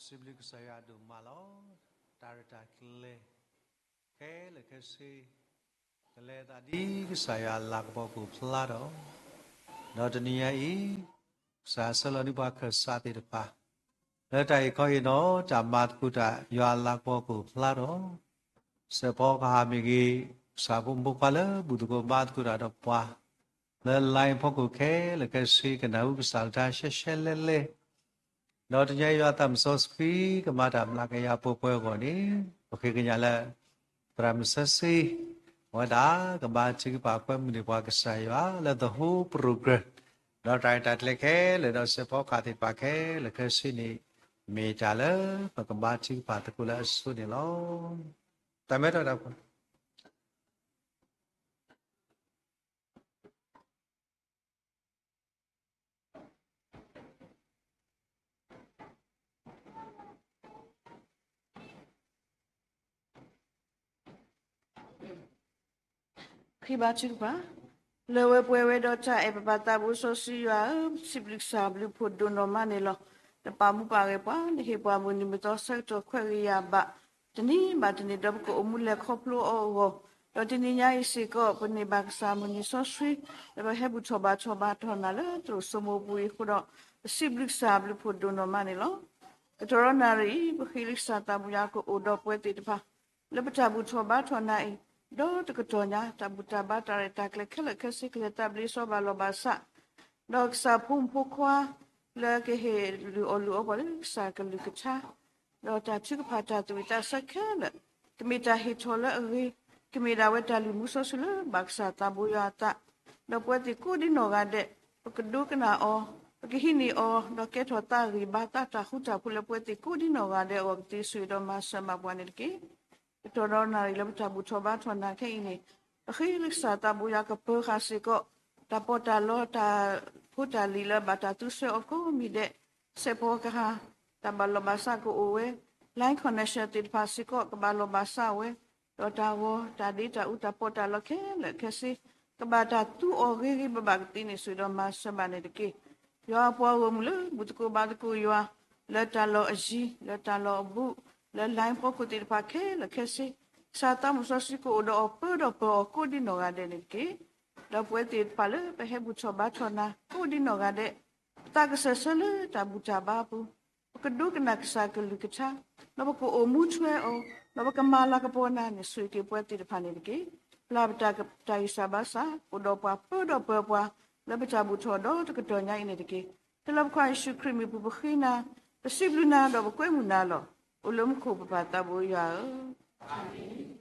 စံးဘျုးကစၢ်ယွၤဒိၣ်မးလီၤ. တၢ်ရဲၣ်တၢ်ကျဲၤ ခဲလၢာ်ခဲဆ့ ကလဲၤသးဒ်ကစၢ်ယွၤအလၤကပီၤကအိၣ်ဖျါဒီး, ဒီးတနံၤညါအံၤ ကစၢ်ဆှၢလီၤန့ၢ်ပှၤခၢၣ်စးသ့ၣ်တဖၣ် လၢတၢ်အံၤခီအံၤနီၤ တၢ်မၤသကိးတၢ်ယွၤအလၤကပီၤကအိၣ်ဖျါဒီး, စဲးဖီကဟၣ်မ့ၢ်ဂ့ၤ, ကစၢ်ဖိမုၣ်ဖိခွါလၢဘူၣ်သကိးဘါသကိးတၢ်ဒီးပှၤ လၢ line ဖီခိၣ်ခဲလၢာ်ခဲဆ့ ကနၢ်ဟူကစၢ်ကလုၢ်ကထါရှဲရှဲလဲလဲ, ဒီးတနံၤညါယွၤသးစီဆှံကမၤတၢ်မျးကယၤပှဲၤပှဲၤအဂီၢ်န့ၣ်, ပဃ့ကညးလၢ သရၣ်မုၣ်စီဆှံ အဝဲဒၣ်ကဘါထုကဖၣ်ကွဲမုာ်န့ၢ်ပှၤကစၢ်ယွၤလၢ the whole program, ဒီးတၢ်ရဲၣ်တၢ်ကျဲၤခဲလၢာ် ဒီးစဲးဖီကဟၣ်သ့ၣ်တဖၣ်ခဲလၢာ်ခဲဆ့န့ၣ်, မ့ၢ်တၢ်လၢပကဘါထုကဖၣ်သကိးလၢအဆိန့ၣ်လီၤ. တၢ်မဲထီၣ်တၢ် ဃ့ဘါထုကဖၣ်, လၢဝဲပှဲၤဝဲဒီးတၢ်အဲၣ် ပပၢ်သးဘိစီဆှံယွၤဧၢ, ပစံးဘျုးကစၢ်ဘျုးဖှိၣ်ဒိၣ်နီၢ်မးန့ၣ်လီၤ. နပာ်မူပာ်ဂဲၤပှၤ, နဟ့ၣ်ပှၤမုၢ်နံၤမုၢ်သီဆၢကတီၢ်ခွဲးဂ့ၤယာ်ဘၣ်, တနံၤဘၣ်တနံၤ ဒီးပကအိၣ်မူလဲၤခီဖျိအီၤအဂီၢ်, ဒီးတနံၤညါအံၤစ့ၢ်ကီး ပန့ၢ်ဘၣ်ကစၢ်မုၢ်နံၤစီဆှံ လၢပဟဲဘူၣ်ထီၣ်ဘါထီၣ်ဘါထီၣ်နၤလၢသရိာ်စိမိၤပူၤအံၤအဃိဒီး, ပစံးဘျုးကစၢ်ဘျုးဖှိၣ်ဒိၣ်နီၢ်မးန့ၣ်လီၤ. ကတီၢ်ဒီးနၣ်ရံၣ်အံၤ ပဃ့လံကစၢ်သးဘိယွၤကအိၣ်ဒီးပဝဲသ့ၣ်တဖၣ် လၢပတၢ်ဘူၣ်ထီၣ်ဘါထီၣ်နၤအံၤ, ဒီးတကတီၢ်ညါ တၢ်ဘူၣ်တၢ်ဘါတၢ်ရဲၣ်တၢ်ကျဲၤခဲလၢာ်ခဲဆ့ ကလဲၤသးဘျ့စီဘၣ်လီၢ်ဘၣ်စး, ဒီးကစၢ်ဖိမုၣ်ဖိခွါ လၢကဟ့ၣ်လုၢ်အီၣ်လုၢ်အီပှၤလၢကစၢ်ကလုၢ်ကထါ, ဒီးတၢ်ထုကဖၣ်တၢ်သးဝံၣ်သးဆၢခဲလၢာ်, ကမ့ၢ်တၢ်ဟ့ၣ်ထီၣ်လၢအဂ့ၤ, ကမ့ၢ်ဒၣ်ဝဲတၢ်လုၢ်မူစီဆှံလၢဘၣ်ကစၢ်သးဘိယွၤအသး, ဒီးပဝဲသ့ၣ်ကိးဒံနီၢ်ဂၤဒဲး, ပကဒိကနၣ်အီၤ, ပကဟံးန့ၢ်အီၤ, ဒီးကဲထီၣ်သးဂံၢ်ဘါသးတၢ်ဃူတၢ်ဖိးလၢပဝဲသ့ၣ်ကိးဒံနီၢ်ဂၤဒဲးအဂီၢ်ကသ့ ဆိၣ်ဂ့ၤဒီးမၤစၢၤဘၣ်ပှၤန့ၣ်တက့ၢ်. ကတီၢ်ဒီးနၣ်ရံၣ်လၢပတၢ်ဘူၣ်ထီၣ်ဘါထီၣ်နၤခဲအံၤန့ၣ်, ပဃ့လံကစၢ်သးဘိယွၤကပၢၤဃာ်စ့ၢ်ကီး, တၢ်ပီးတၢ်လီ တၢ်ဖိတၢ်လံၤလၢဘၣ်တၢ်သူဆှၢအီၤကိးမံၤဒဲး, စဲးဖီကဟၣ်, တၢ်ဘၣ်လီၢ်ဘၣ်စးကအိၣ်ဝဲ, line connection သ့ၣ်တဖၣ်စ့ၢ်ကီး ကဘၣ်လီၢ်ဘၣ်စးဝဲ, ဒီးတၢ်ဂီၤ တၢ်ဒ့တၢ်အူ တၢ်ပီးတၢ်လီခဲလၢာ်ခဲဆ့, ကဘၣ်တၢ်သူအီၤဂ့ၤဂ့ၤဘၣ်ဘၣ်ကသ့န့ၣ် ဆိၣ်ဂ့ၤဒီးမၤစၢၤဘၣ်န့ၣ်တက့ၢ်. ယွၤအပှၤဂီၢ်မုၢ်လၢဘူၣ်သကိးဘါသကိးယွၤ, လၢတၢ်လီၢ်အယံၤ, လၢတၢ်လီၢ်အဘူး, လၢ line ဖီခိၣ်သ့ၣ်တဖၣ်ခဲလၢာ်ခဲဆ့, ကစၢ်သးမုၣ်စီဆှံကအိၣ်ဒီးအီၤပၢဒီးပၢၤအီၤကိးဒံနီၢ်ဂၤဒဲးန့ၣ်တက့ၢ်. ဒီးပဝဲသ့ၣ်တဖၣ်လၢပဟဲဘူၣ်ထီၣ်ဘါထီၣ်နၤကိးဒံနီၢ်ဂၤဒဲး, ပသးကစၢၢ်ဆၢလၢတၢ်ဘူၣ်တၢ်ဘါအပူၤ, ပကဒိကနၣ်ကစၢ်ကလုၢ်ကထါ, ဒီးပကအိၣ်မူထွဲအီၤ, ဒီးပကမၤလၤကပီၤနၤန့ၣ် ဆိၣ်ဂ့ၤက့ၤပဝဲသ့ၣ်တဖၣ်န့ၣ်တက့ၢ်. ပျၢ်ပတၢ်ဂံၢ်စၢ်ဘါစၢ်, အိၣ်ဒီးပှၤပၢဒီးပၢၤပှၤ, လၢပတၢ်ဘူၣ်ထီၣ်ဒီတကတီၢ်ညါအံၤန့ၣ်တက့ၢ်. တၢ်လၢပခွါယ့ၣ်ၡူးခရံာ်မံၤပူၤပဃ့နၤ, ပစံးဘျုးနၤဒီးပကွဲမုာ်နၤလီၤ. အိၣ်လၢမူခိၣ်ပပၢ်သးဘိယွၤဧၢ.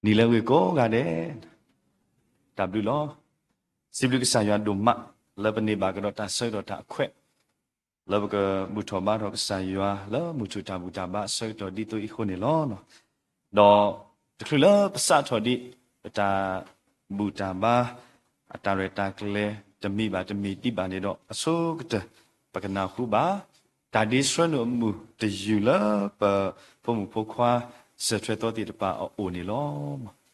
နံၤလၢအဂ့ၤကိးဂၤဒဲး, တၢ်ဘျုးလီၤ. စံးဘျုးကစၢ်ယွၤဒိၣ်မး လၢပန့ၢ်ဘၣ်ကဒီးတၢ်ဆၢကတီၢ်တၢ်အခွဲး, လၢပကဘူၣ်ထီၣ်ဘါထီၣ်ကစၢ်ယွၤ လၢမုၢ်ထူၣ်တၢ်ဘူၣ်တၢ်ဘါအဆၢကတီၢ်ဒ်သိးအံၤအဃိန့ၣ်လီၤ. ဒီးတချုးလၢပစးထီၣ်ဒံး ပတၢ်ဘူၣ်တၢ်ဘါ အတၢ်ရဲၣ်တၢ်ကျဲၤ တမံၤဘၣ်တမံၤဒံးဘၣ်န့ၣ်ဒီး အဆိကတၢၢ် ပကနၢ်ဟူဘၣ် တၢ်ဒ့ဆှၢနုာ်အမုာ်တယုၢ်လၢပဖိမုၣ်ဖိခွါ စၢၤထွဲသီသ့ၣ်တဖၣ်အအိၣ်န့ၣ်လီၤ.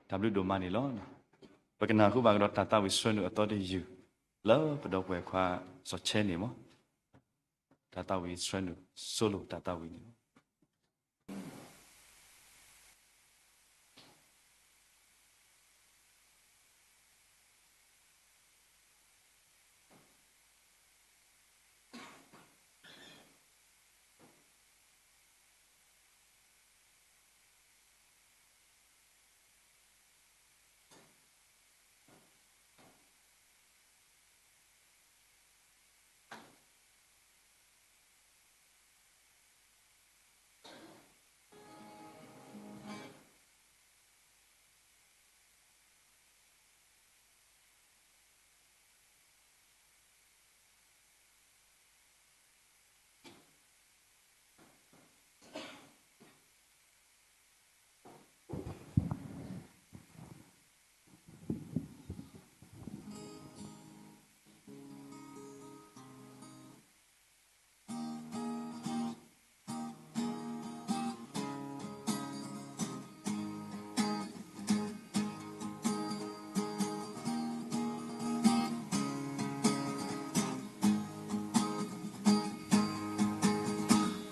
တၢ်ဘျုးဒိၣ်မးန့ၣ်လီၤ. ပကနၢ်ဟူဘၣ်ကဒီးတၢ်သးဝံၣ်ဆှၢနုာ်အသီတယုၢ် လၢပဒီပုၢ်ဝဲၢ်ခွါစီၤဆဲန့ၣ်မ့ၢ် တၢ်သးဝံၣ်ဆှၢနုာ် ဆိလိာ်တၢ်သးဝံၣ်န့ၣ်လီၤ.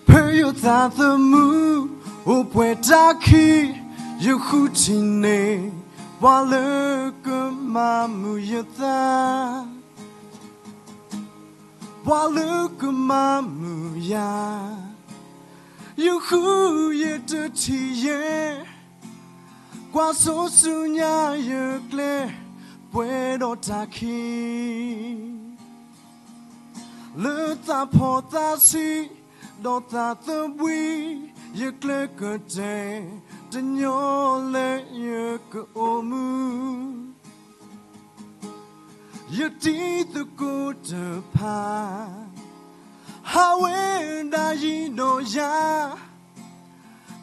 ဖဲယသးသမူ အိၣ်ပှဲၤတၢ်ခံး ယဃုထံၣ်န့ၢ် ပှၤလၢကမၤမုာ်ယသး ပှၤလၢကမၤမုာ်ယၤ ယဃုယတထံၣ်ယဲ ကွၢ်စိဆူညါယကျဲ ပှဲၤဒီးတၢ်ခံး လၢသးဖီၣ်သးဆံး ဒီးသးသဘှံး ယကျဲကတဲာ် တညီလၢယကအိၣ်မူ ယတံၤသကိးတဖၣ် ဟးဝဲဒၣ်ယံၤဒီးယၤ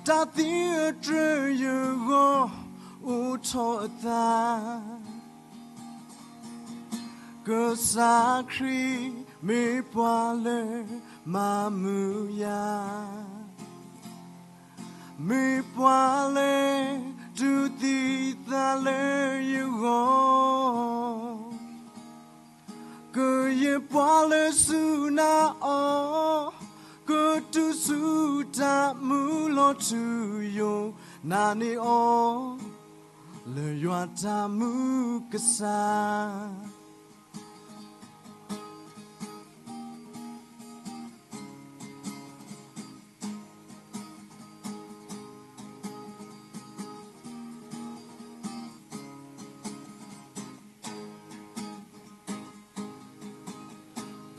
တၢ်သံအတြၢၤယဂီၢ် အိၣ်ထီၣ်အသး ကစၢ်ခရံာ်မ့ၢ်ပှၤလၢမၤမုာ်ယၤ မ့ၢ်ပှၤလၢ တူၢ်သံသးလၢယဂီၢ် ကယဲၢ်ပှၤလၢစူၢ်နာ်အီၤ ကတုၤဆူတၢ်မူလီၤထူယိာ် နာ်န့ၢ်အီၤ လၢယွၤတၢ်မူကစၢ်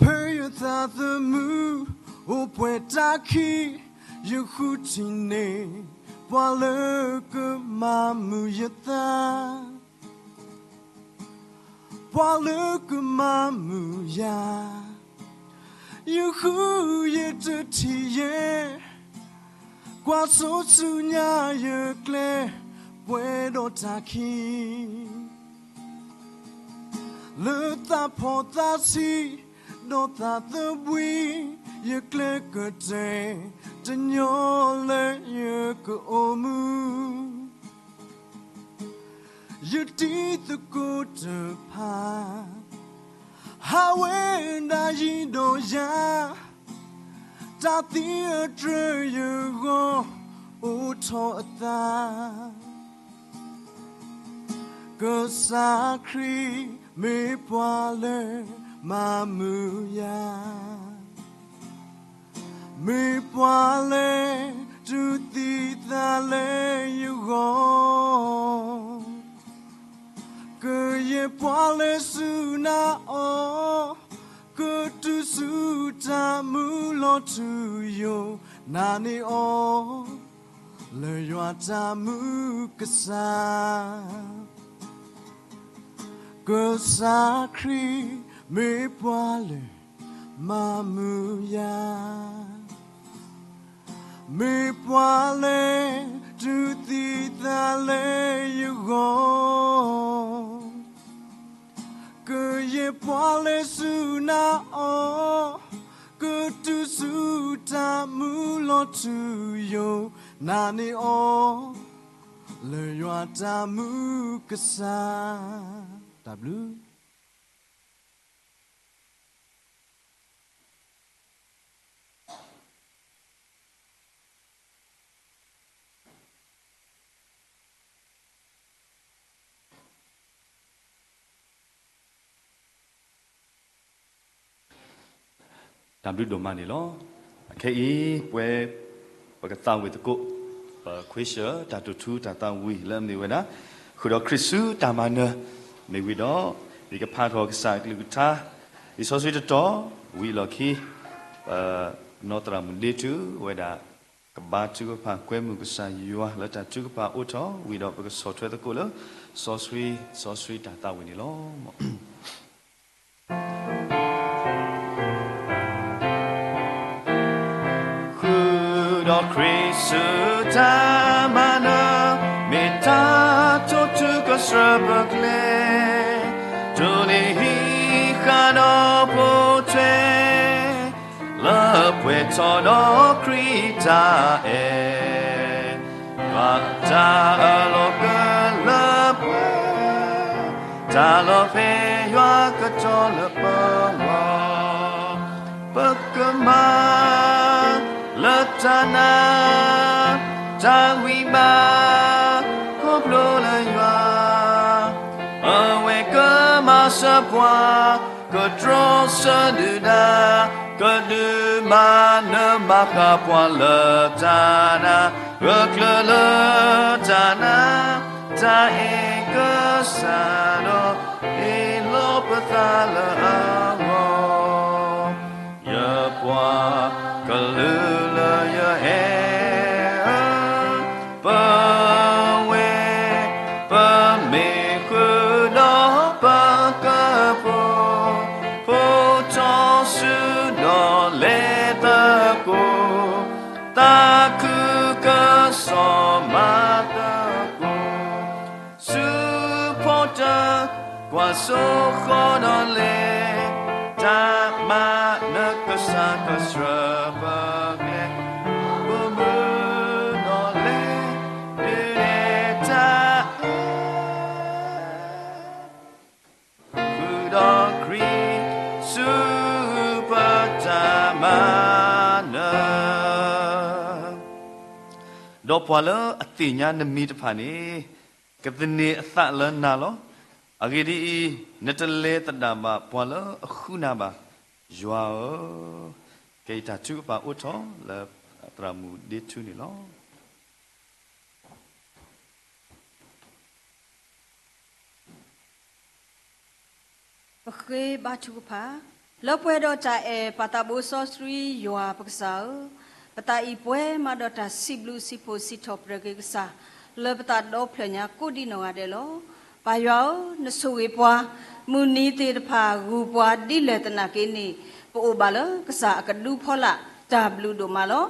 ဖဲယသးသမူ အိၣ်ပှဲၤတၢ်ခံး ယဃုထံၣ်န့ၢ် ပှၤလၢကမၤမုာ်ယသး ပှၤလၢကမၤမုာ်ယၤ ယဃုယတထံၣ်ယဲ ကွၢ်စိဆူညါယကျဲ ပှဲၤဒီးတၢ်ခံး လၢသးဖီၣ်သးဆံး ဒီးသးသဘှံး ယကျဲကတဲာ် တညီလၢယကအိၣ်မူ ယတံၤသကိးတဖၣ် ဟးဝဲဒၣ်ယံၤဒီးယၤ တၢ်သံအတြၢၤယဂီၢ် အိၣ်ထီၣ်အသး ကစၢ်ခရံာ်မ့ၢ်ပှၤလၢမၤမုာ်ယၤ မ့ၢ်ပှၤလၢတူၢ်သံသးလၢယဂီၢ် ကယဲၢ်ပှၤလၢစူၢ်နာ်အီၤ ကတုၤဆူတၢ်မူလီၤထူယိာ် နာ်န့ၢ်အီၤ လၢယွၤတၢ်မူကစၢ် ကစၢ်ခရံာ်မ့ၢ်ပှၤလၢမၤမုာ်ယၤ မ့ၢ်ပှၤလၢတူၢ်သံသးလၢယဂီၢ် ကယဲၢ်ပှၤလၢစူၢ်နာ်အီၤ ကတုၤဆူတၢ်မူလီၤထူယိာ် နာ်န့ၢ်အီၤ လၢယွၤတၢ်မုၢ်ကစၢ်, တၢ်ဘျုး တၢ်ဘျုးဒိၣ်မးန့ၣ်လီၤ. အခဲအံၤ ပဝဲ ပကသးဝံၣ်သကိး ပခွ့ၡၢၣ် တၢ်တိာ်ထူတၢ်သးဝံၣ်လၢအမ့ၢ်ဝဲဒၣ် ဃုာ်ဒီးခရံာ်ဆူတၢ်မၤနၢၤ မ့ၢ်ဝံၤဒီး ယကဖးထီၣ်ကစၢ်အကလုၢ်ကထါ လံာ်စီဆှံတတီၤ ဝံၤအလီၢ်ခံ ပနီၢ်သရၣ်မုၣ်ဒ့ထူဝဲဒၣ် ကဘါထုကဖၣ်ကွဲမုာ်ကစၢ်ယွၤလၢတၢ်ထုကဖၣ်အိၣ်ထီၣ် ဝံၤဒီးပကဆီၣ်ထွဲသကိးလၢ စီဆှံ စီဆှံတၢ်သးဝံၣ်န့ၣ်လီၤ. ဃုာ်ဒီးခရံာ်ဆူတၢ်မၤနၢၤ မ့ၢ်တၢ်တိာ်ထူကစၢၢ်ပကျဲ, တိၢ်နီၣ်ဟံးဃာ်ဒီးပိာ်ထွဲ လၢပှဲၤထီၣ်ဒီးခရံာ်တၢ်အဲၣ်, ယွၤတၢ်အၢၣ်လီၤကလၢပှဲၤ, တၢ်လီၤဖဲယွၤကတီၤလၢပဂီၢ်, ပကမၤလၢတၢ်နာ် တၢ်ဂံၢ်ဘါ ခီဖျိလၢယွၤ အဝဲကမၤစၢၤပှၤ ကတြီဆၢဒုၣ်ဒါ ကဒုးမၤနၢၤမၤဃၣ်ပှၤလၢတၢ်နာ် ဂၢၢ်ကျၢၤလၢတၢ်နာ် တၢ်အဲၣ်ကစၢ်ဒီး ဟ့ၣ်လီၤပသးလၢအဂီၢ် ယပှၤကလုာ်လၢယအဲၣ်ဧၢ, ပဝဲ ပမ့ၢ်ဃုာ်ဒီးပကဖိ, ဖိထီၣ်ဆူဒီးလဲၤသကိး, သးခုကစီၣ်မၤသကိး ဆူဖီတၢၣ် ကွၢ်စိဃီဒီးလဲၤ တၢ်မၤနၢၤကစၢ်ကစၢၢ်ပကျဲ, ပမုၢ်ဒီးလဲၤ ဒုးနဲၣ်တၢ်အဲၣ် ဃုာ်ဒီးခရံာ် ဆူပတၢ်မၤနၢၤ ဒီးပှၤလၢအသ့ၣ်ညါနမံၤတဖၣ်န့ၣ် ကသန့ၤအသးလၢနၤလီၤ. အဂ့ၢ်ဒ်အံၤ, နတလဲၤသဒၣ်ဘၣ်ပှၤလၢအဃုနၤဘၣ်, ယွၤဧၢ. ကဲအံၤတၢ်ထုကဖၣ်အိၣ်ထီၣ်လၢသရၣ်မုၣ်ဒ့ထူန့ၣ်လီၤ. ပဃ့ဘါထုကဖၣ်, လၢပှဲၤဒီးတၢ်အဲၣ်ပၢ်သးဘိစီဆှံ ယွၤပကစၢ်ဧၢ, ပသးအံၤပှဲၤမးဒီးတၢ်စံးဘျုးစံးဖှိၣ်စံးထီၣ်ပတြၢၤက့ၤကစၢ် လၢပသးဒီဖျၢၣ်ညါကိးဒ်နီၢ်ဂၤဒဲးလီၤ. ပၢ်ယွၤဧၢ, နဆိၣ်ဂ့ၤပှၤ မုၢ်နံၤသ့ၣ်တဖၣ် ဂုာ်ပှၤဒ်လဲၣ်သနာ်က့န့ၣ် ပအိၣ်ဘၣ်လၢကစၢ်အကဒုဖီလာ် တၢ်ဘျုးဒိၣ်မးလီၤ.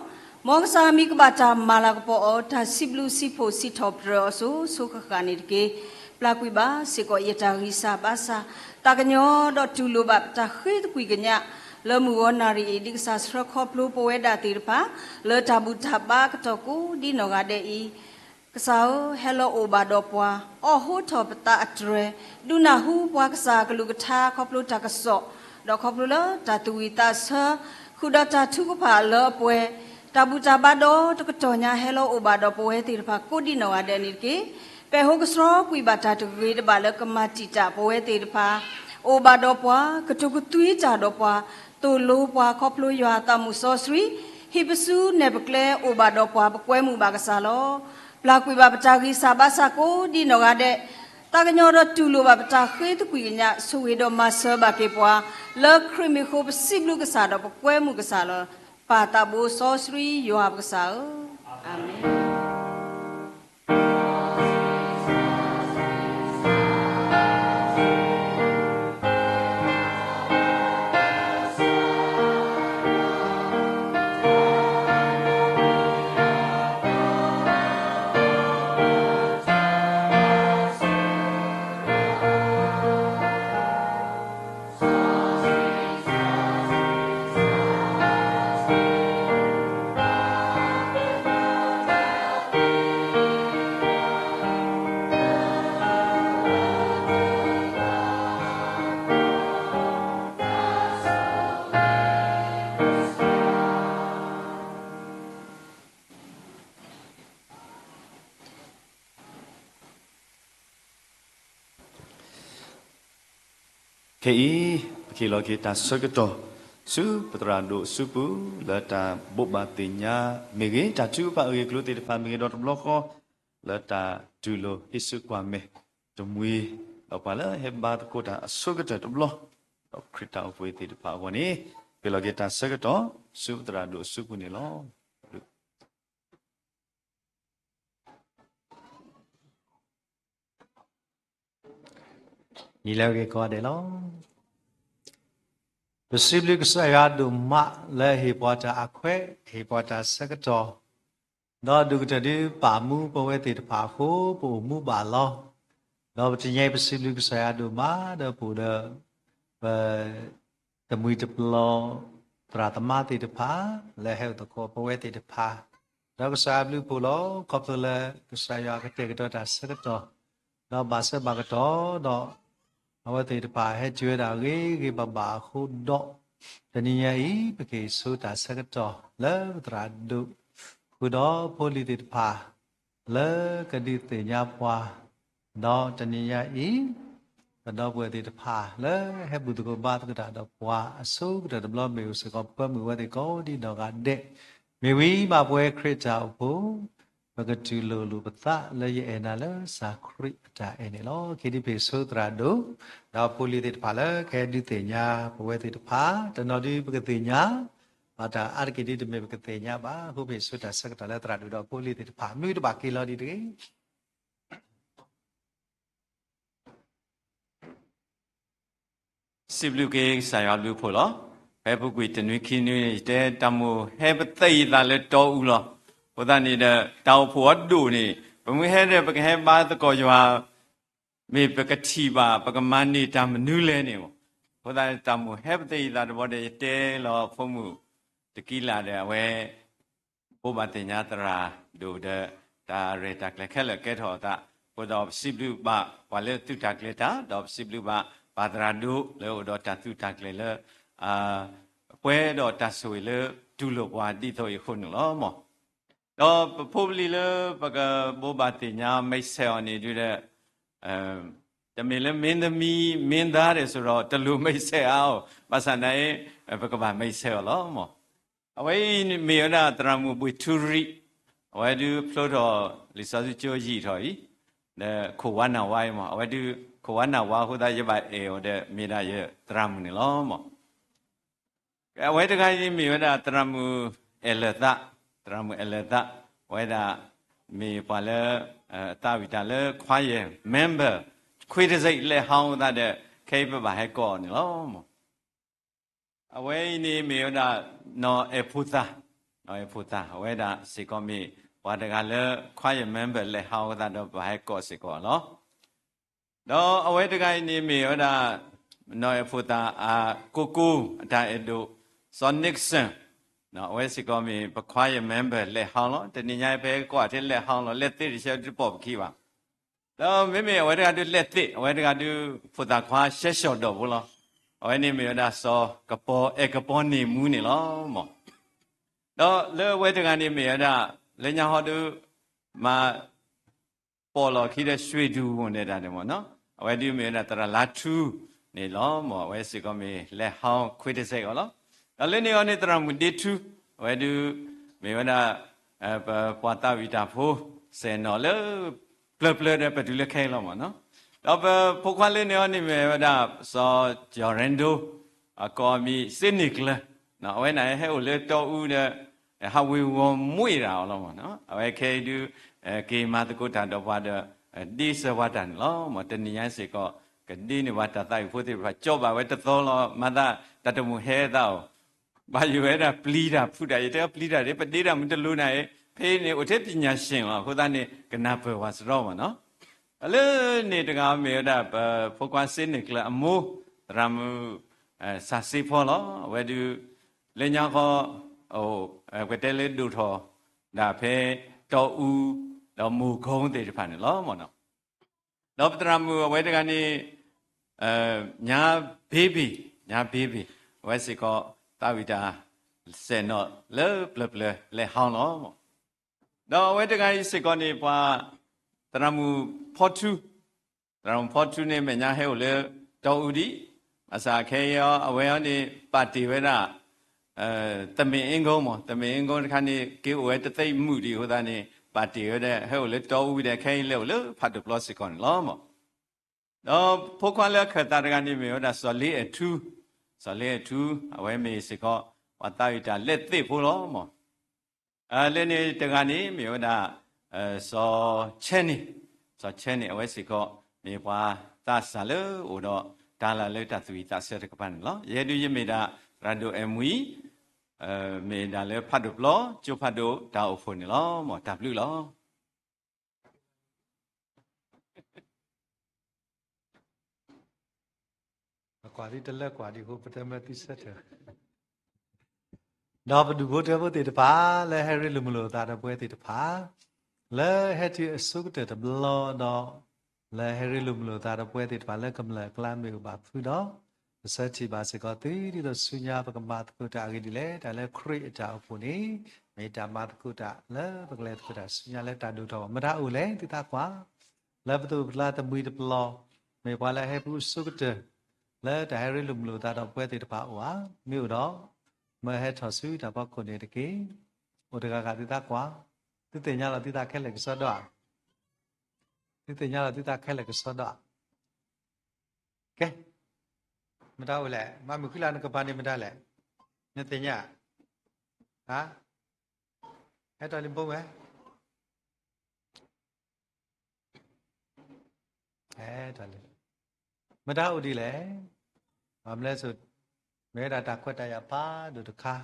မ်ကစၢ်အမံၤကဘၣ်တၢ်မၤလၤကပီၤအီၤ တၢ်စံးဘျုးစံးဖှိၣ်စံးထီၣ်ပတြၢၤအီၤစိၤစိၤဃၣ်ဃၣ်န့ၣ်တက့ၢ်. ပျၢ်ကွံာ်ဘၣ်စ့ၢ်ကီးယတၢ်ဂံၢ်စၢ်ဘါစၢ်, သးကညီၤဒီးတူၢ်လိာ်ဘၣ်ပတၢ်ဃ့သကွံာ်ကညး လၢမုၢ်ဂီၤနၣ်ရံၣ်အံၤ ဒ်ကစၢ်ဆှၢခီဖျိပဝဲဒၣ်သ့ၣ်တဖၣ် လၢတၢ်ဘူၣ်တၢ်ဘါကတီၢ်ကိးဒ်နီၢ်ဂၤဒဲးအံၤ ကစၢ်ဧၢ, ဟဲလီၤအိၣ်ဘၣ်ဒီးပှၤ, အိးထီၣ်ပသးအတြဲၤ, ဒုးနၢ်ဟူပှၤကစၢ်အကလုၢ်ကထါ ခီဖျိတၢ်ကစီၣ်, ဒီးခီဖျိလၢတၢ်သူၣ်ဝံၣ်သးဆၢ, ဃုာ်ဒီးတၢ်ထုကဖၣ်လၢအပှဲၤ, တၢ်ဘူၣ်တၢ်ဘါဒီတကတီၢ်ညါ ဟဲလီၤအိၣ်ဘၣ်ဒီးပဝဲသ့ၣ်တဖၣ်ကိးဒ်နီၢ်ဂၤဒဲးန့ၣ်တက့ၢ်. ပဲာ်ဟိကဆှီကွံာ်ဘၣ်တၢ်တဂ့ၤတဘၣ်လၢကမၤတံာ်တာ်ပဝဲသ့ၣ်တဖၣ်, အိၣ်ဘၣ်ဒီးပှၤ, ကတိၤကသွံတၢ်ဒီးပှၤ, သိၣ်လိပှၤခီဖျိယွၤအသးမုာ်စီဆှံ, ဟံးပစုနဲၣ်ပကျဲအိၣ်ဘၣ်ဒီးပှၤ ပကွဲမုာ်ဘၣ်ကစၢ်လီၤ. ပျၢ်ကွံာ်ဘၣ်ပတၢ်ဂံၢ်စၢ်ဘါစၢ်ကိးဒ်နီၢ်ဂၤဒဲး, သးကညီၤဒီးတူၢ်လိာ်ဘၣ်ပတၢ်ဃ့သကွံာ်ကညး ဆိၣ်ဂ့ၤဒီးမၤစၢၤဘၣ်က့ၤပှၤ, လၢခရံာ်မံၤအဃိပစံးဘျုးကစၢ်ဒီးပကွဲမုာ်ကစၢ်လီၤ. ပၢ်သးဘိစီဆှံယွၤပကစၢ်ဧၢ, အၤမ့ၣ်. ခဲအံၤ ပကဟ့ၣ်လီၤက့ၤတၢ်ဆၢကတီၢ် ဆူပသရၣ်ဒိၣ်အစုပူၤ လၢတၢ်ဘိးဘၣ်သ့ၣ်ညါမ့ၢ်ဂ့ၤ, တၢ်ထုကဖၣ်အဂ့ၢ်အကျိၤသ့ၣ်တဖၣ်မ့ၢ်ဂ့ၤ, ဒီးတဘျီဃီ လၢတၢ်တူၢ်လိာ်ဟ့ၣ်ဆၢကွၢ်မဲာ်တမှံၤ, ဒီးပှၤလၢအဟဲဘါသကိးတၢ်အဆိကတၢၢ်တဘျီ, ဒီးခရံာ်တၢ်အိၣ်ဘှံးသ့ၣ်တဖၣ်အဂီၢ်န့ၣ်, ဟ့ၣ်လီၤက့ၤတၢ်ဆၢကတီၢ် ဆူပသရၣ်ဒိၣ်အစုပူၤန့ၣ်လီၤ. နံၤလၢအဂ့ၤကိးဂၤဒဲးလီၤ. ပစံးဘျုးကစၢ်ယွၤဒိၣ်မးလၢဟ့ၣ်ပှၤတၢ်အခွဲး, ဟ့ၣ်ပှၤတၢ်ဆၢကတီၢ်, ဒီးဒုးကတၢၢ်ဒုးပာ်မူပဝဲသ့ၣ်တဖၣ်အဃိ ပအိၣ်မူဘၣ်လီၤ. ဒီးပတနံၤအံၤပစံးဘျုးကစၢ်ယွၤဒိၣ်မး ဒီးပအိၣ်ဒီး ပ တမှံၤတပျီၤ သရၣ်သမါသ့ၣ်တဖၣ် လၢဟဲအိၣ်သကိးပဝဲသ့ၣ်တဖၣ်, ဒီးကစၢ်ယွၤဘျုးဖှိၣ်လီၤ. ခီဖျိလၢကစၢ်ယွၤကတဲာ်ကတီၤတၢ်ဆၢကတီၢ်, ဒီးဘၣ်ဆၢဘၣ်ကတီၢ်ဒီး အဝဲသ့ၣ်တဖၣ်ဟဲတုၤဝဲဒၣ်ဂ့ၤဂ့ၤဘၣ်ဘၣ်အဃိဒီး, တနံၤညါအံၤ ပကဟ့ၣ်ဆိတၢ်ဆၢကတီၢ်လၢပသရၣ်ဒိၣ် ဃုာ်ဒီးဖိလံၤသ့ၣ်တဖၣ် လၢကဒုးသ့ၣ်ညါပှၤ, ဒီးတနံၤညါအံၤ ပဒီပုၢ်ဝဲၢ်သ့ၣ်တဖၣ် လၢဟဲဘူၣ်သကိးဘါသကိးတၢ်ဒီးပှၤအဆိကတၢၢ်တဘျီ မ့ၢ်အိၣ်စ့ၢ်ကီး ပၢမုာ်ဝဲသ့ၣ်ကိးဒံးနီၢ်ဂၤဒဲး, မ့ၢ်ဝံၤဘၣ်ပဝဲခရံာ်တၢ်အိၣ်ဖှိၣ် ပကတူၢ်လိာ်လိာ်ပသးလၢယအဲၣ်နၤလၢစၢ်ခရံာ်အတၢ်အဲၣ်န့ၣ်လီၤ. ခံဒုးပဟ့ၣ်ဆိသရၣ်ဒိၣ် ဒီးဖိလံၤသ့ၣ်တဖၣ်လၢကဟဲဒုးသ့ၣ်ညါပဝဲသ့ၣ်တဖၣ်, တနီၤဒုးပကသ့ၣ်ညါ ဘၣ်တၢ်အါတက့ၢ်ဒုးတမ့ၢ်ပကသ့ၣ်ညါဘၣ်. အဃိပဟ့ၣ်ဆိတၢ်ဆၢကတီၢ်လၢသရၣ်ဒိၣ်ဒီးဖိလံၤသ့ၣ်တဖၣ် မ့ၢ်တဘၣ်က့ၤလီၤဒံးတဂ့ၤ. စံးဘျုးက့ၤကစၢ်ယွၤဘျုးဖှိၣ်လီၤ. ဖဲအပူၤကွံာ်တနွံခံနွံန့ၣ် ယတဲတၢ်မိၣ်ဟဲပသဲအံၤသးလၢတီအူလီၤ. အဃိသတးန့ၣ်ဒီး တၢ်အိၣ်ဖှိၣ်အဒိၣ်န့ၣ် ပမ့ၢ်ဟဲဒီး ပကဟဲဘါသကိးယွၤ မ့ၢ်ပကထံၣ်ဘၣ် ပကမၤန့ၢ်တၢ်မနုၤလဲၣ်န့ၣ်မး. အဃိသတးန့ၣ် တၢ်မိၣ်ဟဲပသဲအံၤသးတဘျီဒီး ယတဲလီၤဖိမုၣ်တကံလၢ်ဒီး အဝဲ ဘိးဘၣ်သ့ၣ်ညါသရၣ်ဒိၣ်ဒီး တၢ်ရဲၣ်တၢ်ကျဲၤခဲလၢာ်ကဲထီၣ်အသး, အဃိဒီးပစံးဘျုးဘၣ်ပှၤလၢသူၣ်တၢ်ကျဲၤတၢ်, ဒီးပစံးဘျုးဘၣ်ပၢ်သရၣ်ဒိၣ်လၢအိၣ်ဒီးတၢ်သူၣ်တၢ်ကျဲၤလၢ ပှဲၤဒီးတၢ်ဆိၣ်ဂ့ၤလၢတူၢ်လိာ်ပှၤဒ်သိးအံၤအဃိန့ၣ်လီၤမး. ဒီးပဖိပလံၤလၢပကဘိးဘၣ်သ့ၣ်ညါမဲာ်ဆှဲအီၤန့ၣ်ဒုးဒီး တမ့ၢ်လၢမင်းသမီး မင်းသားဒီး ဆိုတော့ တလိၣ်မဲာ်ဆှဲအါအီၤ, ဘၣ်ဆၣ်သနာ်က့ ပကဘၣ်မဲာ်ဆှဲအီၤလီၤမး. အဝဲအံၤမ့ၢ်ဝဲဒၣ်သရၣ်မုၣ်ဘှံးထူရံၣ်, အဝဲဒုးဖျိထီၣ်လံာ်စီဆှံကၠိယံာ်ထီၣ်အံၤ, ဒီးခိၣ်ဝါနၢ်ဝါအံၤမး, အဝဲဒုးခိၣ်ဝါနၢ်ဝါအဃိသတး ယဘၣ်အဲၣ်အီၤဒီး မ့ၢ်ဒၣ်ယသရၣ်မုၣ်န့ၣ်လီၤမး. အဝဲတဂၤအံၤမ့ၢ်ဝဲဒၣ်သရၣ်မုၣ်အဲၣ်လၢာ်သး, သရၣ်မုၣ်အဲၣ်လၢာ်သး, အဝဲဒၣ်မ့ၢ်ပှၤလၢ သးဝံၣ်တၢ်လၢ choir member ခွ့တစဲး လဲၤဟီအသးဒီး ခဲအံၤပဘၣ်ဟဲကိးအီၤန့ၣ်လီၤမး. အဝဲအံၤန့ၣ်မ့ၢ်ဝဲဒၣ် နီၢ်အဲၣ်ဖိသၣ်, နီၢ်အဲၣ်ဖိသၣ် အဝဲဒၣ်စ့ၢ်ကီးမ့ၢ်ပှၤတဂၤလၢ choir member လဲၤဟီအသးဒီးပဘၣ်ဟဲကိးစ့ၢ်ကီးလီၤ. ဒီးအဝဲတဂၤအံၤန့ၣ်မ့ၢ်ဝဲဒၣ် နီၢ်အဲၣ်ဖိသၣ်အကိကိ အတၢ်အဲၣ်ဒိၣ် စီၤ Nixon, အဝဲစ့ၢ်ကီးမ့ၢ်ပ choir member လဲၤဟီလီၤ. တနံၤညါအံၤ ပဟဲကိးအီၤထဲလဲၤဟီလီၤ, လဲၤသ့ၣ်တဆၢတပိာ်ပခံဘၣ်. ဒီးမ့မ့ၢ်အဝဲတဂၤဒုးလဲၤသ့ၣ်, အဝဲတဂၤဒုး ဖိသၣ်ခွါရှဲရှီၣ်ဒီးဖိလီၤ. အဝဲန့ၣ်မ့ၢ်ဝဲဒၣ်စီၤကပီၤ အဲၣ်ကပီၤန့ၢ်မူန့ၣ်လီၤမး. ဒီးလၢအဝဲတဂၤန့ၣ်မ့ၢ်ဝဲဒၣ် လၢညါဟီဒုး မၤ ပိာ်လီၤခံဒီး ရွှ့ၣ်ဒူၣ်ဝိၣ်န့ၣ်တၢ်န့ၣ်မးနီၤ, အဝဲဒုးမ့ၢ်ဝဲဒၣ်သရၣ်လါထူန့ၣ်လီၤမး. အဝဲစ့ၢ်ကီးမ့ၢ်လဲၤဟီခွ့တစဲးအီၤလီၤ. ဒီးလၢန့ၣ်အီၤန့ၣ် သရၣ်မုၣ်ဒ့ထူ အဝဲဒုး မ့ၢ်ဝဲဒၣ် ပပှၤသးဝံၣ်တၢ်ဖိ စဲၣ်နီၤလၢ ပျၢၤပျၢၤဒီးပတုၤလၢခဲအံၤလီၤမးနီၤ. ဒီးပဖိခွါလၢန့ၣ်အီၤန့ၣ်မ့ၢ်ဝဲဒၣ် စီၤ ကၠီၣ်ရ့ဒိ အကိးမံၤစ့န့ၢ်ကျၢၤ, အဝဲန့ၣ်ဟဲအိၣ်လၢတီအူဒီး ဟးဝ့ၤဝီၤမွံတၢ်အီၤလီၤမးနီၤ. အဝဲခဲအံၤဒုး က့ၤမၤသကိးတၢ်ဒီးပှၤဒီး ဒ့စၢၤပှၤတၢ်န့ၣ်လီၤမး. တနံၤညါစ့ၢ်ကီး ကဒ့န့ၢ်ပှၤတၢ်သးဝံၣ်ဖိသ့ၣ်တဖၣ် ကၠီဘၣ်ဝဲတသီလီၤ. မၤသးတၢ်တမုာ်ဟဲသးအီၤ ဘၣ်ယိၣ်ဝဲဒၣ်ပျံၤတၢ်ဖုးတၢ်, ယတဲပျံၤတၢ်ဒ် ပဒ့တၢ်မနုၤတလိၤနၤအံၤ, ဖဲအံၤန့ၣ် အိၣ်ထဲပညာရှင်လီၤ. အဃိသတးန့ၣ် ကနၢ်ပၢၢ်ဝဲစရီမးနီၤ. လၢန့ၣ်တဂၤမ့ၢ်ဝဲဒၣ် ပဖိခွါစ့န့ၢ်ကျၢၤအမိၢ် သရၣ်မုၣ် စၢ်စ့ဖီလီၤ. အဝဲဒုး လၢညါဃီ ပကတဲလၢဒိၣ်ထီၣ်ဒၣ်ဖဲ တီအူ ဒီးမိၢ်ကီသ့ၣ်တဖၣ်န့ၣ်လီၤမးနီၤ. ဒီးပသရၣ်မုၣ်အဝဲတဂၤန့ၣ် ညါဘ့ဘ့ၣ်, ညါဘ့ဘ့ၣ် အဝဲစ့ၢ်ကီး သးဝံၣ်တၢ် စဲၣ်နီၤလၢပျၢၤပျၢၤလဲၤဟီလီၤ. ဒီးအဝဲတဂၤအံၤစ့ၢ်ကီးန့ၣ် ပှၤ သရၣ်မုၣ်ဖီထူ, သရၣ်မုၣ်ဖီထူန့ၣ် မဲာ်ညါဟဲအိၣ်လၢတီအူဒံး, ဘၣ်ဆၣ်ခဲအံၤအဝဲအံၤန့ၣ် ပာ်တ့ၢ်ဝဲဒၣ် သမ့ၣ်အ့ကိမး, သမ့ၣ်အ့ကိတခါန့ၣ် က့ၤအိၣ်ဝဲတသ့မုာ်ဒံးအဃိသတးန့ၣ် ပာ်တ့ၢ်ဝဲဒၣ် ဟဲအိၣ်လၢတီအူဝံၤဒီး ခဲအံၤလဲၤအိၣ်လၢဖးဒိၣ်ပျီစ့ၢ်ကီးန့ၣ်လီၤ. ဒီးဖိခွါလၢအခၢၣ်သးတဂၤန့ၣ်မ့ၢ်ဝဲဒၣ် စီၤလ့အထူ, စီၤလ့အထူ အဝဲမ့ၢ်စ့ၢ်ကီး ပှၤသးဝံၣ်တၢ်လဲၤသ့ၣ်ဖိလီၤမး. လၢန့ၣ်တဂၤန့ၣ်မ့ၢ်ဝဲဒၣ် စီၤဆဲန့ၣ်, စီၤဆဲန့ၣ် အဝဲစ့ၢ်ကီး မ့ၢ်ပှၤသးစၢ်လၢအိၣ်ဒီး တၢ်လၢတၢ်သူၣ်ဝံၣ်သးဆၢတကပၤန့ၣ်လီၤ. ယဲဒုးယမ့ၢ်ဒၣ် သရၣ်ဒိၣ်အဲၣ်မှံ, မ့ၢ်ဒၣ်လၢဖးဒိၣ်ပျီ ကၠိဖးဒိၣ်တၢ်အိၣ်ဖှိၣ်န့ၣ်လီၤ. မ်တၢ်ဘျုးလီၤ. ကွၢ်သုတလၢကွၢ်ဒံးအဃိ ပတမၢသုဆၢထၢၣ် ဒီးပဒူၣ်ဖိထၢဖိသ့ၣ်တဖၣ် လၢဟဲရ့လိာ်မုာ်လိာ်သးဒီးပဝဲသ့ၣ်တဖၣ် လၢဟဲတုၤအဆိကတၢၢ်တဘျီဒီး လၢဟဲရ့လိာ်မုာ်လိာ်သးဒီးပဝဲသ့ၣ်တဖၣ်လၢကမျၢၢ်အကျါမ့ၢ်အိၣ်ဘၣ်ဖုဒီး ပဆၢထံၣ်ဘၣ်စ့ၢ်ကီးသု ဒ်သိးဆူညါပကမၤသကိးတၢ်အဂ့ၢ်ဒ်လဲၣ်, တၢ်လၢခရံာ်အတၢ်အိၣ်ဖှိၣ်န့ၣ် မ့ၢ်တၢ်မၤသကိးတၢ်လၢပကလဲၤသကိးတၢ်ဆူညါလၢတၢ်ဒိၣ်ထီၣ်ဘၣ် မတၤအိၣ်လဲၣ် သုသးကွၢ် လၢပသိးပကျါတမှံၤတပျီၤ မ့ၢ်ပှၤလၢအဟဲပူၤအဆိကတၢၢ် လၢတၢ်ဟဲရ့လိာ်မုာ်လိာ်သးဒီးပဝဲသ့ၣ်တဖၣ်အိၣ်ဧါ. မ့ၢ်အိၣ်ဒီး မၢဟဲထီၣ်ဆူတၢ်ဖီခိၣ်န့ၣ်တက့ၢ်. အိၣ်တဂၤဂၤသုသးကွၢ်, သုသ့ၣ်ညါလီၤသုသးခဲလၢာ်ကစီဒီဧါ. သုသ့ၣ်ညါလီၤသုသးခဲလၢာ်ကစီဒီဧါ. ကဲ, မတၤအိၣ်လဲၣ်, မၤမုၢ်ဃံလၤနကပၤန့ၣ်မတၤလဲၣ်, နသ့ၣ်ညါ, ဟါ, ဟဲထီၣ်လံဘိဝဲ ဟဲထီၣ်လံ, မတၤအိၣ်ဒ်လဲၣ်. ဘၣ်မနုၤလဲၣ်, မ့ၢ်ဝဲဒၣ်တၢ်ခွဲးတၢ်ယာ်ဖးဒိၣ်တခါ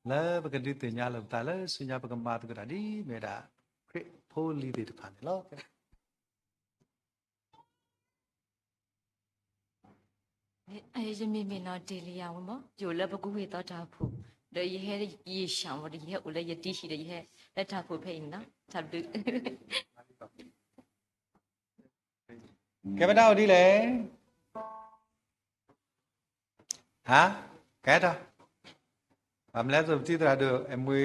လၢပကဒုးသ့ၣ်ညါလိာ်ပသးလၢဆူညါပကမၤသကိးတၢ်ဒ်မ့ၢ်ဝဲဒၣ် ခရံာ်ဖိလံၤသ့ၣ်တဖၣ်န့ၣ်လီၤ. ယမ့ၢ်မ့ၢ်နီၢ်ဒ့လံယၤဝဲမး, ယအိၣ်လၢပကဝ့ၢ်သီတၢ်အိၣ်ဖှိၣ်, ဒီးယဟဲယ့ၡၢ်ဝဲဒီး ယဟဲအိၣ်လၢယတံၤဟံၣ်ဒီး ယဟဲလၢတၢ်အိၣ်ဖှိၣ်ဖဲအံၤန့ၣ်လီၤ. တၢ်ဘျုး ကဲ မတၤအိၣ်ဒ်လဲၣ်, ဟါ, ကဲထီၣ်, ဘၣ်မနုၤလဲၣ်သိးပတံၤသရၣ်ဒိၣ်အဲၣ်မှံ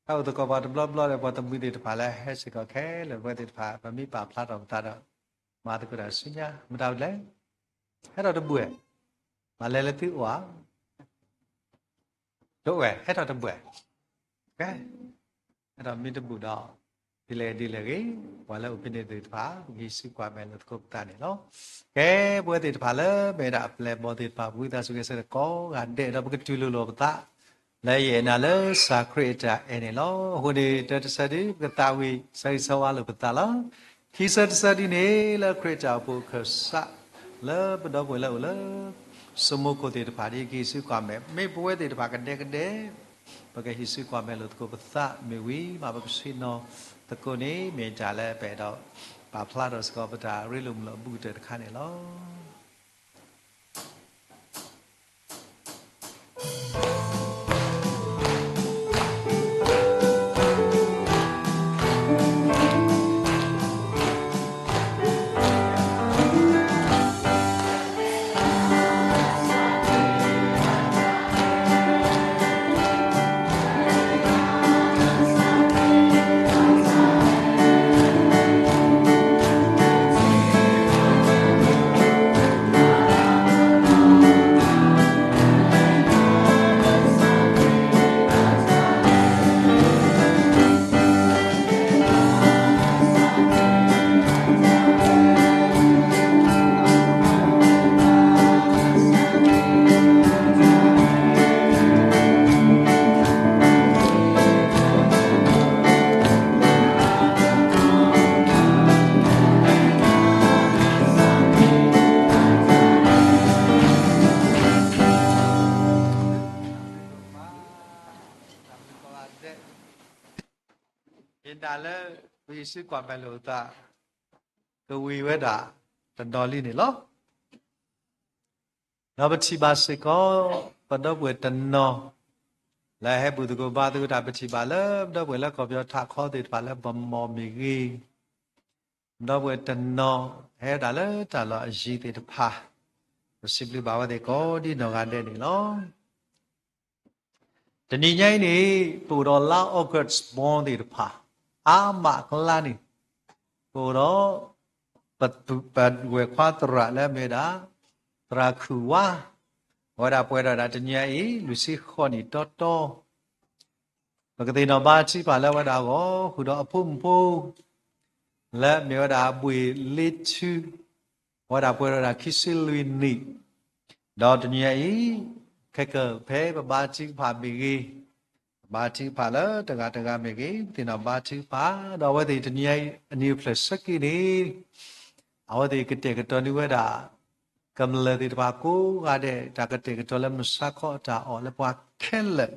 ဟဲအိၣ်သကိးပှၤတဘျီဘျီဒီး ပှၤတမှံၤသ့ၣ်တဖၣ်လၢဟဲစ့ၢ်ကီးခဲလၢာ် ပဝဲသ့ၣ်တဖၣ် ပမ့ၢ်ပာ်ဖျါထီၣ်ပသးဒီး မၤသကိးတၢ်ဆူညါ မတၤအိၣ်ဒ်လဲၣ်, ဟဲထီၣ်တဘူၣ်, မၤလဲၤလၢသုအိၣ်ဧါ တအိၣ်ဝဲ ဟဲထီၣ်တဘူၣ်, ကဲ, ဟဲထီၣ်မ့ၢ်တဘူၣ်ဒီး ဒ်လဲၣ်ဒ်လဲၣ်ဂ့ၤ, ပှၤလၢအိၣ်ဖဲန့ၣ်သ့ၣ်တဖၣ် ပကဟံးစုကွၢ်မဲာ်လိာ်သကိးပသးန့ၣ်လီၤ. ကဲ, ပဝဲသ့ၣ်တဖၣ်လၢမ့ၢ်ဒၣ်အပျဲၢ်အဘီၣ်သ့ၣ်တဖၣ် ပဝံသးစူၤဂဲၤဆၢထၢၣ်ကိးဂၤဒဲး ဒီးပကတူၢ်လိာ်လိာ်ပသး လၢယအဲၣ်နၤလၢစၢ်ခရံာ်အတၢ်အဲၣ်န့ၣ်လီၤ. အဃိန့ၣ် တၢတဆၢဒု ပကသးဝံၣ်ဆၢဂ့ၤဆၢဝါလိာ်ပသးလီၤ. ခံဆၢတဆၢဒုန့ၣ် လၢခရံာ်တၢ်အိၣ်ဖှိၣ်အခၢၣ်စး လၢပဒီပုၢ်ဝဲၢ်လၢအိၣ်လၢ ဆိမိၣ်ခိၣ်သ့ၣ်တဖၣ် ဒ်ကဟံးစုကွၢ်မဲာ် မ့ၢ်ပဝဲသ့ၣ်တဖၣ်ကဒဲကဒဲ ပကဟံးစုကွၢ်မဲာ်လိာ်သကိးပသးမ့ၢ်ဝံၤ မ့ၢ်ပကဆ့ၣ်နီၤသကိးန့ၣ် မ့ၢ်တၢ်လၢပအဲၣ်ဒိးပာ်ဖျါထီၣ်စ့ၢ်ကီး ပတၢ်ရ့လိာ်မုာ်လိာ်အဘူးကတၢၢ်တခါန့ၣ်လီၤ. ယနာ်လၢ ပဟံးစုကွၢ်မဲာ်လိာ်သး ကဝံၤဝဲဒၣ်တနီၤလံန့ၣ်လီၤ. ဒီးပထံၣ်ဘၣ်စ့ၢ်ကီး ပဒီပုၢ်ဝဲၢ်တနီၤ လၢဟဲဘူၣ်သကိးဘါသကိးတၢ် ပထံၣ်ဘၣ်လၢပဒီပုၢ်ဝဲၢ်လၢကီၢ်ပယီၤထးခီသ့ၣ်တဖၣ်လၢပမီၢ်မ့ၢ်ဂ့ၤ, ပဒီပုၢ်ဝဲၢ်တနီၤ ဟဲဒၣ်လၢတၢ်လီၢ်အယံၤသ့ၣ်တဖၣ် ပစံးဘျုးဘၣ်ဝဲသ့ၣ်ကိးဒ်နီၢ်ဂၤဒဲးန့ၣ်လီၤ. တနံၤညါအံၤန့ၣ် ပအိၣ်ဒီးလါ August born သ့ၣ်တဖၣ် အါမးအကျါန့ၣ် ပအိၣ်ဒီး ပဝဲၢ်ခွါသရၣ်လၢအမ့ၢ်ဝဲဒၣ် သရၣ်ခုၣ်ဝါ, အဝဲဒၣ်ပှဲၤဒီးဒၣ်တနံၤအံၤ လွံၢ်ဆံဃိးနံၣ်တီတီ, ပကသ့ၣ်နီၣ်ဘါထုကဖၣ်လၢအဝဲဒၣ်အဂီၢ် ဃုာ်ဒီးအဖိမုၣ်ဖိ လၢအမ့ၢ်ဝဲဒၣ်အဘှ့ၣ်လ့ထူ, အဝဲဒၣ်ပှဲၤဒီးဒၣ်ခံဆံလွံၢ်နံၣ်, ဒီးတနံၤအံၤ ခဲကဖဲပဘါထုကဖၣ်မ့ၢ်ဂ့ၤ, ပဘါထုကဖၣ်လၢတဂၤတဂၤမ့ၢ်ဂ့ၤ, ပသ့ၣ်နီၣ်ဘါထုကဖၣ်, ဒီးအဝဲသ့ၣ်တနံၤအံၤအနံၤအဖျၢၣ်ဆၢက့ၤန့ၣ် အဝဲသ့ၣ်ကတဲာ်ကတီၤန့ၢ်ဝဲဒၣ် ကမျၢၢ်သ့ၣ်တဖၣ်ကိးဂၤဒဲး တၢ်ကတဲာ်ကတီၤလၢမုၢ်ဆါခီအတၢ်အီၣ်လၢပှၤခဲလၢာ်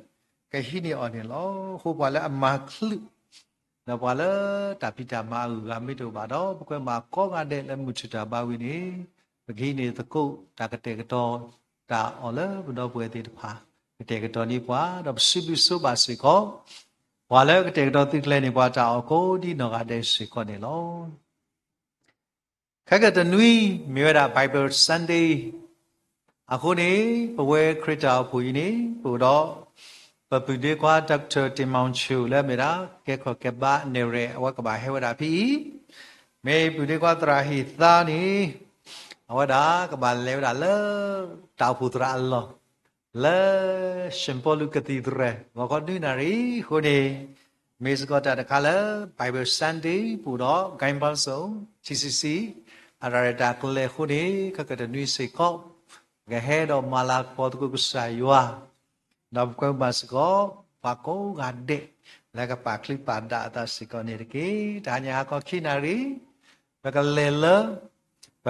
ကဟံးန့ၢ်အီၤန့ၣ်လီၤ. အဃိပှၤလၢအမၤချုး ဒီးပှၤလၢတၢ်ဖံးတၢ်မၤအဂုၤအဂၤမ့ၢ်တအိၣ်ဘၣ်ဒီး ပကွဲမုာ်ကိးဂၤဒဲးလၢမုၢ်ထူၣ်တၢ်ဘါဝံၤန့ၣ် ပကဟံးန့ၢ်သကိးတၢ်ကတဲာ်ကတီၤ တၢ်အီၣ်လၢပဒီပုၢ်ဝဲၢ်သ့ၣ်တဖၣ် ကတဲာ်ကတီၤန့ၢ်ပှၤ ဒီးပစံးဘျုးစံးဘၣ်စ့ၢ်ကီး ပှၤလၢကတဲာ်ကတီၤသုးကျဲၤန့ၢ်ပှၤတၢ်အီၣ်ကိးဒ်နီၢ်ဂၤဒဲးစ့ၢ်ကီးန့ၣ်လီၤ. ခဲကတနွံ မ့ၢ်ဝဲဒၣ် Bible Sunday အဃိန့ၣ် ပဝဲခရံာ်တၢ်အိၣ်ဖှိၣ်အံၤန့ၣ် ပအိၣ်ဒီး ပပုၢ်ဒ့ခွါ Doctor Tin Maung Cho လၢအမ့ၢ်ဒၣ် ကဲခီၣ်ကဲဘါနဲၣ်ရဲၣ် အဝဲကဘၣ်ဟဲဝဲဒၣ်ဖဲအံၤ, မ့ၢ်ပုၢ်ဒ့ခွါသရၣ်ဟ့ၣ်သါန့ၣ် အဝဲဒၣ်ကဘၣ်လဲၤဝဲဒၣ်လၢ တၢ်အိၣ်ဖှိၣ်သရၣ်အလီၢ် လၢ Saint Paul Cathedral ဂီၤခီနွံနၣ်ရံၣ်အဃိန့ၣ် မ့ၢ်စ့ၢ်ကီးတၢ်တခါလၢ Bible Sunday ပအိၣ်ဒီး Gaibal Song T C C အတၢ်ရဲၣ်တၢ်ကျဲၤအဃိန့ၣ် ခဲကတနွံစ့ၢ်ကီး ပကဟဲဒီးမၤလၤကပီၤသကိးကစၢ်ယွၤ ဒီးပကွဲမုာ်ဘၣ်စ့ၢ်ကီး ပှၤကိးဂၤဒဲး လၢကပာ်ချံပာ်ဒၣ်အသးစ့ၢ်ကီးန့ၣ်တက့ၢ်. တဟါညါဟါခီခံနၣ်ရံၣ် ပကလဲၤလၢ ပ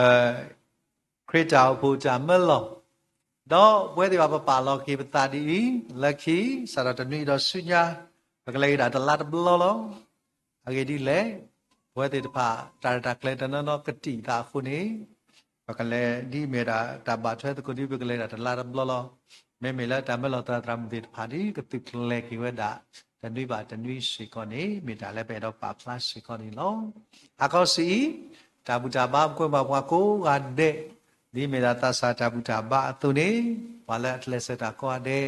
ခရံာ်တၢ်အိၣ်ဖှိၣ်တၢ်မၢလီၤ, ဒီးပဝဲသ့ၣ်ဘၣ်ပပာ်လီၤက့ၤပသးဒ်အံၤ, လၢခံ စးထီၣ်တနွံအံၤဒီးဆူညါ ပကလဲၤက့ၤဒၣ်တလါတဘျီလီၤ. အဂ့ၢ်ဒ်လဲၣ်, ပဝဲသ့ၣ်တဖၣ် တၢ်ရဲၣ်တၢ်ကျဲၤတနီၤနီၤကတံာ်သးအဃိန့ၣ် ပကလဲၤဒ်မ့ၢ်ဒၣ်တၢ်ဘၣ်ထွဲသကိးဒ်ပကလဲၤဒၣ်တလါတဘျီလီၤ. မ့မ့ၢ်လၢတၢ်မၢလီၤသရၣ်သရၣ်မုၣ်သ့ၣ်တဖၣ်ဒ်ကသုးကျဲၤက့ၤဝဲဒၣ် တနွံဘၣ်တနွံစ့ၢ်ကီးန့ၣ် မ့ၢ်တၢ်လၢပအဲၣ်ဒိးပာ်ဖျါစ့ၢ်ကီးန့ၣ်လီၤ. ဟါခီဆံးအံၤ တၢ်ဘူၣ်တၢ်ဘါပကွဲမုာ်ဘၣ်ပှၤကိးဂၤဒဲး, ဒ်မ့ၢ်ဒၣ်သးစၢ်တၢ်ဘူၣ်တၢ်ဘါအသိးန့ၣ် ပှၤလၢအကျဲးစၢးတၢ်ကိးဂၤဒဲး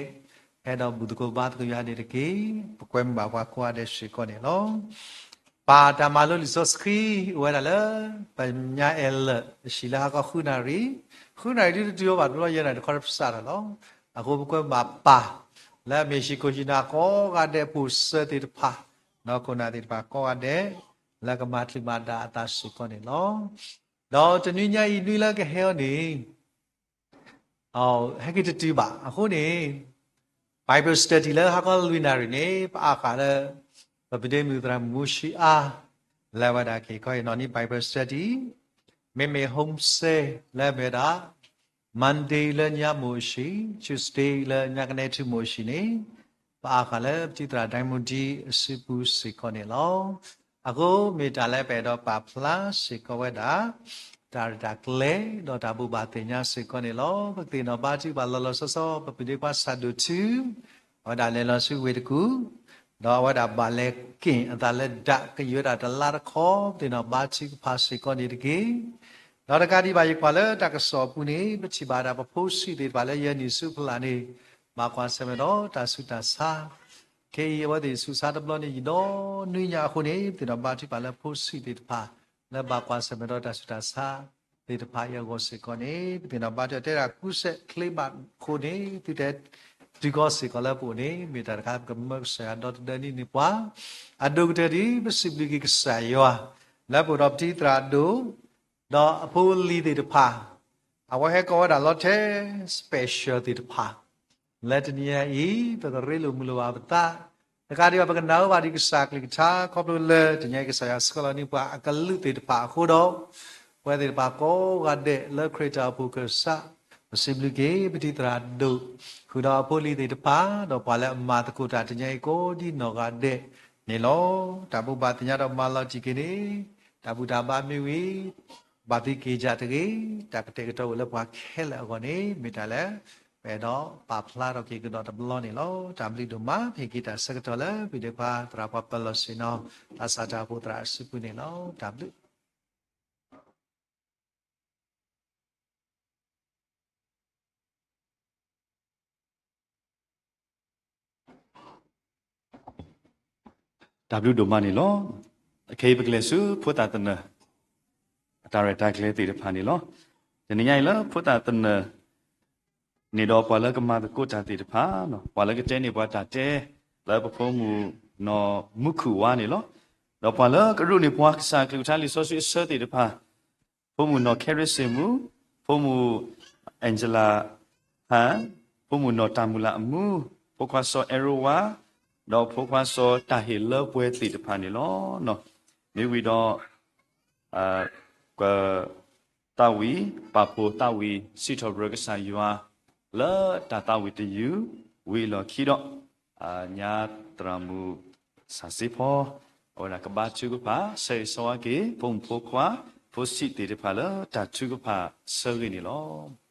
ဟဲဒီးဘူၣ်သကိးဘါသကိးယွၤန့ၣ်တက့ၢ်. ပကွဲမုာ်ဘၣ်ပှၤကိးဂၤဒဲးစ့ၢ်ကီးန့ၣ်လီၤ. ပၢ်တၢ်မၤလိလံာ်စီဆှံ အိၣ်ဝဲဒၣ်လၢ ပညါအဲၣ်လၢာ် အဟံၣ်လၢဟါခီဃုနၣ်ရံၣ်, ဃုနၣ်ရံၣ်ဒ်တတုၤအီၤဘၣ်တဘျီ ယဲၢ်နၣ်ရံၣ်တခီတပစးထီၣ်လီၤ. အဃိပကွဲမုာ်ဘၣ်ပၢ် လၢအမ့ၢ်ဟံၣ်ခိၣ်ဟံၣ်နၢ်ကိးဂၤဒဲး ဖိၣ်စၢၤသ့ၣ်တဖၣ်, ဒီးခိၣ်နၢ်သ့ၣ်တဖၣ်ကိးဂၤဒဲး လၢကမၤတံာ်မၤဒၣ်အသးစ့ၢ်ကီးန့ၣ်လီၤ. ဒီးတနွံညါအံၤနွံလၢကဟဲအီၤန့ၣ် ဟဲက့ၤတတုၤဘၣ်. အဃိန့ၣ် Bible study လၢဟါခီလွံၢ်နၣ်ရံၣ်န့ၣ် ပအါဃာ်လၢ ပပုၢ်ဒ့မုၣ်သရၣ်မုၣ်မူၡံအါ လၢအဝဲဒၣ်ကဟ့ၣ်ခီဟ့ၣ်နီၤန့ၢ် Bible study, မ့မ့ၢ် home cell လၢအမ့ၢ်ဝဲဒၣ် Monday လၢညါမ့ၢ်အိၣ်ဆံး, Tuesday လၢညါကနဲထူမ့ၢ်အိၣ်ဆံးန့ၣ် ပအါဃာ်လၢပတံၤသရၣ်ဒိၣ်မူဒံအစုပူၤစ့ၢ်ကီးန့ၣ်လီၤ. အဃိမ့ၢ်တၢ်လၢပအဲၣ်ဒိးပာ်ဖျါစ့ၢ်ကီးဝဲဒၣ် တၢ်ရဲၣ်တၢ်ကျဲၤ ဒီးတၢ်ဘိးဘၣ်သ့ၣ်ညါစ့ၢ်ကီးန့ၣ်လီၤ. ပကသ့ၣ်နီၣ်ဘါထုကဖၣ်လီၤလီၤဆီဆီ ပပုၢ်ဒ့ခွါဆၣ်ဒိၣ်ထူ အဝဲဒၣ်လဲၤလီၤဆူဝ့ၢ်တကူၣ်, ဒီးအဝဲဒၣ်ဘၣ်လဲၤက့ၣ်အသးလၢဒၣ်ကယဲၢ်ဝဲဒၣ်တလါတခီ ပသ့ၣ်နီၣ်ဘါထုကဖၣ်စ့ၢ်ကီးန့ၣ်တက့ၢ်. ဒီးတကးဒံးဘၣ်ယကွၢ်လၢတၢ်ကစီၣ်အပူၤန့ၣ် ပထံၣ်ဘၣ်ဒၣ်ပဖိဆံးသ့ၣ်တဖၣ်လၢယဲၢ်နံၣ်ဆူဖီလာ်န့ၣ် ဘၣ်ကွၢ်ဆၢၣ်မဲာ်ဒီးတၢ်ဆူးတၢ်ဆါ ခဲအံၤအဝဲသ့ၣ်ဆူးဆါတဘျီန့ၣ် ယံာ်ဒီးနွံညါအဃိန့ၣ် ပသ့ၣ်နီၣ်ဘါထုကဖၣ်လၢဖိဆံးသ့ၣ်တဖၣ် လၢဘၣ်ကွၢ်ဆၢၣ်မဲာ်ဒီးတၢ်ဆူးတၢ်ဆါသ့ၣ်တဖၣ်အံၤအဂီၢ်စ့ၢ်ကီးန့ၣ် ပသ့ၣ်နီၣ်ဘါထုကဖၣ်တဲဒၣ်ကူစဲးချ့ဘၣ်အဃိန့ၣ် သုတဲတုၤကီစ့ၢ်ကီးလၢပအိၣ်န့ၣ် မ့ၢ်တၢ်တခါပကမၢကစၢ်ယွၤဒီသဒၢန့ၢ်န့ၢ်ပှၤ အဒိၣ်ကတၢၢ်ဒ်ပစံးဘျုးက့ၤကစၢ်ယွၤ လၢပအိၣ်ဒီးပတံၤသရၣ်ဒိၣ် ဒီးအဖိအလံၤသ့ၣ်တဖၣ် အဝဲဟဲကိးဝဲဒၣ်လီၤထဲ special သ့ၣ်တဖၣ် လၢတနံၤအံၤ ပကရ့လိာ်မုာ်လိာ်ဘၣ်ပသး, တကးဒံးဘၣ် ပကနၢ်ဟူဘၣ်ဒံးကစၢ်ကလုၢ်ကထါ ခီဖျိလၢတနံၤအံၤ ကစၢ်ယွၤဆှၢလီၤန့ၢ်ပှၤအကလုၢ်သ့ၣ်တဖၣ်အဃိဒီး ပဝဲသ့ၣ်တဖၣ်ကိးဂၤဒဲးလၢခရံာ်တၢ်အိၣ်ဖှိၣ်ကစၢ် ပစံးဘျုးက့ၤပတံၤသရၣ်ဒိၣ် ဃုာ်ဒီးအဖိအလံၤသ့ၣ်တဖၣ် ဒီးပှၤလၢအမၤသကိးတၢ်တနံၤအံၤကိးဒ်နီၢ်ဂၤဒဲးန့ၣ်လီၤ. တၢ်ဘိးဘၣ်သ့ၣ်ညါဒီးမၤလီၤတံၢ်က့ၤန့ၣ် တၢ်ဘူၣ်တၢ်ဘါမ့ၢ်ဝံၤ ဘၣ်သံက့ၤယၤတဂ့ၤ, တၢ်ကတဲာ်ကတီၤအိၣ်လၢပှၤခဲလၢာ်အဂီၢ်န့ၣ် မ့ၢ်တၢ်လၢ ပအဲၣ်ဒိးပာ်ဖျါထီၣ်က့ၤကဒီးတဘျီန့ၣ်လီၤ. တၢ်ဘျုးဒိၣ်မး ပဟ့ၣ်က့ၤတၢ်ဆၢကတီၢ်လၢ ပုၢ်ဒ့ခွါသရၣ်ပှၤပၢၤလီၢ်ဆ့ၣ်နီၤ သးစၢ်တၢ်အိၣ်ဖှိၣ်သရၣ်အစုပူၤန့ၣ်လီၤ. တၢ်ဘျုး တၢ်ဘျုးဒိၣ်မးန့ၣ်လီၤ. အခဲအံၤပကလဲၤဆူဖိသၣ်သနၢၣ် အတၢ်ရဲၣ်တၢ်ကျဲၤသ့ၣ်တဖၣ်န့ၣ်လီၤ. တနံၤညါအံၤလၢဖိသၣ်သနၢၣ်န့ၣ်ဒီး ပှၤလၢကမၤသကိးတၢ်သ့ၣ်တဖၣ်, ပှၤလၢကတဲန့ၢ်ပှၤတၢ်တဲ လၢပဖိမုၣ်နီၢ်မူခိၣ်ဝါန့ၣ်လီၤ. ဒီးပှၤလၢကရူၢ်န့ၢ်ပှၤကစၢ်အကလုၢ်ကထါလံာ်စီဆှံအဆၢသ့ၣ်တဖၣ်, ဖိမုၣ်နီၢ်ခဲရ့စ့ၣ်မူ, ဖိမုၣ်အဲၣ်ကလးဟၣ်, ဖိမုၣ်နီၢ်တၢ်မုၢ်လၢ်အမူ, ဖိခွါစီၤအဲရိဝါ, ဒီးဖိခွါစီၤတၢ်ဟ့ၣ်လၢပှဲၤသ့ၣ်တဖၣ်န့ၣ်လီၤ. မ့ၢ်ဝံၤဒီး က သးဝံၣ် ပာ်ဖှိၣ်သးဝံၣ် စံးထီၣ်ပတြၢၤကစၢ်ယွၤ လၢတၢ်သးဝံၣ်တယုၢ် ဝံၤအလီၢ်ခံဒီး ညါသရၣ်မုၣ်စၢ်စ့ဖီ အဝဲဒၣ်ကဘါထုကဖၣ် ဆၢဂ့ၤဆၢဝါက့ၤ ဖိမုၣ်ဖိခွါ ဖိဆံးသ့ၣ်တဖၣ်လၢတၢ်ထုကဖၣ်ဆၢဂ့ၤန့ၣ်လီၤ.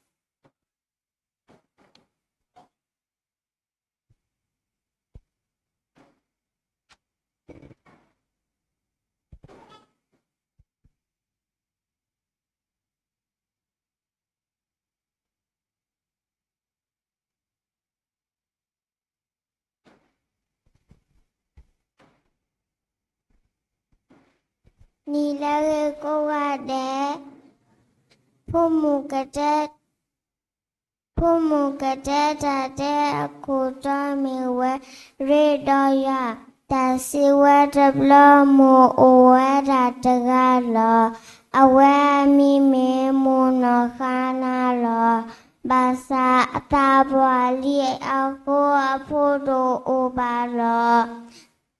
နံၤလၢအဂ့ၤကိးဂၤဒဲး, ဖိမုၣ်ကတဲ ဖိမုၣ်ကတဲတၢ်တဲအခိၣ်တီမ့ၢ်ဝဲ ရ့ဒီးယွၤ, တၢ်စံးဝဲတဘျီ မိၢ်အိၣ်ဝဲဒၣ်တဂၤလီၤ. အဝဲအမံၤမ့ၢ်မိၢ်နီၢ်ဃါနၤလီၤ. ဘၣ်ဆၣ်အသးပှၢ်လံအဃိ အဖိတအိၣ်ဘၣ်လီၤ.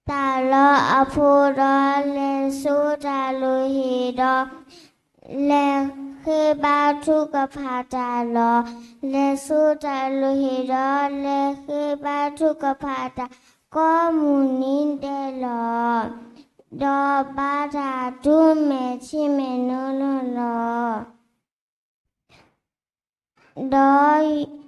တၢ်လၢအဖိဒီး လဲၤဆိတၢ်လုၢ်ဟံၣ်ဒီး လဲၤဃ့ဘါထုကဖၣ်တၢ်လီၤ. လဲၤဆိတၢ်လုၢ်ဟံၣ်ဒီး လဲၤဃ့ဘါထုကဖၣ်တၢ် ကိးမုၢ်နံၤဒဲးလီၤ. ဒီးဘါတၢ်တုၤမဲာ်ထံမဲာ်နိလီၤ. ဒီး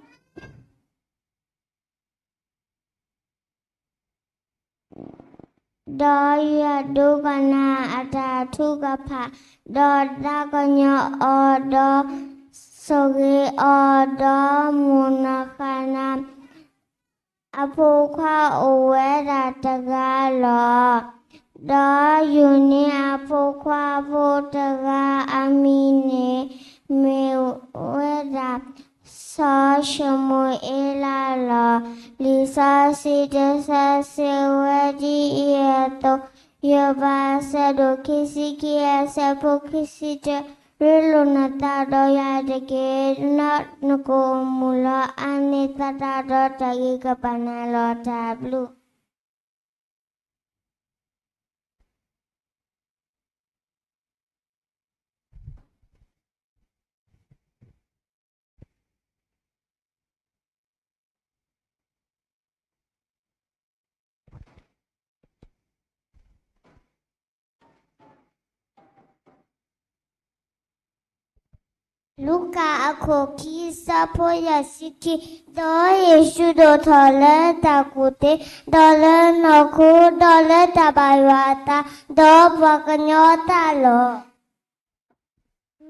ဒီးယွၤဒိကနၣ်အတၢ်ထုကဖၣ်, ဒီးသးကညီၤအီၤ, ဒီးဆိၣ်ဂ့ၤအီၤ, ဒီးမိၢ်နီၢ်ဃါနၤ အဖိခွါအိၣ်ဝဲဒၣ်တဂၤလီၤ. ဒီးယူၤန့ၣ်အဖိခွါဖိတဂၤအမံၤန့ၣ် မ့ၢ်ဝဲဒၣ် စီၤၡမူၤအ့လးလီၤ. လံာ်စီဆှံတဆၢစံးဝဲဒ်အံၤအသိး, ယိၤဘးအဆၢဒိၣ်ခံဆံခံအဆၢဖိခံဆံတၢ, ရ့လိာ်နသးဒီးယၤတက့ၢ်, နကအိၣ်မုာ်လီၤ. အါန့ၢ်သးတၢ်ဒီးတၢ်ဂ့ၤကပာ်နၤလီၤ. တၢ်ဘျုး လူၤကၣ်အခိၣ်ခံ အဆၢဖိယဲၢ်ဆံခံ, ဒီးယ့ၣ်ၡူးဒိၣ်ထီၣ်လၢတၢ်ကူၣ်သ့, ဒီးလၢနီၢ်ခိ, ဒီးလၢတၢ်ဘါယွၤအသး, ဒီးပှၤကညီအသးလီၤ.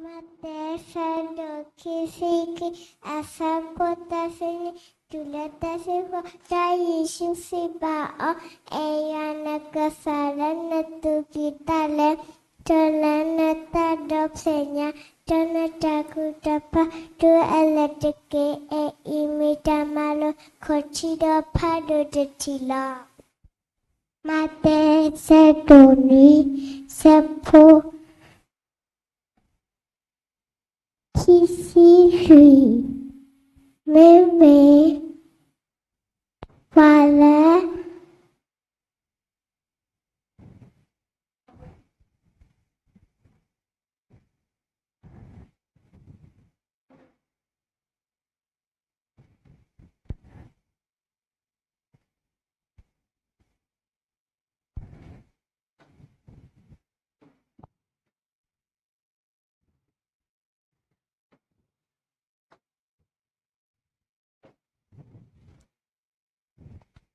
မးသဲအဆၢဒိၣ်ခံဆံခံ အဆၢဖိသၢဆံနွံ တုၤလၢသၢဆံဃိး, ဒီးယ့ၣ်ၡူးစံးဘၣ်အီၤ, အဲၣ်ယွၤနကစၢ်လၢနသူၣ်ကံၢ်သးလဲ, ဒီးလၢနသးဒီဖျၢၣ်ညါ, ဒီးနတၢ်ကူၣ်တၢ်ဖးဒိၣ်အလၢာ်တက့ၢ်. အအံၤမ့ၢ်တၢ်မၤလိာ်ခီၣ်ထံးဒီးဖးဒိၣ်တထံၣ်လီၤ. မးသဲအဆၢဒိၣ်နွံ အဆၢဖိ ခံဆံလွံၢ်, မ့မ့ၢ်ပှၤလၢ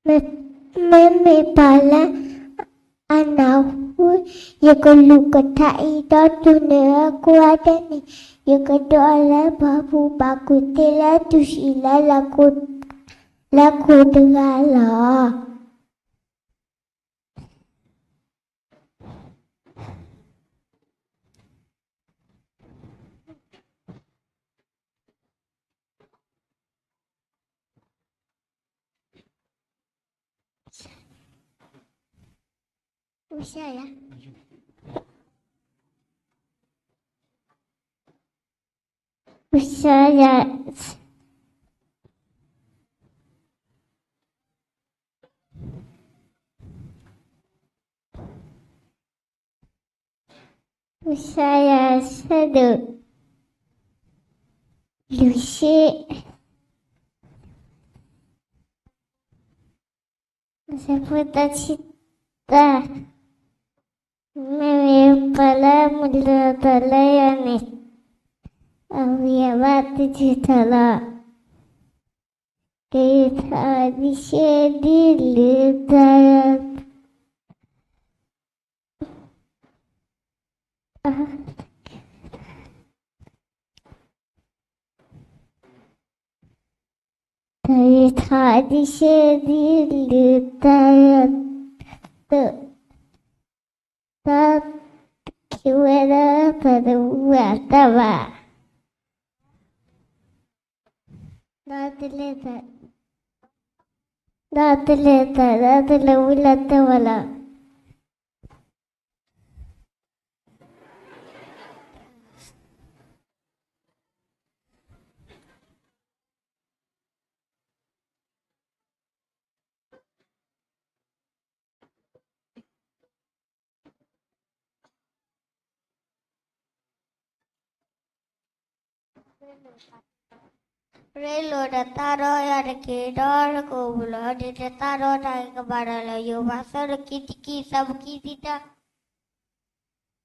မ့မ့ၢ်ပှၤလၢ အနၢ်ဟူ ယကလုၢ်ကထါအံၤ ဒီးတူၢ်န့ၢ်အကိးဂၤဒဲးန့ၣ်, ယကဒိးအီၤလၢပှၢ်ပူၤ ဘၣ်ကူၣ်သ့လၢတူၢ်ဆံးလၢ လၢခိၣ်တဂၤလီၤ. ကစၢ်ယွၤ, ကစၢ်ယွၤ, ကစၢ်ယွၤ ဆၢဒိၣ် လွံၢ်ဆံ, အဆၢဖိသၢဆံသၢ, မ့မ့ၢ်ပှၤလၢအမုၢ်လၢ်တၢ်လၢယွၤန့ၣ်, အဝံၤအဘၣ်သ့ၣ်ထီၣ်လီၤ. ကယံာ်ထီၣ်ဒံးဆံးဒ်လံာ်တၢ်ယွၤ တၢ်ယွၤထီၣ်ဒံးဆံးဒ်လံာ်တၢ်ယွၤ, တၢ်က့ၤဝဲဒၣ်တၢ်တဝံၤအတၢ်ဘၣ်, ဒီးတလဲၤတၢ်, ဒီးတလဲၤတၢ်, ဒီးတလဲၤဝံၤလၢတၢ်ဘၣ်လီၤ. ရ့လိာ်တသးဒီးယွၤတက့ၢ်, ဒီးနကအိၣ်ဘူးလီၤ. ဒ်တသးဒီးတၢ်ဂ့ၤကဘၣ်ဒီးလၢယိၤဘး, အဆၢဒိၣ်ခံဆံခံ, အဆၢဖိခံဆံတၢ,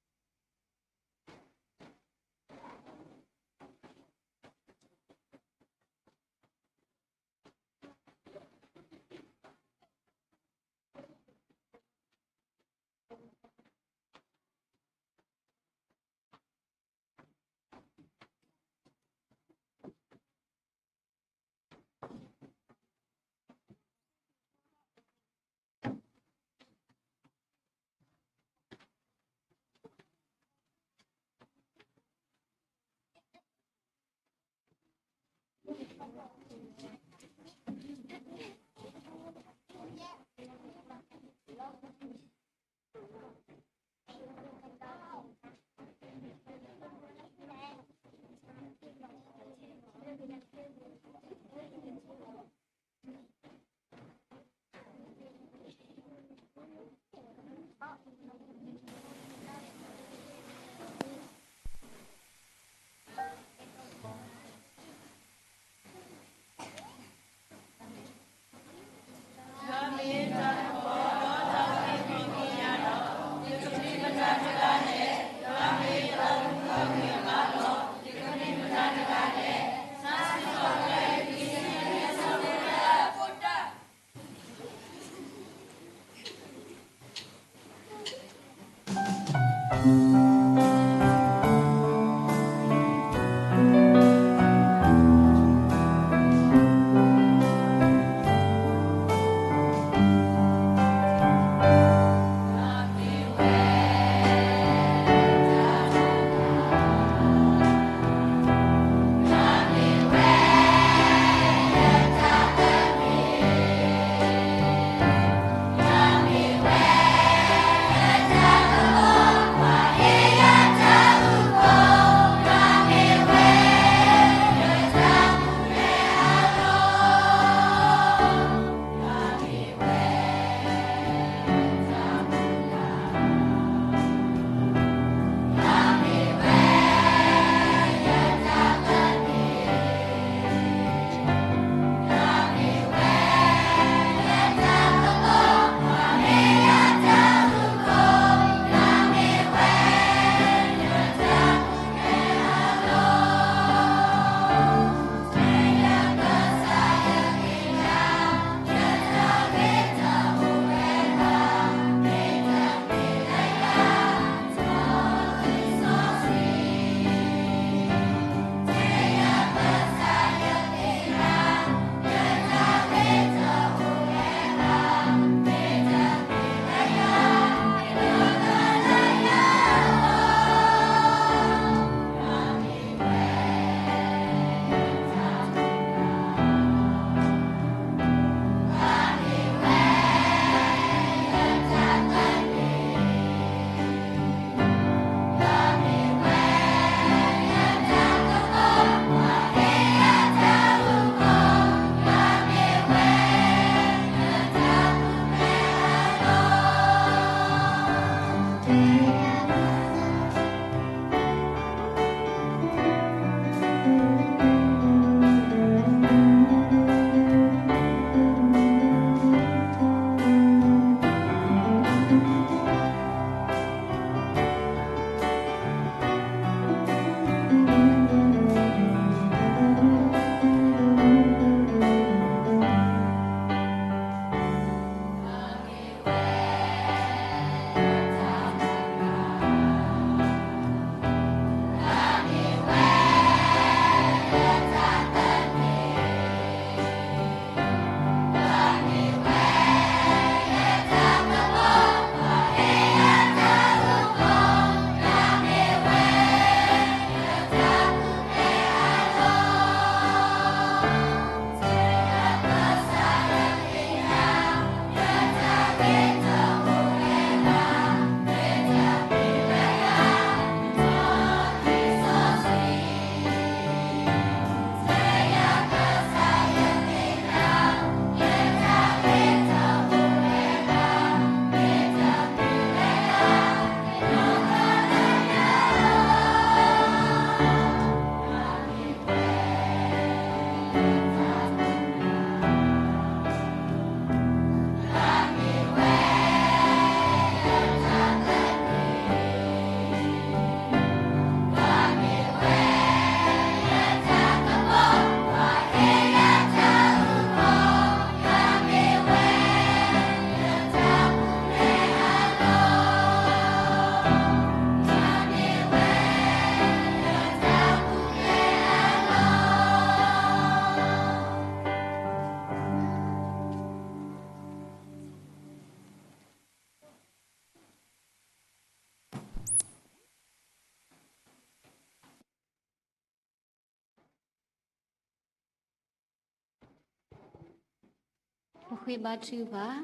ပဃ့ဘါထုကဖၣ်.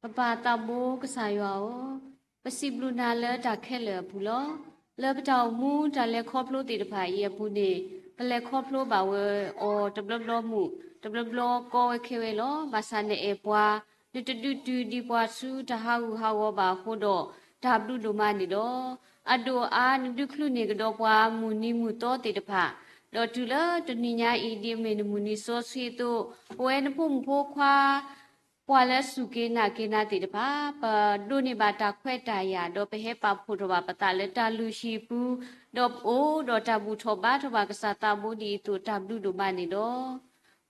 ပပၢ်သးဘိကစၢ်ယွၤဧၢ, ပစံးဘျုးနၤလၢတၢ်ခဲလၢာ်အပူၤလီၤ. လၢပတၢ်အိၣ်မူတၢ်လဲၤခီဖျိသ့ၣ်တဖၣ်အံၤအပူၤန့ၣ်, ပလဲၤခီဖျိဘၣ်ဝဲအီၤတဘျီဘျီမုာ်, တဘျီဘျီကီဝဲခဲဝဲလီၤ. ဘၣ်ဆၣ်နအဲၣ်ပှၤ, နတဒုးတုၤဒံးပှၤဆူတၢ်ဟးဂူာ်ဟးဂီၤဘၣ်အဃိဒီး, တၢ်ဘျုးဒိၣ်မးန့ၣ်လီၤ. အဒိၣ်အါနဒုးချုးန့ၢ်ကဒီးပှၤမုၢ်နံၤမုၢ်သီသ့ၣ်တဖၣ်, ဒီးတုၤလၢတနံၤညါအံၤ ဒ်အမ့ၢ်နမုၢ်နံၤစီဆှံအသိး, ပဝဲနဖိမုၣ်ဖိခွါ ပှၤလၢအစူၢ်က့ၤနာ်က့ၤနၤသ့ၣ်တဖၣ်, ပဒိးန့ၢ်ဘၣ်တၢ်ခွဲးတၢ်ယာ်, ဒီးပဟဲပာ်ဖှိၣ်ထီၣ်ဘၣ်ပသးလၢတၢ်လုၢ်ဟံၣ်ပူၤ, ဒီးပအိၣ်ဒီးတၢ်ဘူၣ်ထီၣ်ဘါထီၣ်ဘၣ်ကစၢ်သးဘိဒ်အံၤအသိး တၢ်ဘျုးဒိၣ်မးန့ၣ်လီၤ.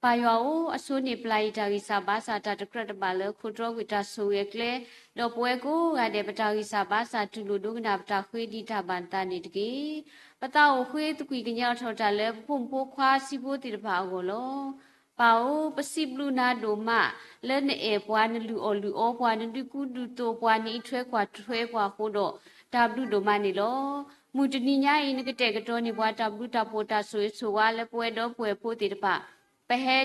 ပၢ်ယွၤဧၢ, အဆိန့ၢ်ပျၢ်အံၤတၢ်ဂံၢ်စၢ်ဘါစၢ် တၢ်တကြၢးတဘၣ်လၢခိတြီကွံာ်တၢ်ဆိၣ်ဂ့ၤအကျဲ, ဒီးပဝဲကိးဂၤဒဲးပတၢ်ဂံၢ်စၢ်ဘါစၢ်တူၢ်လိာ်ဒိကနၣ်ပတၢ်ဃ့ဒံးတၢ်ဘၣ်နသးန့ၣ်တက့ၢ်. ပသးအိၣ်ဃ့သကွံာ်ကညးထီၣ်တၢ်လၢပဖိမုၣ်ဖိခွါစံးဖိသ့ၣ်တဖၣ်အဂီၢ်လီၤ. ပၢ်ဧၢ, ပစံးဘျုးနၤဒိၣ်မး, လၢနအဲၣ်ပှၤ, နလုၢ်အီၣ်လုၢ်အီပှၤ, နဒုးကူဒုးသိးပှၤ, နအံးထွဲကွၢ်ထွဲပှၤအဃိဒီး, တၢ်ဘျုးဒိၣ်မးန့ၣ်လီၤ. မုၢ်တနံၤညါအံၤ နကတဲာ်ကတီၤန့ၢ်ပှၤ တၢ်ဘျုးတၢ်ဖှိၣ်တၢ်ဆိၣ်ဂ့ၤဆိၣ်ဝါလၢပဝဲဒီပုၢ်ဝဲၢ်ဖိသ့ၣ်တဖၣ်, ပဟဲ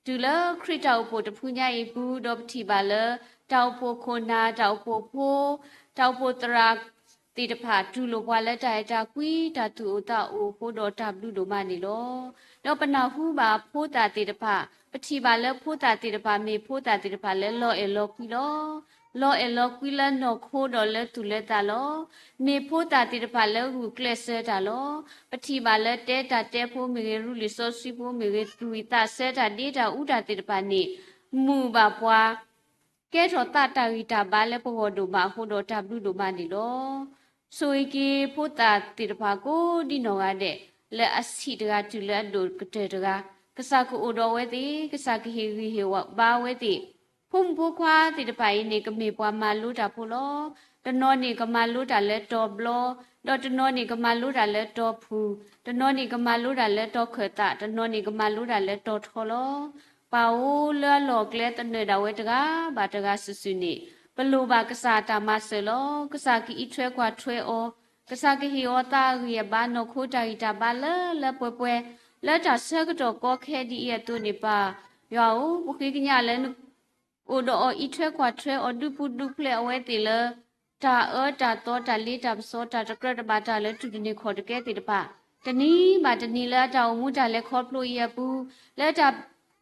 တုၤလၢခရံာ်တၢ်အိၣ်ဖှိၣ်တဖုညါအံၤအပူၤ, ဒီးပထံၣ်ဘၣ်လၢ တၢ်အိၣ်ဖှိၣ်ခိၣ်နၢ်, တၢ်အိၣ်ဖှိၣ်ဖိ, တၢ်အိၣ်ဖှိၣ်သရၣ်သ့ၣ်တဖၣ် တူၢ်လိာ်ပှၤလၢတၢ်အဲၣ်တၢ်ကွံ, တၢ်သူၣ်အိၣ်သးအိၣ်အဃိဒီး တၢ်ဘျုးဒိၣ်မးန့ၣ်လီၤ. ဒီးပနၢ်ဟူဘၣ်ဖိသၣ်သ့ၣ်တဖၣ်, ပထံၣ်ဘၣ်လၢဖိသၣ်သ့ၣ်တဖၣ် မ့ၢ်ဖိသၣ်သ့ၣ်တဖၣ်လၢလီၤအဲၣ်လီၤကွံလီၤ. လီၤအဲၣ်လီၤကွံလၢနီၢ်ခိဒီးလၢသူၣ်လၢသးလီၤ. မ့ၢ်ဖိသၣ်သ့ၣ်တဖၣ်လၢဂုာ်ကျဲးစၢးတၢ်လီၤ. ပထံၣ်ဘၣ်လၢတဲတၢ်တဲဖိမ့ၢ်ဂ့ၤ, ရူလံာ်စီဆှံဖိမ့ၢ်ဂ့ၤ, သူၣ်ဝံၣ်သးစဲတၢ်ဒ့တၢ်အူတၢ်သ့ၣ်တဖၣ်န့ၣ်, မုာ်ဘၣ်ပှၤ ကဲထီၣ်သးတၢ်ဂံၢ်တၢ်ဘါလၢပဂီၢ်ဒိၣ်မးအဃိဒီး တၢ်ဘျုးဒိၣ်မးန့ၣ်လီၤ. ဆိၣ်ဂ့ၤက့ၤဖိသၣ်သ့ၣ်တဖၣ်ကိးဒ်နီၢ်ဂၤဒဲး, လၢအဆံးတဂၤတုၤလၢအဒိၣ်ကတၢၢ်တဂၤ, ကစၢ်ကအိၣ်ဒီးအဝဲသ့ၣ်, ကစၢ်ကဟ့ၣ်ဂံၢ်ဟ့ၣ်ဘါအဝဲသ့ၣ်. ဖိမုၣ်ဖိခွါသ့ၣ်တဖၣ်အံၤန့ၣ် ကမ့ၢ်ပှၤမၤလိတၢ်ဖိလီၤ. တနီၤန့ၣ်ကမၤလိတၢ်လၢတီၤဘျီ, ဒီးတနီၤန့ၣ်ကမၤလိတၢ်လၢတီၤဖုၣ်, တနီၤန့ၣ်ကမၤလိတၢ်လၢတီၤခၢၣ်သး, တနီၤန့ၣ်ကမၤလိတၢ်လၢတီၤထီလီၤ. ပၢ်ဧၢ, လၢအလီၢ်အကျဲသနၢၣ်ဒၣ်ဝဲတဂၤဘၣ်တဂၤစုာ်စုာ်န့ၣ်, ပလိၣ်ဘၣ်ကစၢ်အတၢ်မၤစၢၤလီၤ. ကစၢ်ကအံးထွဲကွၢ်ထွဲအီၤ, ကစၢ်ကဟ့ၣ်အီၤသးအဂံၢ်အဘါ နီၢ်ခိတၢ်ဂံၢ်တၢ်ဘါလၢလၢပှဲၤပှဲၤ, လၢတၢ်ဆၢကတီၢ်ကီခဲဒ်အံၤအသိးန့ၣ် ပၢ်ယွၤဧၢ, ပဃ့ကညးလၢန အိၣ်ဒီးအီၤ အံးထွဲကွၢ်ထွဲအီၤ ဒုးပူၤဒုးဖျဲးအဝဲသ့ၣ်လၢ တၢ်အၢတၢ်သီ တၢ်လ့တၢ်ပစီ တၢ်တကြၢးတဘၣ်တၢ်လၢတူၢ်တန့ၢ်ခီၣ်တကဲသ့ၣ်တဖၣ်, တနံၤဘၣ်တနံၤလၢအတၢ်အိၣ်မူတၢ်လဲၤခီဖျိအံၤအပူၤ, လၢတၢ်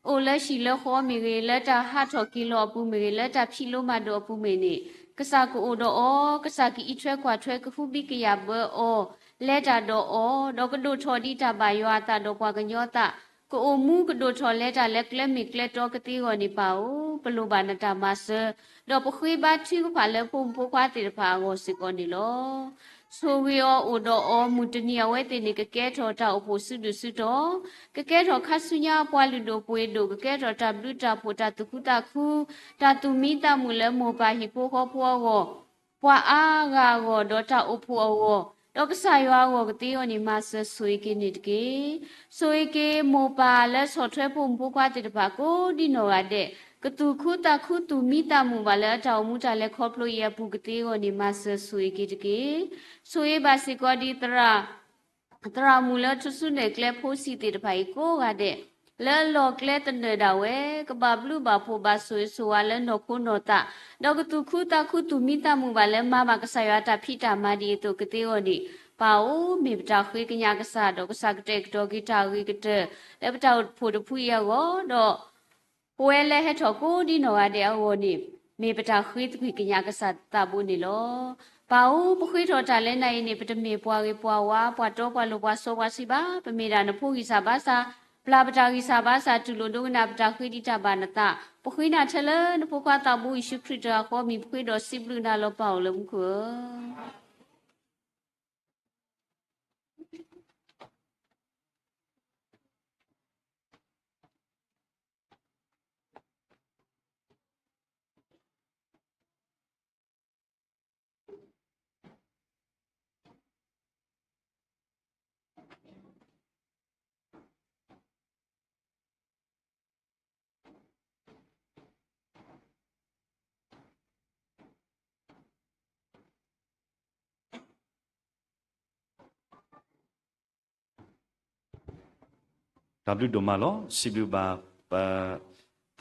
အိၣ်လၢဟံၣ်လၢဃီမ့ၢ်ဂ့ၤ, လၢတၢ်ဟးထီၣ်က့ၤလီၤအပူၤမ့ၢ်ဂ့ၤ, လၢတၢ်ဖံးလိမၤဒိးအပူၤမ့ၢ်န့ၣ်, ကစၢ်ကအိၣ်ဒီးအီၤ, ကစၢ်ကအံးထွဲကွၢ်ထွဲ ကဟုဘံၣ်ကယာ်ဘၢအီၤ, လဲၤတၢ်ဒီးအီၤ, ဒီးကဒိၣ်ထီၣ်ဒ်တၢ်ဘၣ်ယွၤအသးဒီးပှၤကညီအသး, ကအိၣ်မူကဒိၣ်ထီၣ်လဲၤတၢ်လၢကျဲမ့ၢ်ကျဲတီကသ့အဂီၢ်န့ၣ် ပၢ်ဧၢ, ပလိၣ်ဘၣ်နတၢ်မၤစၢၤ, ဒီးပဃ့ဘါထုကဖၣ်လၢဖိမုၣ်ဖိခွါသ့ၣ်တဖၣ်အဂီၢ်စ့ၢ်ကီးန့ၣ်လီၤ. ဆိၣ်ဂ့ၤအီၤအိၣ်ဒီးအီၤ မုၢ်တနံၤအဝဲသ့ၣ်န့ၣ် ကကဲထီၣ်တၢ်အိၣ်ဖှိၣ်စုဒုၣ်စုတီၤ, ကကဲထီၣ်ခါဆူညါအပှၤလုၢ်ဒိၣ်ပှ့ၤဒိၣ်, ကကဲထီၣ်တၢ်ဘျုးတၢ်ဖှိၣ် တၢ်သူၣ်ခုသးခု, တၢ်သူၣ်မံသးမုာ်လၢမိၢ်ပၢ်ဟံၣ်ဖိဃီဖိအဂီၢ်, ပှၤအါဂၤအဂီၢ်, ဒီးတၢ်အိၣ်ဖှိၣ်အဂီၢ်, ဒီးကစၢ်ယွၤအဂီၢ်ကသ့အဂီၢ်န့ၣ် မၤစၢၤဆိၣ်ဂ့ၤက့ၤန့ၣ်တက့ၢ်. ဆိၣ်ဂ့ၤက့ၤမိၢ်ပၢ်လၢဆီၣ်ထွဲဖိမုၣ်ဖိခွါသ့ၣ်တဖၣ်ကိးဒ်နီၢ်ဂၤဒဲး, ကသူၣ်ခုသးခုသူၣ်မံသးမုာ်ဘၣ်လၢအတၢ်အိၣ်မူတၢ်လဲၤခီဖျိအံၤအပူၤကသ့အဂီၢ်န့ၣ် မၤစၢၤဆိၣ်ဂ့ၤက့ၤတက့ၢ်. ဆိၣ်ဂ့ၤဘၣ်စ့ၢ်ကီးဒ်သရၣ် သရၣ်မုၣ်လၢထူၣ်စုနဲၣ်ကျဲဖိဆံးသ့ၣ်တဖၣ်အံၤကိးဂၤဒဲး, လၢအလီၢ်ကျဲသနၢၣ်ဒၣ်ဝဲ, ကဘၣ်ဘျုးဘၣ်ဖှိၣ်ဘၣ်ဆိၣ်ဂ့ၤဆိၣ်ဝါလၢနီၢ်ခိနီၢ်သး, ဒီးကသူၣ်ခုသးခုသူၣ်မံသးမုာ်ဘၣ်လၢမၤဘၣ်ကစၢ်ယွၤတၢ်ဖံးတၢ်မၤဒ်အံၤအသိးကသ့အဂီၢ်န့ၣ်, ပၢ်ဧၢ, မ့ၢ်ပတၢ်ဃ့ကညးကစၢ်, ဒီးကစၢ်ကတဲာ်ကတီၤက့ၤတၢ်ဂ့ၤကတၢၢ် လၢပတၢ်အိၣ်ဖှိၣ်တဖုအံၤအဂီၢ်, ဒီး ပဝဲလၢဟဲထီၣ်ကိးဒ်နီၢ်ဂၤဒဲးအဂီၢ်န့ၣ်, မ့ၢ်ပတၢ်ဃ့သကွံၢ်ကညးကစၢ်သးဘိန့ၣ်လီၤ. ပၢ်ဧၢ, ပဃ့ထီၣ်တၢ်လၢနၤအံၤန့ၣ် ပတမ့ၢ်ပှၤဂ့ၤပှၤဝါ, ပှၤတီပှၤလိၤပှၤစီပှၤဆှံဘၣ်, ပမ့ၢ်ဒၣ်နဖိဂံၢ်စၢ်ဘါစၢ်, ပျၢ်ပတၢ်ဂံၢ်စၢ်ဘါစၢ် တူၢ်လိာ်ဒိကနၣ်ပတၢ်ဃ့ဒံးတၢ်ဘၣ်နသး, ပဃ့နၤထဲလၢနဖိခွါသးဘိယ့ၣ်ၡူးခရံာ်တဂၤဃီအမံၤ ပဃ့ဒီးစံးဘျုးနၤလီၤ ပၢ်အိၣ်လၢမူခိၣ်ဧၢ.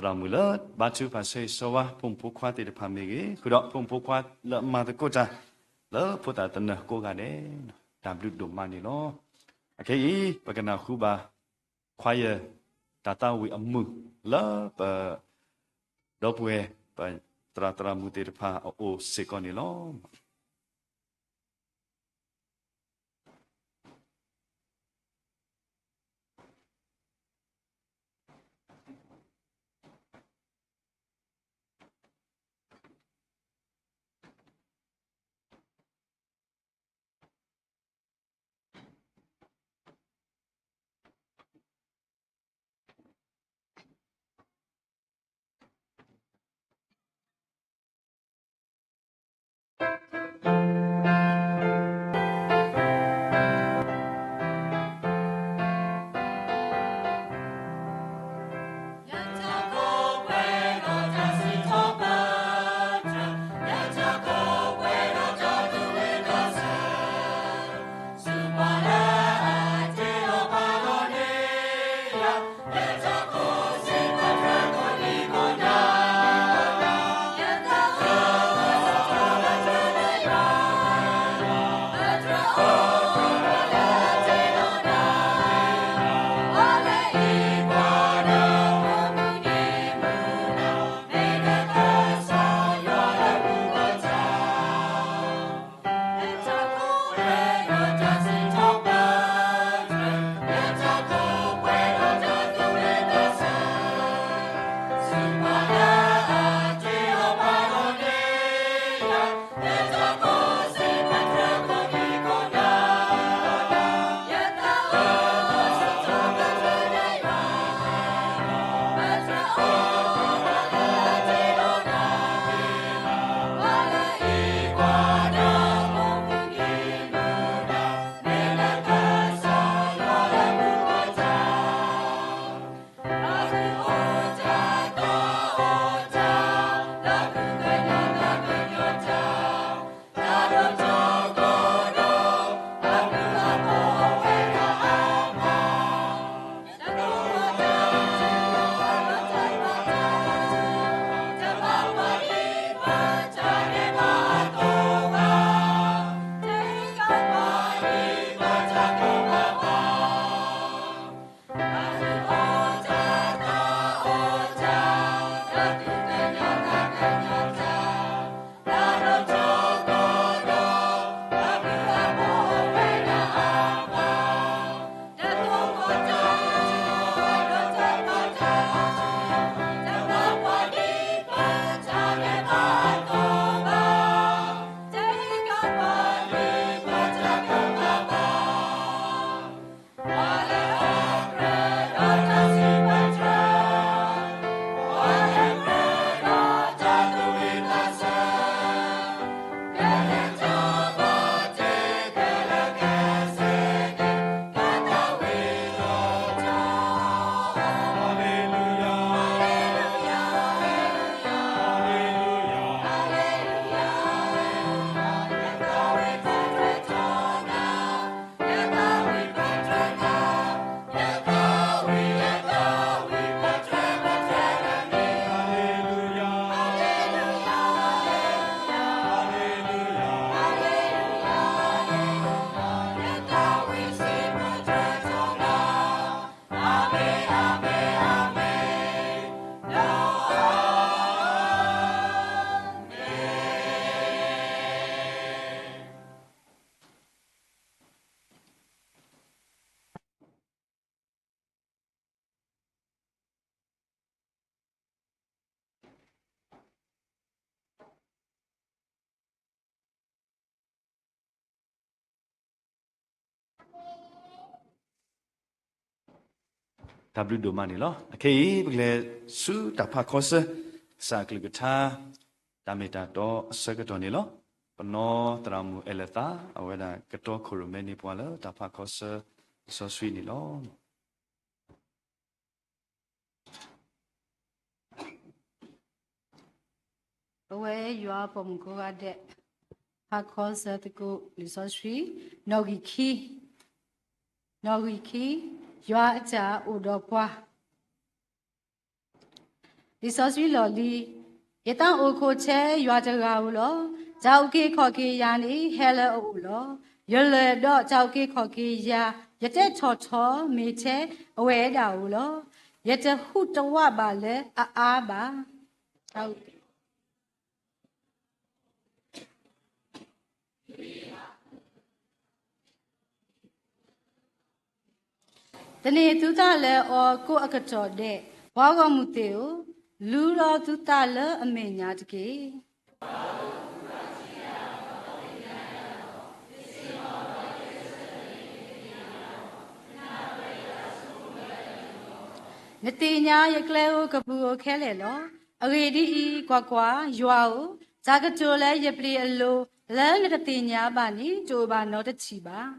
သရၣ်မုၣ်လၢဘါထုကဖၣ်ဆၢဂ့ၤဆၢဝါ ဖိမုၣ်ဖိခွါသ့ၣ်တဖၣ်မ့ၢ်ဂ့ၤ, ဃုာ်ဒီးဖိမုၣ်ဖိခွါလၢအမၤသကိးတၢ် လၢဖိသၣ်သနၢၣ်ကိးဂၤဒဲး, တၢ်ဘျုးဒိၣ်မးန့ၣ်လီၤ. အခဲအံၤ ပကနၢ်ဟူဘၣ် choir တၢ်သးဝံၣ်အမုာ်လၢပ ဒီပုၢ်ဝဲၢ် ပသရၣ်သရၣ်မုၣ်သ့ၣ်တဖၣ်အအိၣ်စ့ၢ်ကီးန့ၣ်လီၤ.တၢ်ဘျုးဒိၣ်မးန့ၣ်လီၤ. အခဲအံၤ ပကလဲၤဆူတၢ်ဖးခီဆၢ ကစၢ်အကလုၢ်ကထါ တၢ်မ့ၢ်တၢ်တီအဆၢကတီၢ်န့ၣ်လီၤ. ပနီၢ်သရၣ်မုၣ်အဲၣ်လသး အဝဲဒၣ်ကတီခိၣ်ရိၣ်မဲန့ၢ်ပှၤလၢတၢ်ဖးခီဆၢ လံာ်စီဆှံန့ၣ်လီၤ. ပဝဲယွၤအပိာ်မုၣ်ကိးဂၤဒဲး, ဖးခီဆၢသကိးလံာ်စီဆှံ, နီၣ်ဂံၢ်ခံ, နီၣ်ဂံၢ်ခံ, ယွၤအတၢ်အိၣ်ဒီးပှၤ. လံာ်စီဆှံလီၢ်လံၤ, ယသးအိၣ်ခိၣ်ထဲယွၤတဂၤဧိၤလီၤ. တၢ်အုၣ်က့ၤခီၣ်က့ၤယၤန့ၣ် ဟဲလၢအအိၣ်လီၤ. ယလၢၢ်ဒီးတၢ်အုၣ်က့ၤခီၣ်က့ၤယၤ, ယတဲထီၣ်ထီမ့ၢ်ထဲအဝဲဒၣ်ဧိၤလီၤ. ယတဟူးတဝးဘၣ်လၢအအါဘၣ်. သန့ၤသုသးလၢအီၤကိးအကတီၢ်ဒဲး, ပှၤဂီၢ်မုၢ်သ့ၣ်ဧၢ, လူလီၤသုသးလၢအမဲာ်ညါတက့ၢ်. နသ့ၣ်ညါယကျဲဧိၤကပူၤဧိၤခဲလၢာ်လီၤ. အဂ့ၢ်ဒ်အံၤ, ကွၢ်ကွၢ်, ယွၤဧၢ, တၢ်ကတိၤလၢယပျ့ၤအလိၤ, လၢနတသ့ၣ်ညါဘၣ်န့ၣ် တအိၣ်ဘၣ်နီတထံၣ်ဘၣ်.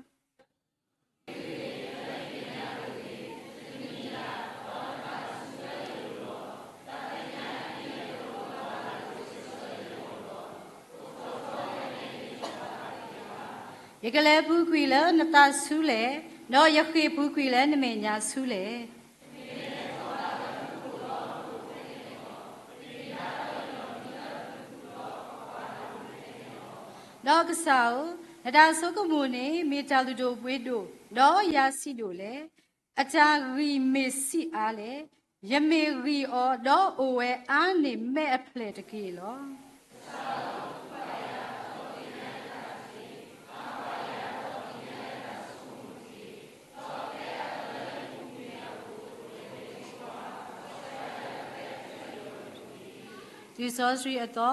ယကလဲၤပူၤကွံာ်လၢနသးဆူလဲၣ်, ဒီးယဃ့ၢ်ပူၤကွံာ်လၢနမဲာ်ညါဆူလဲၣ်. ဒီးကစၢ်ဧၢ, နတၢ်ဆိကမိၣ်န့ၣ် မ့ၢ်တၢ်လုၢ်ဒိၣ်ပှ့ၤဒိၣ်, ဒီးယၤဆံးဒိၣ်လဲၣ်. အတၢ်ဂံၢ်မ့ၢ်ဆံးအါလဲၣ်. ယမ့ၢ်ဂံၢ်အီၤ, ဒီးအိၣ်ဝဲအါန့ၢ်မဲးအဖျဲၣ်တက့ၢ်လီၤ. လံာ်စီဆှံအသီ,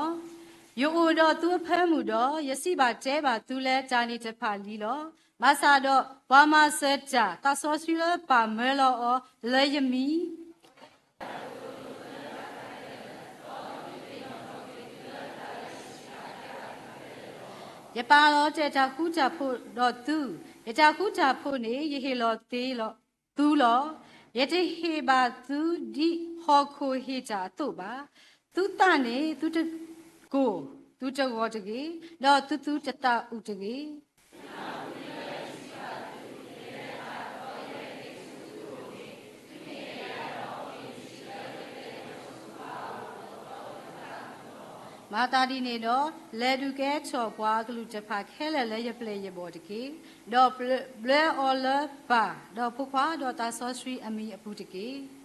ယအိၣ်ဒီးသုအဖၢမုၢ်ဒီး, ယစံးဘၣ်တဲဘၣ်သုလၢတၢ်န့ၣ်တဖၣ်လံလီၤ. ဘၣ်ဆၣ်ဒီးပှၤမၤစၢၤတၢ်, သးစီဆှံလၢပၢ်မၢလီၤအီၤလၢယမံၤ ယပာ်လီၤတဲာ်တၢ်ဃူတၢ်ဖိးဒီးသု, ယတၢ်ဃူတၢ်ဖိးန့ၣ် ယဟ့ၣ်လီၤသုလီၤ. ယတဟ့ၣ်ဘၣ်သုဒ်ဟီၣ်ခိၣ်ဟ့ၣ်တၢ်အသိးဘၣ်. သုသးန့ၣ်သုတကိၢ်သုတဂီၤတဂ့ၤ, ဒီးသုသုတသးအုးတဂ့ၤ. မၤသးဒ်န့ၣ်ဒီး, လဲၤဒုးကဲထီၣ်ပှၤအကလုာ်တဖၣ်ခဲလၢာ်လၢယပျဲၢ်ယဘီၣ်တက့ၢ်. ဒီးဘျၢအီၤလၢပၢ်, ဒီးဖိခွါ, ဒီးသးစီဆှံအမံၤအပူၤတက့ၢ်.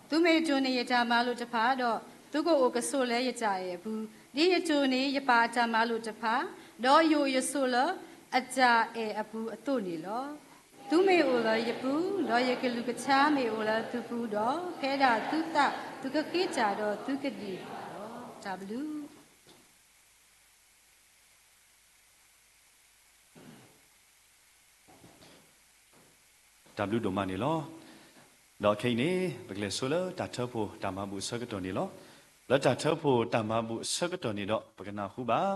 သုမ့ၢ်တိၢ်န့ၢ်ယတၢ်မၤလိာ်တဖၣ်ဒီး, သုကအိၣ်ကဆိးလၢယတၢ်အဲၣ်အပူၤ, ဒ်ယတိၢ်န့ၢ်ယပၢ်အတၢ်မၤလိာ်တဖၣ်, ဒီးယအိၣ်ယဆိးလၢအတၢ်အဲၣ်အပူၤအသိးန့ၣ်လီၤ. သုမ့ၢ်အိၣ်လၢယပူၤ, ဒီးယကလုၢ်ကထါမ့ၢ်အိၣ်လၢသုပူၤဒီး, ဖဲဒၣ်သုသးသုကဃ့တၢ်ဒီးသုကဒံၣ်လီၤ. တၢ်ဘျုး တၢ်ဘျုးဒိၣ်မးန့ၣ်လီၤ. ဒီးခဲအံၤန့ၣ် ပကလဲၤဆိလၢတၢ်ထၢဖှိၣ်တၢ်မၤဘူၣ်အဆၢကတီၢ်န့ၣ်လီၤ. လၢတၢ်ထၢဖှိၣ်တၢ်မၤဘူၣ်အဆၢကတီၢ်န့ၣ်ဒီး ပကနၢ်ဟူဘၣ်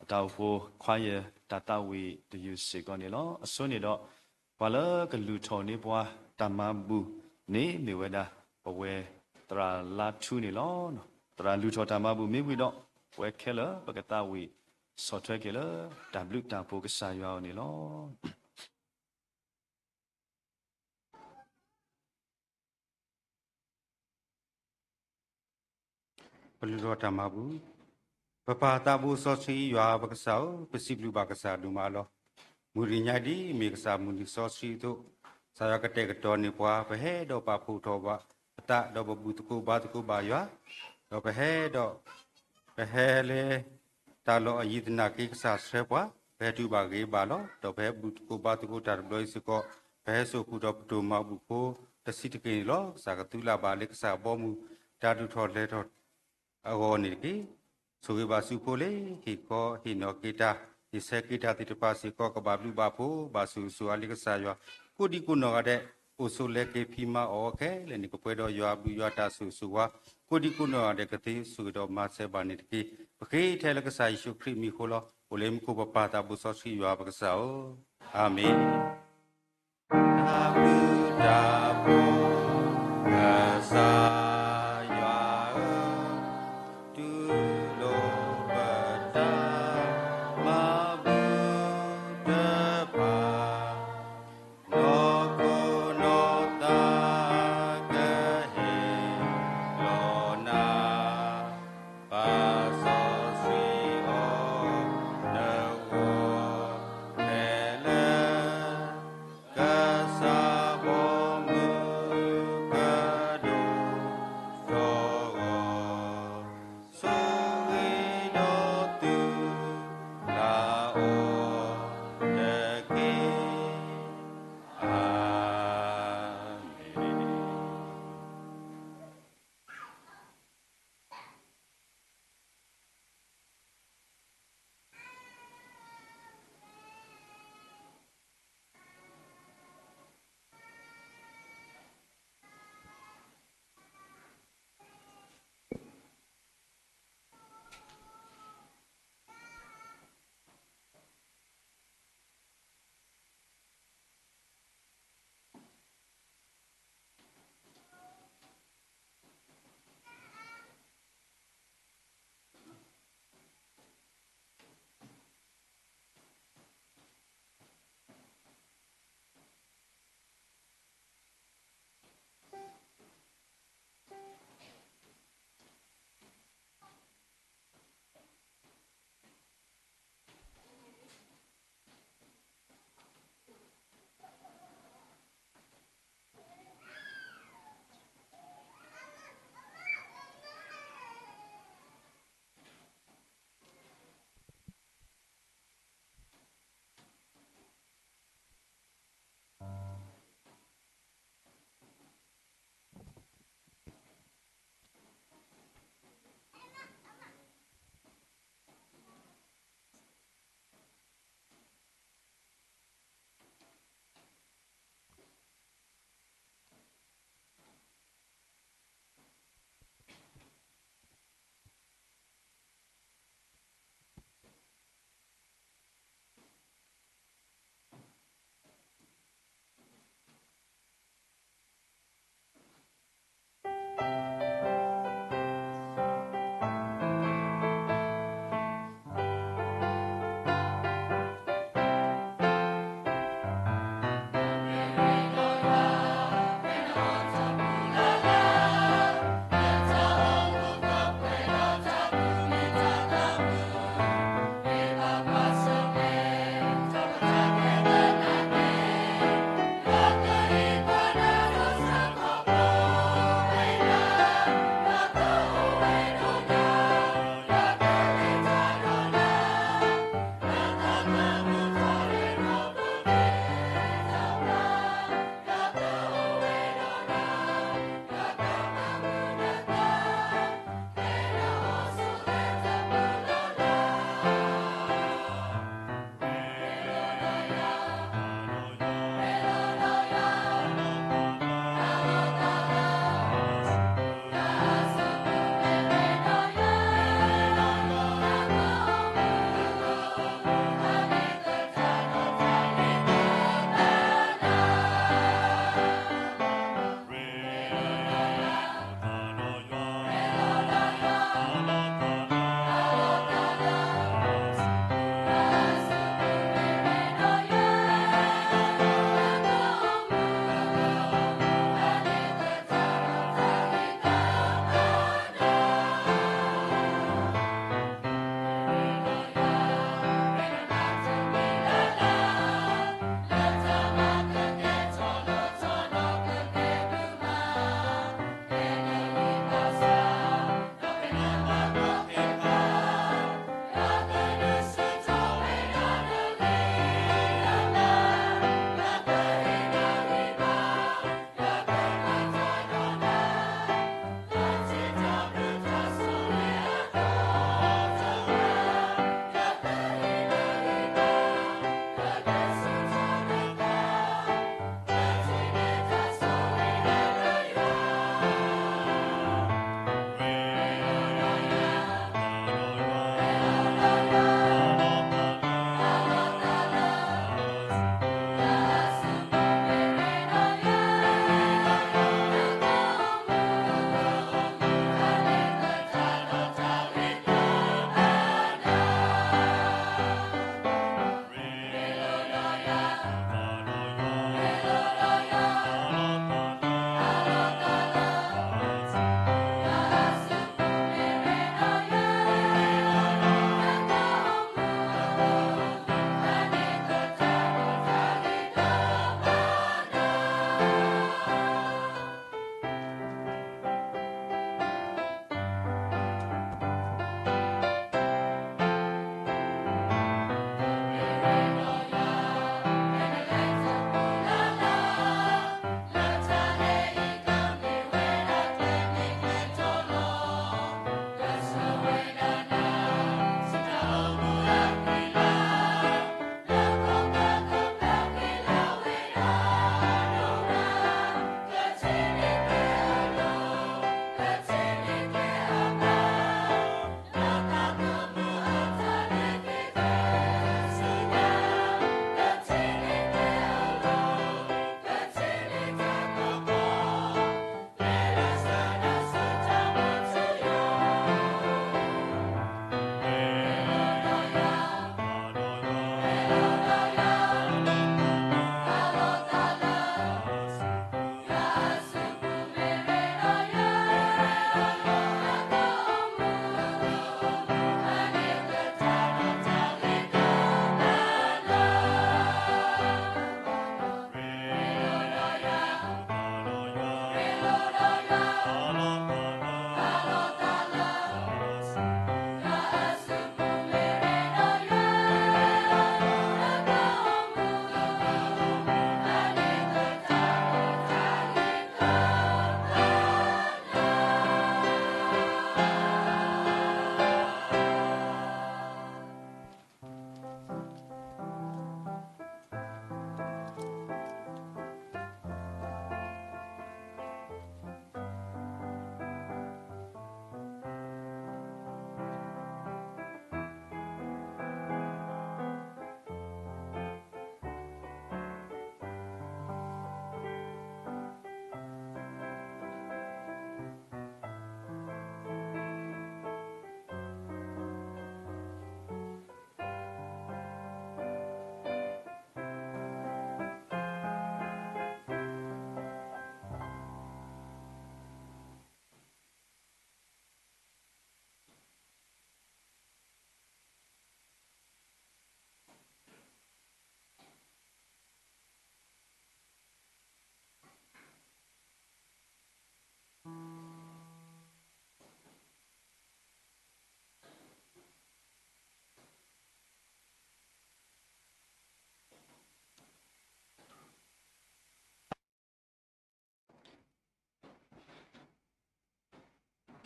အတၢ်အိၣ်ဖှိၣ်ခွါယဲၢ်တၢ်သးဝံၣ်တယုၢ်စ့ၢ်ကီးန့ၣ်လီၤ. အဆိန့ၣ်ဒီး ပှၤလၢကလုၢ်ထီၣ်န့ၢ်ပှၤတၢ်မၤဘူၣ်န့ၣ်မ့ၢ်ဝဲဒၣ် ပဝဲသရၣ်လါထူန့ၣ်လီၤ. သရၣ်လုၢ်ထီၣ်တၢ်မၤဘူၣ်မ့ၢ်ဝံၤဒီး ပဝဲခဲလၢာ်ပကသးဝံၣ်ဆီၣ်ထွဲက့ၤလၢ တၢ်ဘျုးတၢ်ဖှိၣ်ကစၢ်ယွၤအအိၣ်န့ၣ်လီၤ. ပလုၢ်ထီၣ်တၢ်မၤဘူၣ်. ပပၢ်သးဘိစီဆှံယွၤပကစၢ်ဧၢ, ပစံးဘျုးဘၣ်ကစၢ်ဒိၣ်မးလီၤ. မုၢ်တနံၤညါဒ်အမ့ၢ်ကစၢ်မုၢ်နံၤစီဆှံအသိး, ကစၢ်ယွၤကတဲာ်ကတီၤန့ၢ်ပှၤ, ပဟဲဒီးပာ်ဖှိၣ်ထီၣ်ဘၣ်ပသး, ဒီးပဘူၣ်သကိးဘါသကိးဘၣ်ယွၤ, ဒီးပဟဲဒီး ပဟဲလၢ တၢ်လီၢ်အယံၤသနာ်က့ကစၢ်ဆှၢပှၤ, ပဟဲတုၤဘၣ်ဂ့ၤဘၣ်လီၤ. ဒီးပဟဲဘူၣ်သကိးဘါသကိးတၢ်တဘျီအံၤစ့ၢ်ကီး, ပဟဲစိာ်ဃုာ်ဒီးပတိၢ်မၤဘူၣ်ဖိတဆံးတက့ၢ်န့ၣ်လီၤ. ကစၢ်ကသူလၢ်ဘၣ်လၢကစၢ်ဘီမုၢ် တၢ်ဒုးထီၣ်လဲၤထီၣ်အဂီၢ်န့ၣ်တက့ၢ်. ဆိၣ်ဂ့ၤဘၣ်ဆူဖိလၢ ဟ့ၣ်ခီဟ့ၣ်နီၤက့ၤတၢ်, ဟ့ၣ်ဆၢက့ၤတၢ်သ့ၣ်တဖၣ်စ့ၢ်ကီး ကဘၣ်ဘျုးဘၣ်ဖှိၣ် ဘၣ်ဆိၣ်ဂ့ၤဆိၣ်ဝါလၢကစၢ်ယွၤ, ကိးဒံကိးနီၢ်ဂၤဒဲး အိၣ်ဆိးလဲၤက့ၤဖံးမၤအီၣ်အီခဲလၢာ်န့ၣ် ကပှဲၤဒီးယွၤအဘျုးယွၤတၢ်ဆိၣ်ဂ့ၤဆိၣ်ဝါ, ကိးဒံကိးနီၢ်ဂၤဒဲး ကသ့ဆိၣ်ဂ့ၤဒီးမၤစၢၤဘၣ်န့ၣ်တက့ၢ်. ပဃ့ထဲလၢကစၢ်ယ့ၣ်ၡူးခရံာ်မံၤအဃိလီၤ. အိၣ်လၢမူခိၣ်ပပၢ်သးဘိစီဆှံယွၤပကစၢ်ဧၢ, အၤမ့ၣ်. တၢ်ဘျုးတၢ်ဖှိၣ် ကစၢ်ယွၤဧၢ, တူၢ်လိာ်ပတၢ်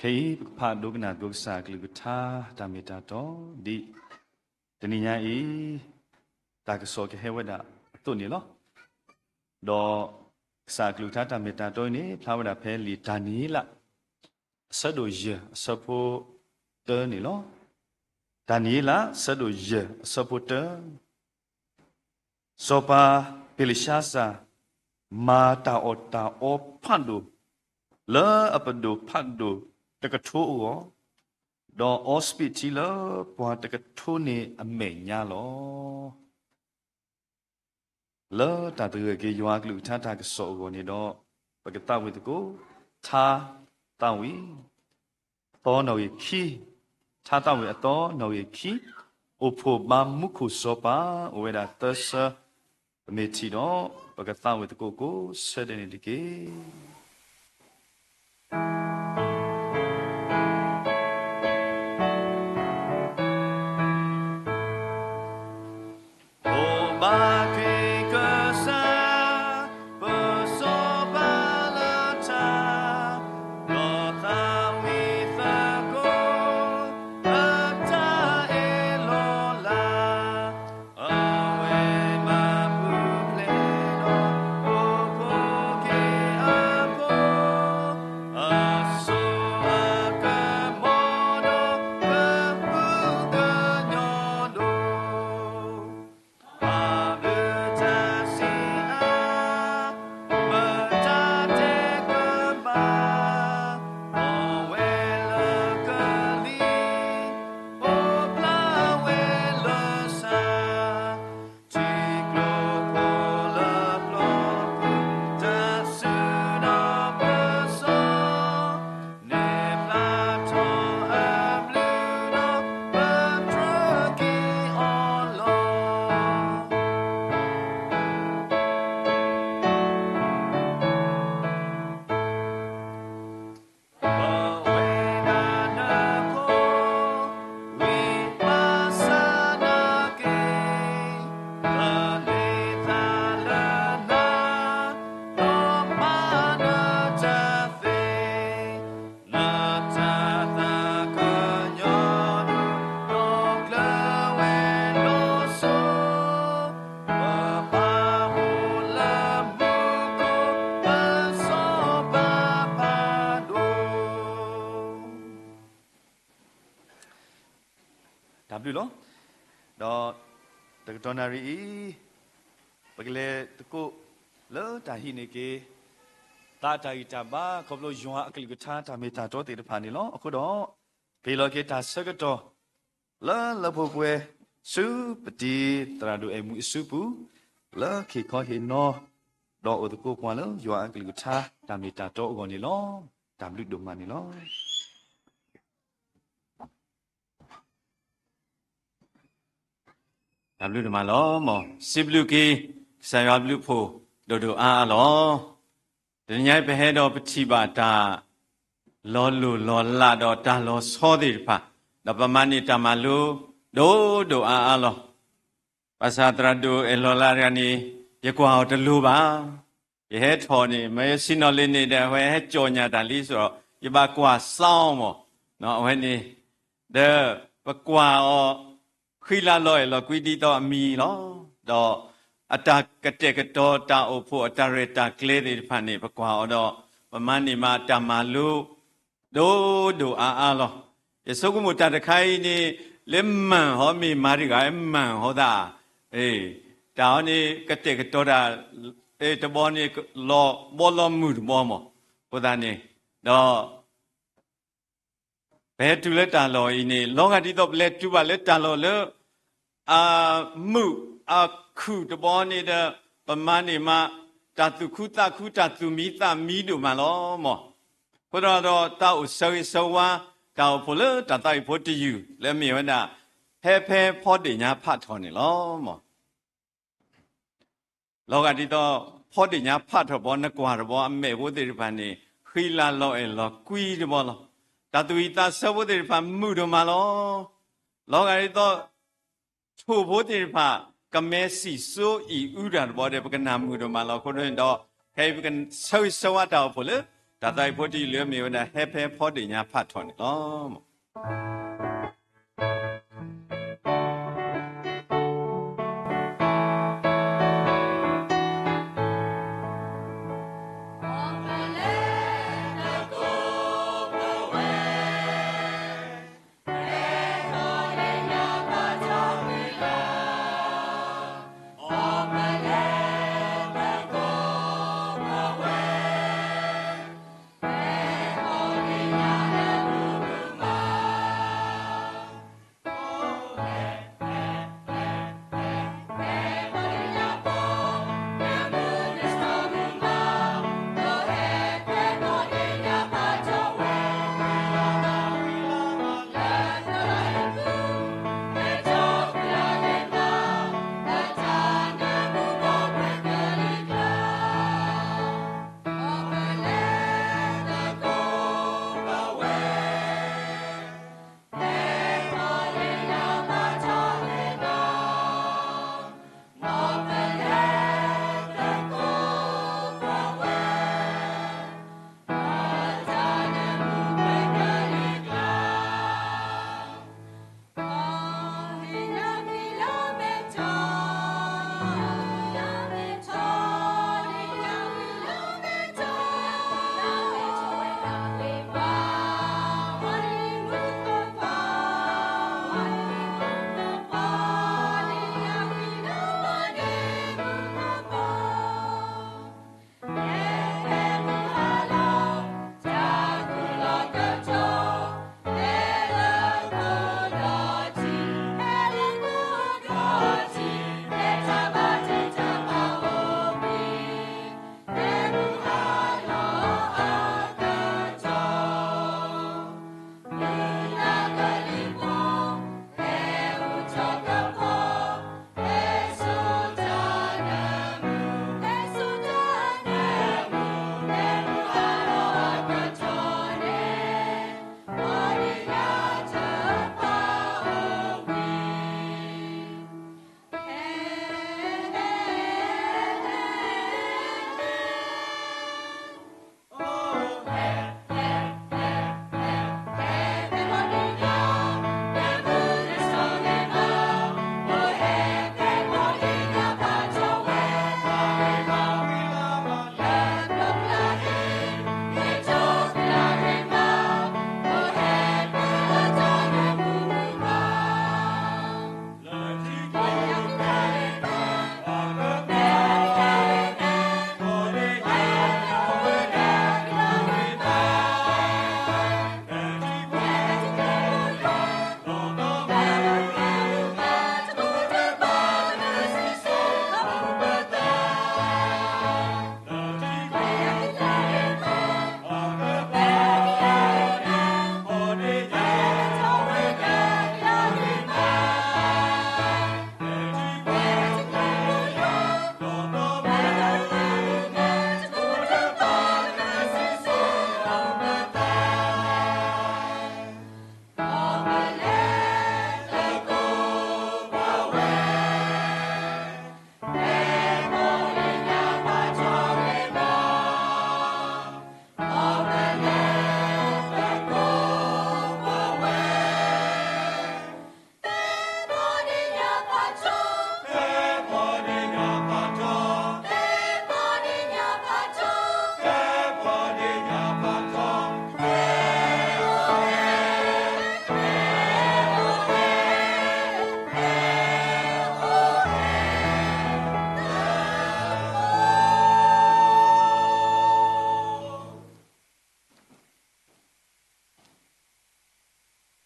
ခဲအံၤပကဖးဒိကနၣ်သကိးကစၢ်အကလုၢ်ကထါတၢ်မ့ၢ်တၢ်တီ ဒ်တနံၤညါအံၤ တၢ်ကစီၣ်ကဟဲဝဲဒၣ်အသိးန့ၣ်လီၤ. ဒီးကစၢ်အကလုၢ်ကထါတၢ်မ့ၢ်တၢ်တီအံၤန့ၣ် ဖျါဝဲဒၣ်ဖဲလံာ်တၢ်နံၤယ့လး အဆၢဒိၣ်ယဲၢ်အဆၢဖိတၢန့ၣ်လီၤ. တၢ်နံၤယ့လး အဆၢဒိၣ်ယဲၢ်အဆၢဖိတၢ စီၤပၤဘ့လၡါစၢ် မၤတၢ်အီၣ်တၢ်အီဖးဒိၣ် လၢအပဒိၣ်ဖးဒိၣ်တကထိအဂီၢ်, ဒီးအီစပံးထံလၢပှၤတကထိန့ၣ်အမဲာ်ညါလီၤ. လၢတၢ်သဂၢၢ်က့ၤယွၤအကလုၢ်ကထါတၢ်ကစီၣ်အဂီၢ်န့ၣ်ဒီး ပကသးဝံၣ်သကိး ထါသးဝံၣ် အသီနီၣ်ဂံၢ်ခံ, ထါသးဝံၣ်အသီနီၣ်ဂံၢ်ခံ, အိၣ်ဖှိၣ်ဘါမူခိၣ်စီၤပၤ အိၣ်ဝဲဒၣ်သၢဆၢ, ပမ့ၢ်ထံၣ်ဒီး ပကသးဝံၣ်သကိးကိးဆၢဒဲးန့ၣ်တက့ၢ်. အိၣ်ဘၣ်က့ၤကစၢ် ပစီၤပၤလၢထါ, ဒီးသးဝံၣ်သကိး အတၢ်အ့ၣ်လိာ်လၢ်, အဝဲမၤပူၤဖျဲးဒီး အိၣ်ဖှိၣ်က့ၤအဖိ အစိအကမီၤဒီး ကဟုကညီၢ်ဒိၣ်, ဘၣ်ဘျုးတၢ်စံးအါ မတၤတဲကမၣ်, အီၣ်ဝဲလၢကလံၤ အိၣ်ဖျါဝဲလၢစၢ်, ထံကျိဖိလၢပျီပူၤ တၢ်စုဒီးပစီ နဲၣ်ဖျါထီၣ်အဘျုးဒီး ပတြၢၤက့ၤအီၤလီၤ. ပဝဲဒၣ်နဖိ ဝံဘၣ်ဆၣ်နာ်က့ၤ ပန့ၢ်သါလၢနၤ ဒီးမၤနတၢ်သ့, နတၢ်သးကညီၤဒိၣ် ဒီးကျၢၤဝဲလီၤစိၤ, ပပာ်ဖှိၣ်လၢမူခိၣ် ပစီၤပၤဖးဒိၣ်. တၢ်ဘျုးလီၤ. ဒီးတကတီၢ်နၣ်ရံၣ်အံၤ ပကလဲၤသကိးလၢတၢ်ဟံးန့ၢ်က့ၤ သးတၢ်ဂံၢ်တၢ်ဘါ ခီဖျိယွၤအကလုၢ်ကထါတၢ်မ့ၢ်တၢ်တီသ့ၣ်တဖၣ်န့ၣ်လီၤ. အဃိဒီး ပဟ့ၣ်လီၤက့ၤတၢ်ဆၢကတီၢ် လၢလၢပှဲၤပှဲၤ ဆူပတံၤသရၣ်ဒိၣ်အဲၣ်မူအစုပူၤ လၢကဟ့ၣ်ခီဟ့ၣ်နီၤ ဒီးအိၣ်သကိးပှၤလၢယွၤအကလုၢ်ကထါတၢ်မ့ၢ်တၢ်တီအဂီၢ်န့ၣ်လီၤ. တၢ်ဘျုးဒိၣ်မးန့ၣ်လီၤ. တၢ်ဘျုးဒိၣ်မးလီၤ. မ်စံးဘျုးက့ၤ ကစၢ်ယွၤဘျုးဖှိၣ်ဒိၣ်ဒိၣ်အါအါလီၤ. တနံၤညါအံၤ ပဟဲဒီးပထံၣ်ဘၣ်တၢ်လီၤလိၢ်လီၤလးဒီးတၢ်လီၤဆီသ့ၣ်တဖၣ်, ဒီးပမၤန့ၢ်တၢ်မၤလိဒိၣ်ဒိၣ်အါအါလီၤ. ဘၣ်ဆၣ်သရၣ်ဒိၣ်အဲၣ်လီၤလးတဂၤန့ၣ် ယကွၢ်အီၤတလိၤဘၣ်. ယဟဲထီၣ်န့ၣ် မ့ၢ်ယဆ့ၣ်နီၤလံန့ၣ်ဒီး အဝဲဟဲကၠီၣ်ညၣ်တၢ်လံစ့ၢ်ဒီး ယဘၣ်ကွၢ်စါအီၤမး, အဝဲန့ၣ် ဒီးပကွၢ်အီၤ ဃံလၤလီၤအဲၣ်လီၤကွံဒ်သိးအမံၤလီၤ. ဒီးအတၢ်ကတဲာ်ကတီၤတၢ်အိၣ်ဖှိၣ်အတၢ်ရဲၣ်တၢ်ကျဲၤသ့ၣ်တဖၣ်န့ၣ် ပကွၢ်အီၤဒီး ပမၤန့ၢ်မးတၢ်မၤလိ ဒိၣ်ဒိၣ်အါအါလီၤ. ယဆိကမိၣ်တၢ်တခါအံၤန့ၣ် လၢမၢ်ဟီမ့ၢ်မၤတဂၤ မၢ်ဟီသး, တၢ်အီၤန့ၣ် ကတဲာ်ကတီၤတၢ် တဘီန့ၣ် လီၤဘီလီၤမုၢ်တဘီမး, အဃိသတးန့ၣ် ဒီး ပဟဲတုၤလၢတၢ်လီၢ်အံၤန့ၣ် လီၤဂာ်ဒ်သိးပလဲၤတုၤဘၣ်လၢတၢ်လီၢ်လၢ အမုာ်အခုၣ်တဘီန့ၣ်ဒီး ပမၤန့ၢ်မး တၢ်သူၣ်ခုသးခု တၢ်သူၣ်မံသးမံဒိၣ်မးလီၤမး. အဃိဒီး တၢ်အိၣ်ဆၢဂ့ၤဆၢဝါ တၢ်အိၣ်ဖှိၣ်လၢတၢ်သးဝံၣ်ဖိတယုၢ် လၢအမ့ၢ်ဝဲဒၣ် ဟဲဖဲဖီဒ့ၣ်ညါဖးထီၣ်န့ၣ်လီၤမး. လီၤဂာ်ဒ်သိး ဖီဒ့ၣ်ညါဖးထီၣ်ဘီ နကွၢ်တဘီ အမဲာ်ဖိသ့ၣ်တဖၣ်န့ၣ် ဃံလၤလီၤအဲၣ်လီၤကွံတဘီလီၤ. တၢ်သူၣ်ဝံၣ်သးဆၢဖိသ့ၣ်တဖၣ်မုာ်ဒိၣ်မးလီၤ. လီၤဂာ်ဒ်သိး ထိၣ်ဖိသ့ၣ်တဖၣ် ကမဲစံၣ်စိအံၣ်အူတၢ်တဘီဒီး ပကနၢ်မုာ်ဒိၣ်မးလီၤ. အဃိဒီး ခဲအံၤပကဆၢဂ့ၤဆၢဝါတၢ်အိၣ်ဖှိၣ်လၢ တၢ်သးဝံၣ်ဖိတယုၢ်လၢအမ့ၢ်ဝဲဒၣ် ဟဲဖဲဖီဒ့ၣ်ညါဖးထီၣ်န့ၣ်လီၤ.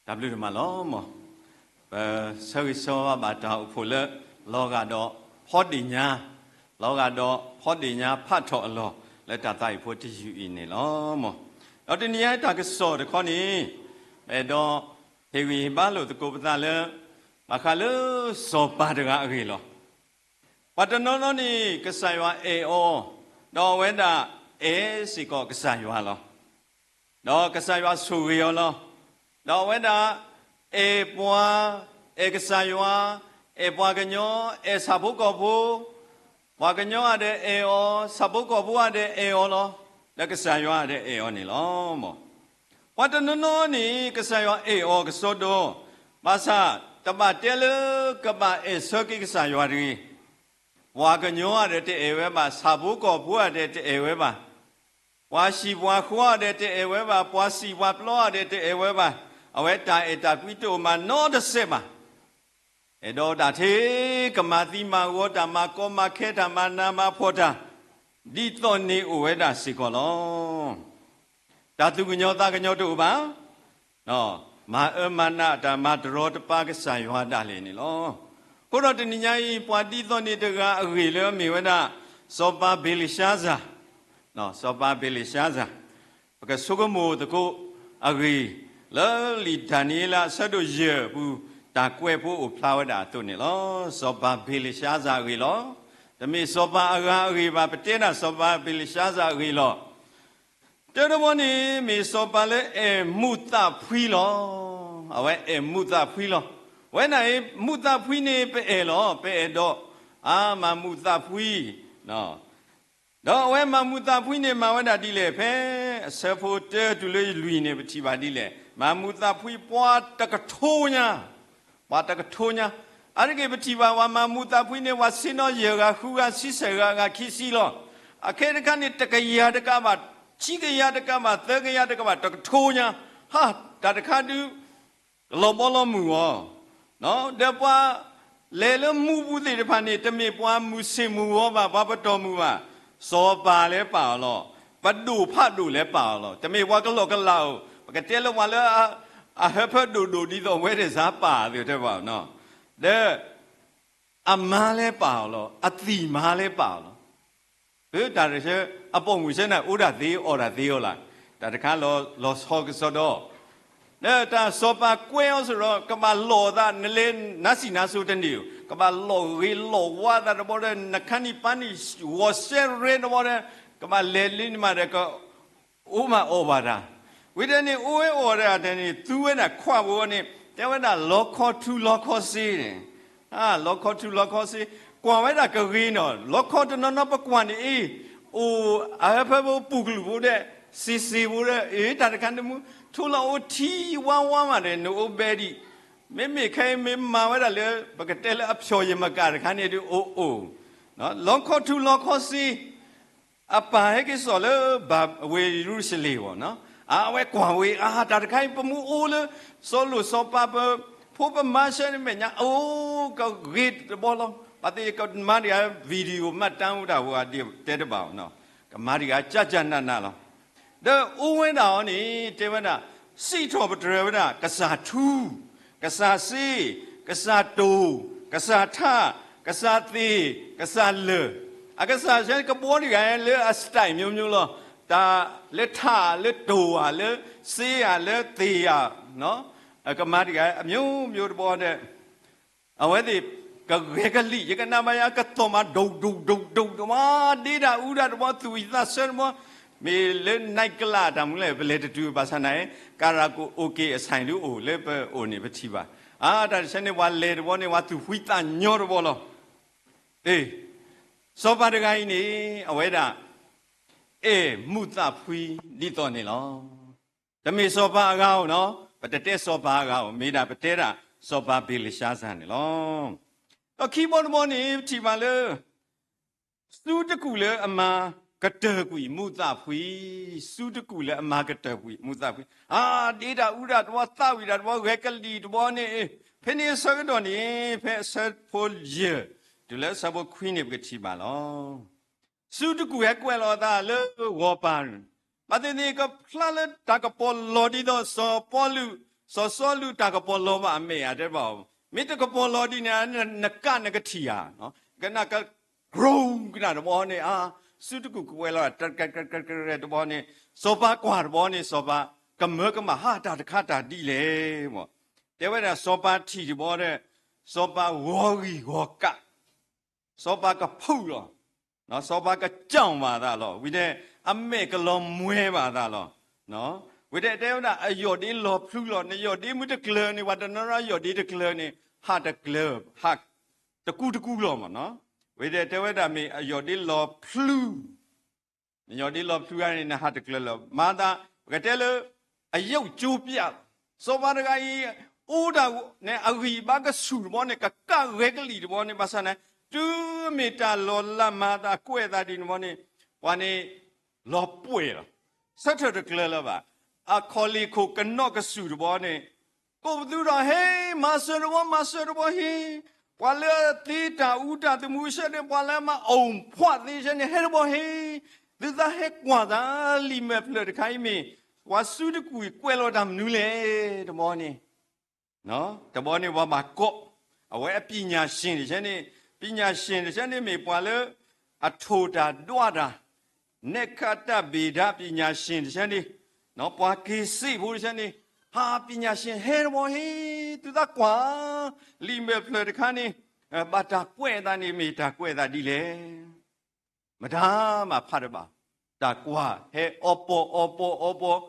တၢ်ဘျုးဒိၣ်မးလီၤ. ပဆၢဂ့ၤဆၢဝါဘၣ်တၢ်အိၣ်ဖှိၣ်လၢ လီၤဂာ်ဒီးဖီဒ့ၣ်ညါ, လီၤဂာ်ဒီးဖီဒ့ၣ်ညါဖးထီၣ်အလီၢ် လၢတၢ်သးဝံၣ်ဖိတယုၢ်အံၤန့ၣ်လီၤ. ဒီးတနံၤအံၤတၢ်ကစီၣ်တခီန့ၣ် အဲၣ်ဒိးဟ့ၣ်ဂံၢ်ဟ့ၣ်ဘါလိာ်သကိးပသးလၢ ဘၣ်ဃးလၢစီၤပၤတဂၤအဂ့ၢ်လီၤ. ပှၤတနီၤနီၤန့ၣ် ကစၢ်ယွၤအဲၣ်အီၤ, ဒီးအဝဲဒၣ်အဲၣ်စ့ၢ်ကီးကစၢ်ယွၤလီၤ. ဒီးကစၢ်ယွၤဆိၣ်ဂ့ၤအီၤလီၤ. ဒီးအဝဲဒၣ်အဲၣ်ပှၤ, အဲၣ်ကစၢ်ယွၤ, အဲၣ်ပှၤကညီ, အဲၣ်ဆၣ်ဖိကီၢ်ဖိ, ပှၤကညီဂၤဒီးအဲၣ်အီၤ, ဆၣ်ဖိကီၢ်ဖိဂၤဒီးအဲၣ်အီၤလီၤ. ဒီးကစၢ်ယွၤဒီးအဲၣ်အီၤန့ၣ်လီၤ. ပှၤတနီၤနီၤန့ၣ် ကစၢ်ယွၤအဲၣ်အီၤကစီဒီ, ဘၣ်ဆၣ် တဘၣ်တဲလၢကဘၣ်အဲၣ်ဆၢက့ၤကစၢ်ယွၤတဂ့ၤ. ပှၤကညီဧါဒီးတအဲၣ်ဝဲဘၣ်, ဆၣ်ဖိကီၢ်ဖိဧါဒီးတအဲၣ်ဝဲဘၣ်, ပှၤဟံၣ်ပှၤဃီဧါဒီးတအဲၣ်ဝဲဘၣ်, ပှၤစံၣ်ပှၤပျီဧါဒီးတအဲၣ်ဝဲဘၣ်, အဝဲတၢ်အဲၣ်တၢ်ကွံတအိၣ်မးနီတစဲးဘၣ်. အဲၣ်ဒိးဒၣ်ထဲ ကမၤသံမၤဂီၤတၢ်, မၤကီမၤခဲတၢ်, မၤနးမၤဖှီၣ်တၢ်, ဒ်သိးန့ၣ်အိၣ်ဝဲဒၣ်စ့ၢ်ကီးလီၤ. တၢ်သူၣ်ကညီၤသးကညီၤတအိၣ်ဘၣ်, မၤအၢမၤနးတၢ်, မၤတရီတပါကစၢ်ယွၤဒၣ်လဲာ်န့ၣ်လီၤ. အဃိဒီးတနံၤညါအံၤ ပှၤဒ်သိးန့ၣ်တဂၤအဂ့ၢ်လၢအမ့ၢ်ဝဲဒၣ် စီၤပၤဘ့လၡါစၢ်, စီၤပၤဘ့လၡါစၢ်, ပကဆိကမိၣ်သကိးအဂ့ၢ် လၢလံာ်ဒၤနံးယ့လးအဆၢဒိၣ်ယဲၢ်အပူၤ တၢ်ကွဲးဖိအိၣ်ဖျါဝဲဒၣ်အသိးန့ၣ်လီၤ. စီၤပၤဘ့လၡါစၢ်အဂ့ၢ်လီၤ. တမ့ၢ်စီၤပၤအဂၤအဂ့ၢ်ဘၣ်, ပတဲဒၣ်စီၤပၤဘ့လၡါစၢ်အဂ့ၢ်လီၤ. တၢ်တဘီန့ၣ် မ့ၢ်စီၤပၤလၢအဲၣ်မူးသးဖှံလီၤ. အဝဲအဲၣ်မူးသးဖှံလီၤ. ဝဲန့ၣ်အံၤ မူးသးဖှံန့ၣ် ပအဲၣ်လီၤ, ပအဲၣ်ဒိး, အါ မၤမူးသးဖှံ ဒီးအဝဲမၤမူးသးဖှံန့ၣ် မၤဝဲဒၣ်ဒ်လဲၣ်, ဖဲအဆၢဖိတၢတုၤလၢလွံၢ်န့ၣ် ပထံၣ်ဘၣ်ဒ်လဲၣ်, မၤမူးသးဖှံပှၤတကထိညါ, ပှၤတကထိညါ, အါတက့ၢ်ပထံၣ်ဘၣ် ပှၤမၤမူးသးဖှံန့ၣ် ပှၤဆ့ၣ်နီၤယဲၢ်ဂၤဃုဂၤဆံဆဲၣ်ဂၤဂၤခံဆံလီၤ. အခဲတခါန့ၣ် တကယၤတကးဘၣ်, ခံကယၤတကးဘၣ်, သၢကယၤတကးဘၣ်, တကထိညါ, ဟါ, တၢ်တခါဒုး ကလီၤဘီလီၤမုၢ်အီၤ, ဒီးပှၤလဲၤလၢမူးပူၤသ့ၣ်တဖၣ်န့ၣ် တမ့ၢ်ပှၤမုၢ်ဆ့ၣ်မုၢ်ဂီၤဘၣ်, ပှၤပတီၢ်မုၢ်ဘၣ်, စီၤပၤလၢပာ်အီၤလီၤ. ပဒိၣ်ဖးဒိၣ်လၢပာ်အီၤလီၤ. တမ့ၢ်ပှၤကလီကလးဧိၤ, ပကတဲလၢပှၤလၢ အဟၢဖၢဒိၣ်ဒိၣ်ဒ်သိးအဝဲသ့ၣ်စးပာ်သ့ၣ်တဲဘၣ်, ဒီး အမါလၢပာ်အီၤလီၤ, အသံၣ်မါလၢပာ်အီၤလီၤ. ဖဲတၢ်တဆၢ အပိာ်မုၣ်ဆၢန့ၣ် အိၣ်ဒၣ်သ့အီၣ်ဒၣ်သ့အီၤလီၤ. တၢ်တခါလီၤဆီကစီဒီ, ဒီးတၢ်စီၤပၤကွဲအီၤစ့ၢ်ဒီး ကဘၣ်လီၢ်အသး နလဲၤနါစံၣ်နါစိၤတန့ၢ်ဧိၤ, ကဘၣ်လီၢ်ဂ့ၤလီၢ်ဝါသးတဘီဒီး နခါနံၣ်ပၤနံၣ်ဂီၤစဲရဲတဘီဒီး ကဘၣ်လဲၤလံနမးဒီးက အိၣ်မးအီၣ်ဘၣ်တၢ်, ဝံၤဒီးန့ၣ် အိၣ်ဝဲအီၣ်ဒၣ်တၢ်န့ၣ် သူဝဲဒၣ်ခွးဘိန့ၣ် တဲဝဲဒၣ်လီခီထူလီခီစ့န့ၣ်, လီခီထူလီခီစ့, ကွၢ်ဝဲဒၣ်ကဂ့ၤနီၤ, လီခီတနီၤနီၤပကွၢ်န့ၣ်အ့ၣ်, အိၣ်အဟၢဖၢဖိပူၤကလုာ်ဖိဒီး စ့စ့ဖိဒီး အ့ၣ် တၢ်တခါန့ၣ်မူ ထူလီၤအိၣ်ထံဝါဝါမးဒီး နအိၣ်ဘဲဒံး, မ့မ့ၢ်ခဲအံၤမ့ၢ်မၤဝဲဒၣ်လၢ ပကတဲလၢအဖျိးယမကၤတခါန့ၣ်ဒုးအိၣ်အိၣ်, လီခီထူလီခီစ့ အပၢ်ဟဲက့ၤစိာ်လၢဘၤဝ့ၤယရူၤၡလ့ၣ်အီၤ, အဝဲကွၢ်ဝဲ အါ တၢ်တခါအံၤ ပမ့ၢ်အိၣ်လၢ စီၤလိၣ်စီၤပၤပဖိပမါဆၢန့ၣ်မဲာ်ညါ အိၣ်ကဂ့ၤတဘီလီၤ. ပှၤသ့ၣ်ကမၤတဂၤ video မၤတၢ်အိၣ်တၢ်ဝဲ တဲတဘၣ်အီၤ, ကမၤတဂၤကၢ်ကၢ်နးနးလီၤ. ဒီးအိၣ်ဝဲဒၣ်အီၤန့ၣ် တဲဝဲဒၣ် စံးထီၣ်ပတြၢၤဝဲဒၣ် ကစၢ်ထူ, ကစၢ်စ့, ကစၢ်တိၢ်, ကစၢ်ထး, ကစၢ်သ့ၣ်, ကစၢ်လၢၢ်, အကစၢ်ဆၢကဘီတဂၤလၢအ style မျိုးမျိုးလီၤ. တၢ်လၢထးလၢတိၢ်ဧါ လၢစ့ဧါ လၢသ့ၣ်ဧါ, ကမၤတဂၤ အမျိုးမျိုးတဘီဒီး အဝဲသ့ၣ်ကဂဲၤကလံၣ် ယကနၣ်ဘၣ်ယၤ ကသီၣ်မး ဒိၣ်ဒိၣ်ဒိၣ်ဒိၣ်တဘီ ဒ့တၢ်အူတၢ်တဘီ သူၣ်ဝံၣ်သးဆၢတဘီ, မ့ၢ်လၢ night club တၢ်မူလဲၣ် ပလဲၤတတုၤဘၣ်ဆၣ်န့ၣ် ကၤရၣ်ကအိၣ်က့ၤအဆိုင်ဒုအိၣ်လၢပအိၣ်န့ၣ် ပထံၣ်ဘၣ်. အါ တၢ်တဆၢန့ၣ် ပှၤလဲၤတဘီန့ၣ် ပှၤသူၣ်ဖှံသးညီတဘီလီၤ. အ့ စီၤပၤတဂၤအံၤန့ၣ် အဝဲဒၣ် အဲၣ်မူးသးဖှံဒ်သိးန့ၣ်လီၤ. တမ့ၢ်စီၤပၤအဂၤဧိၤနီၤ, ပတတဲစီၤပၤအဂၤဧိၤ, မ့ၢ်ဒၣ်ပတဲဒၣ်စီၤပၤဘ့လၡါစၢ်န့ၣ်လီၤ. ဒီးခံဘီတဘီန့ၣ် ပထံၣ်ဘၣ်လၢ စုတကူၣ်လၢအမၤကတၢၢ်ကွံာ်မူးသးဖှံ, စုတကူၣ်လၢအမၤကတၢၢ်ကွံာ်မူးသးဖှံ, အါ ဒ့တၢ်အူတၢ်တဘီ သးဝံၣ်တၢ်တဘီ ဂဲၤကလံၣ်တဘီန့ၣ်, ဖဲန့ၣ်အဆၢကတီၢ်န့ၣ် ဖဲအဆၢဖိယဲၢ် တုၤလၢအဆၢဖိခွံန့ၣ် ပကထံၣ်ဘၣ်လီၤ. စုတကူၣ်ဟဲကွဲးလီၤအသးလၢဂီၤပၤန့ၣ်, ဘၣ်သ့ၣ်သ့ၣ်ကဖျါလၢတၢ်ကပီၤလီၤဒ်သိးစီၤပီလူး, စီၤစီလူးတၢ်ကပီၤလီၤဘၣ်အမဲာ်ဧါ တဲဘၣ်, မ့ၢ်တကပီၤလီၤဒ်န့ၣ် နကနကထံၣ်ဧါ, ကနၣ်က ကြုံကနၣ်တဘီန့ၣ် အါ စုတကူၣ်ကကွဲးလီၤ တဘီန့ၣ် စီၤပၤကွၢ်တဘီန့ၣ် စီၤပၤကမၢကမၣ် ဟါ တၢ်တခါတၢ်ဒ်လဲၣ်, တဲဝဲဒၣ်စီၤပၤထံၣ်တဘီဒီး စီၤပၤဂီၤဂံၢ်ဂီၤကး စီၤပၤကဖုးလီၤ, စီၤပၤကကၠီၣ်ဘၣ်အသးလီၤ. ဝံၤဒီး အမဲာ်ကလီၤမှဲဘၣ်အသးလီၤ. ဝံၤဒီးတဲဝဲဒၣ် အယီၢ်ဒ့လီၤဖျူလီၤ. နယီၢ်ဒ့မ့ၢ်တကျၢၤန့ၣ် ပှၤတနီၤနီၤအယီၢ်ဒ့တကျၢၤန့ၣ် ဟးတကျၢၤ ဟးတကူတကူလီၤမးနီၤ. ဝံၤဒီးတဲဝဲဒၣ်မ့ၢ်အယီၢ်ဒ့လီၤဖျူ နညီဒ်လီၤဖျူဂၤန့ၣ် နဟးတကျၢၤလၢၤ, မၤသး ပကတဲလၢ အယုတ်ကျိုးပျက်, စီၤပၤတဂၤအံၤ အိၣ်တၢ်န့ၣ် အဂံၢ်အဘါကဆူၣ်တဘျီန့ၣ် ကကၣ်ဂဲၤကလံၣ်တဘျီန့ၣ် ဘၣ်ဆၣ်န့ၣ် တုၤမ့ၢ်တၢ်လီၤလးမၤသးကွဲးအသးဒ်န့ၣ်တဘျီန့ၣ် ပှၤန့ၣ် လီၤပှဲၤလီၤ, ဆၢထၢၣ်တကျၢၤလၢၤဘၣ်, အခီၣ်လ့ၢ်ခိၣ်ကနီၣ်ကဆူၣ်တဘျီန့ၣ် ကိးပသူဒီး ဟ့ မၤစၢၤတဘျီ မၤစၢၤတဘျီဟ့, ပှၤလၢသ့တၢ်အူတၢ်သမူဆၢန့ၣ် ပှၤလၢမၤအိၣ်ဖှီၣ်သ့ဆၢန့ၣ် ဟဲတဘျီဟ့, သုသးဟဲကွၢ်သး လံာ်မဲာ်ဖျၢၣ်တခါအံၤမ့ၢ် ပှၤစုတကူၣ်အံၤကွဲးလီၤတၢ်မနုၤလဲၣ် တဘျီန့ၣ် တဘျီန့ၣ်ပှၤဘၣ်ကိး အဝဲအပညာရှင်တဆၢန့ၣ်, ပညာရှင်တဆၢန့ၣ်မ့ၢ်ပှၤလၢ အထိၣ်တၢ်ဒွးတၢ်, နဲၣ်ခါတၢ်ဘ့ၣ်ဒါ ပညာရှင်တဆၢန့ၣ်, ပှၤက့ၤစ့းဖိတဆၢန့ၣ်, ဟး ပညာရှင်ဟဲတဘျီဟ့, သုသးကွၢ် လံာ်မဲာ်ဖျၢၣ်တခါန့ၣ် ဘၣ်တၢ်ကွဲးအသးန့ၣ် မ့ၢ်တၢ်ကွဲးအသးဒ်လဲၣ် မတၤမၤဖးတဘၣ်, တၢ်ကွၢ်ဟဲအီပီၤအီပီၤအီပီၤ,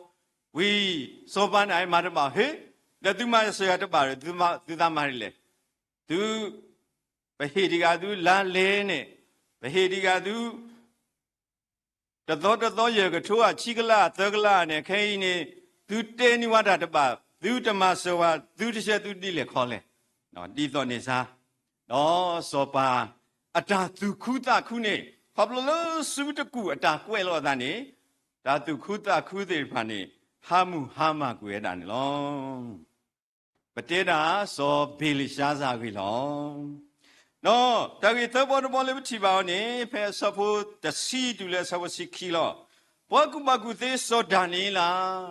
ဝံၤ စီၤပၤန့ၣ်မၤတဘၣ်ဟ့, ဒီးသုမၤစၢၤတဘၣ်ဒီး သုသးမၤဒ်လဲၣ်, သု ပဟ့ၣ်ဒံးဂၤသုလါလဲန့ၣ်, ပဟ့ၣ်ဒံးဂၤသု တသီတသီယဲၢ်ကထိဧါ ဆံကလးသၢကလးန့ၣ် ခဲအံၤန့ၣ် သုတဲန့ၢ်ဝဲတၢ်တဘၣ် သုတမၤစၢၤဝဲ သုတဆၢသုဒ်လဲၣ်ခီလဲၣ်, ဒ်သိးန့ၣ်စါ, ဒီးစီၤပၤ အတၢ်သူၣ်ခုသးခုန့ၣ် ခီဖျိလၢစုတကူၣ်အတၢ်ကွဲးလီၤအသးန့ၣ် တၢ်သူၣ်ခုသးခုသ့ၣ်တဖၣ်န့ၣ် ဟါမုၢ်ဟါမၢ်ကွံာ်ဝဲဒၣ်န့ၣ်လီၤ. ပတဲဒၣ်စီၤဘ့လၡါစၢ်အဂ့ၢ်လီၤ. ဒီးတၢ်ဂ့ၢ်သၢဘီတဘီလၢပထံၣ်ဘၣ်အီၤန့ၣ် ဖဲအဆၢဖိတဆံတုၤလၢအဆၢဖိတဆံခံလီၤ. ပှၤကူၣ်ဘၣ်ကူၣ်သ့စီၤဒၤနံးယ့လး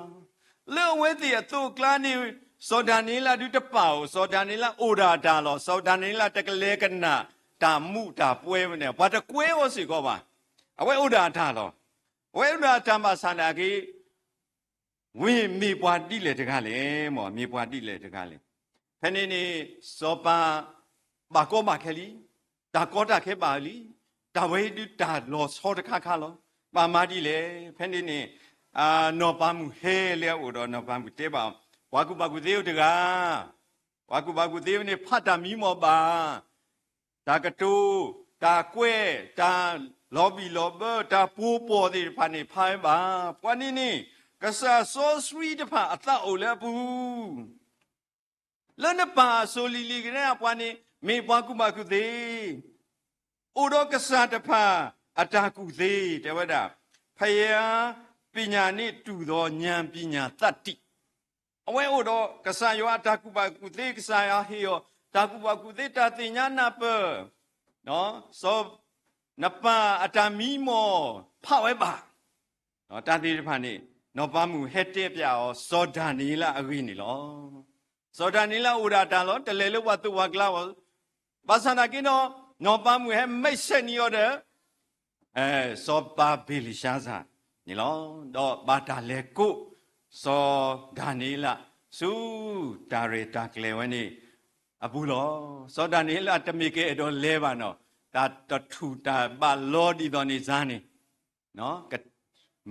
လၢအဝဲသ့ၣ်အသိးအကျါန့ၣ် စီၤဒၤနံးယ့လးဒုးတပာ်ဧိၤ, စီၤဒၤနံးယ့လးအိၣ်ဒၣ်အတၢ်လီၤ. စီၤဒၤနံးယ့လးတကလဲၤကနၣ်တၢ်မူးတၢ်ပွဲဝဲန့ၣ် ပှၤတကွဲးအီၤစ့ၢ်ကီးဘၣ်. အဝဲအိၣ်ဒၣ်အတၢ်လီၤ. အဝဲအိၣ်ဒၣ်အတၢ်ဘၣ်ဆၣ်နာ်က့ ဝံၤမ့ၢ်ပှၤဒ်လဲၣ်တဂၤလဲၣ်, မ့ၢ်ပှၤဒ်လဲၣ်တဂၤလဲၣ်. ဖဲန့ၣ်န့ၣ် စီၤပၤ ဘၣ်ကီဘၣ်ခဲလံ, တၢ်ကီတၢ်ခဲဘၣ်လံ, တၢ်ဝဲဒုးတၢ်လီၤဆီတခါခါလီၤ. ဘၣ်မၤဒ်လဲၣ်. ဖဲန့ၣ်န့ၣ် နီၢ်ပၤမုၣ်ဟဲလၢအအိၣ်ဒီး နီၢ်ပၤမုၣ်တဲဘၣ်အီၤ, ပှၤကူၣ်ဘၣ်ကူၣ်သ့ဧိၤတဂၤ, ပှၤကူၣ်ဘၣ်ကူၣ်သ့န့ၣ် ဖးတၢ်မံမီၢ်ဘၣ် တၢ်ကတိၤ, တၢ်ကွဲး, တၢ်လီၤဘံၣ်လီၤဘၢ, တၢ်ပှိၤပီၢ်သ့ၣ်တဖၣ်န့ၣ် ဖးဝဲဘၣ်. ပှၤန့ၣ်န့ၣ် ကစၢ်စီဆှံတဖၣ်အသးအိၣ်လၢအပူၤ, လၢနပၢ်အစိၤလံၤလံၤကဒါ ပှၤန့ၣ်မ့ၢ်ပှၤကူၣ်ဘၣ်ကူၣ်သ့ အိၣ်ဒီးကစၢ်တဖၣ်အတၢ်ကူၣ်သ့, တဲဝဲဒၣ် ဖယၤပညၣ်န့ၣ်တူၢ်ဒီးညါပညၣ်သတ္တိ, အဝဲအိၣ်ဒီးကစၢ်ယွၤအတၢ်ကူၣ်ဘၣ်ကူၣ်သ့, ကစၢ်ယွၤဟ့ၣ်အီၤ တၢ်ကူၣ်ဘၣ်ကူၣ်သ့ တၢ်သ့ၣ်ညါနၢ်ပၢၢ်, စီၤ နပၢ်အတၢ်မံမီၢ် ဖးဝဲဘၣ်. တၢ်သ့ၣ်တဖၣ်န့ၣ် နီၢ်ပၤမုၣ်ဟဲတဲပၠးအီၤ စီၤဒၤနံးယ့လးအဂ့ၢ်န့ၣ်လီၤ. စီၤဒၤနံးယ့လးအိၣ်ဒၣ်တၢ်လီၤ, တလဲၤလၢပှၤသိၣ်ပှၤကျါအဂီၢ်, ဘၣ်ဆၣ်နာ်က့ဒီး နီၢ်ပၤမုၣ်ဟဲမဲးဆဲးနံၤအီၤဒီး စီၤပၤဘ့လၡါစၢ်န့ၣ်လီၤ. ဒီးဘၣ်တၢ်လဲၤကိး စီၤဒၤနံးယ့လး ဆူတၢ်ရဲၣ်တၢ်ကျဲၤဝဲန့ၣ်အပူၤလီၤ. စီၤဒၤနံးယ့လးတမ့ၢ်ကအဲၣ်ဒိးလဲၤဘၣ်နီၤ, တၢ်တထူၣ်တၢ်ဘၣ်လီၤဒ်သိးန့ၣ်စါန့ၣ်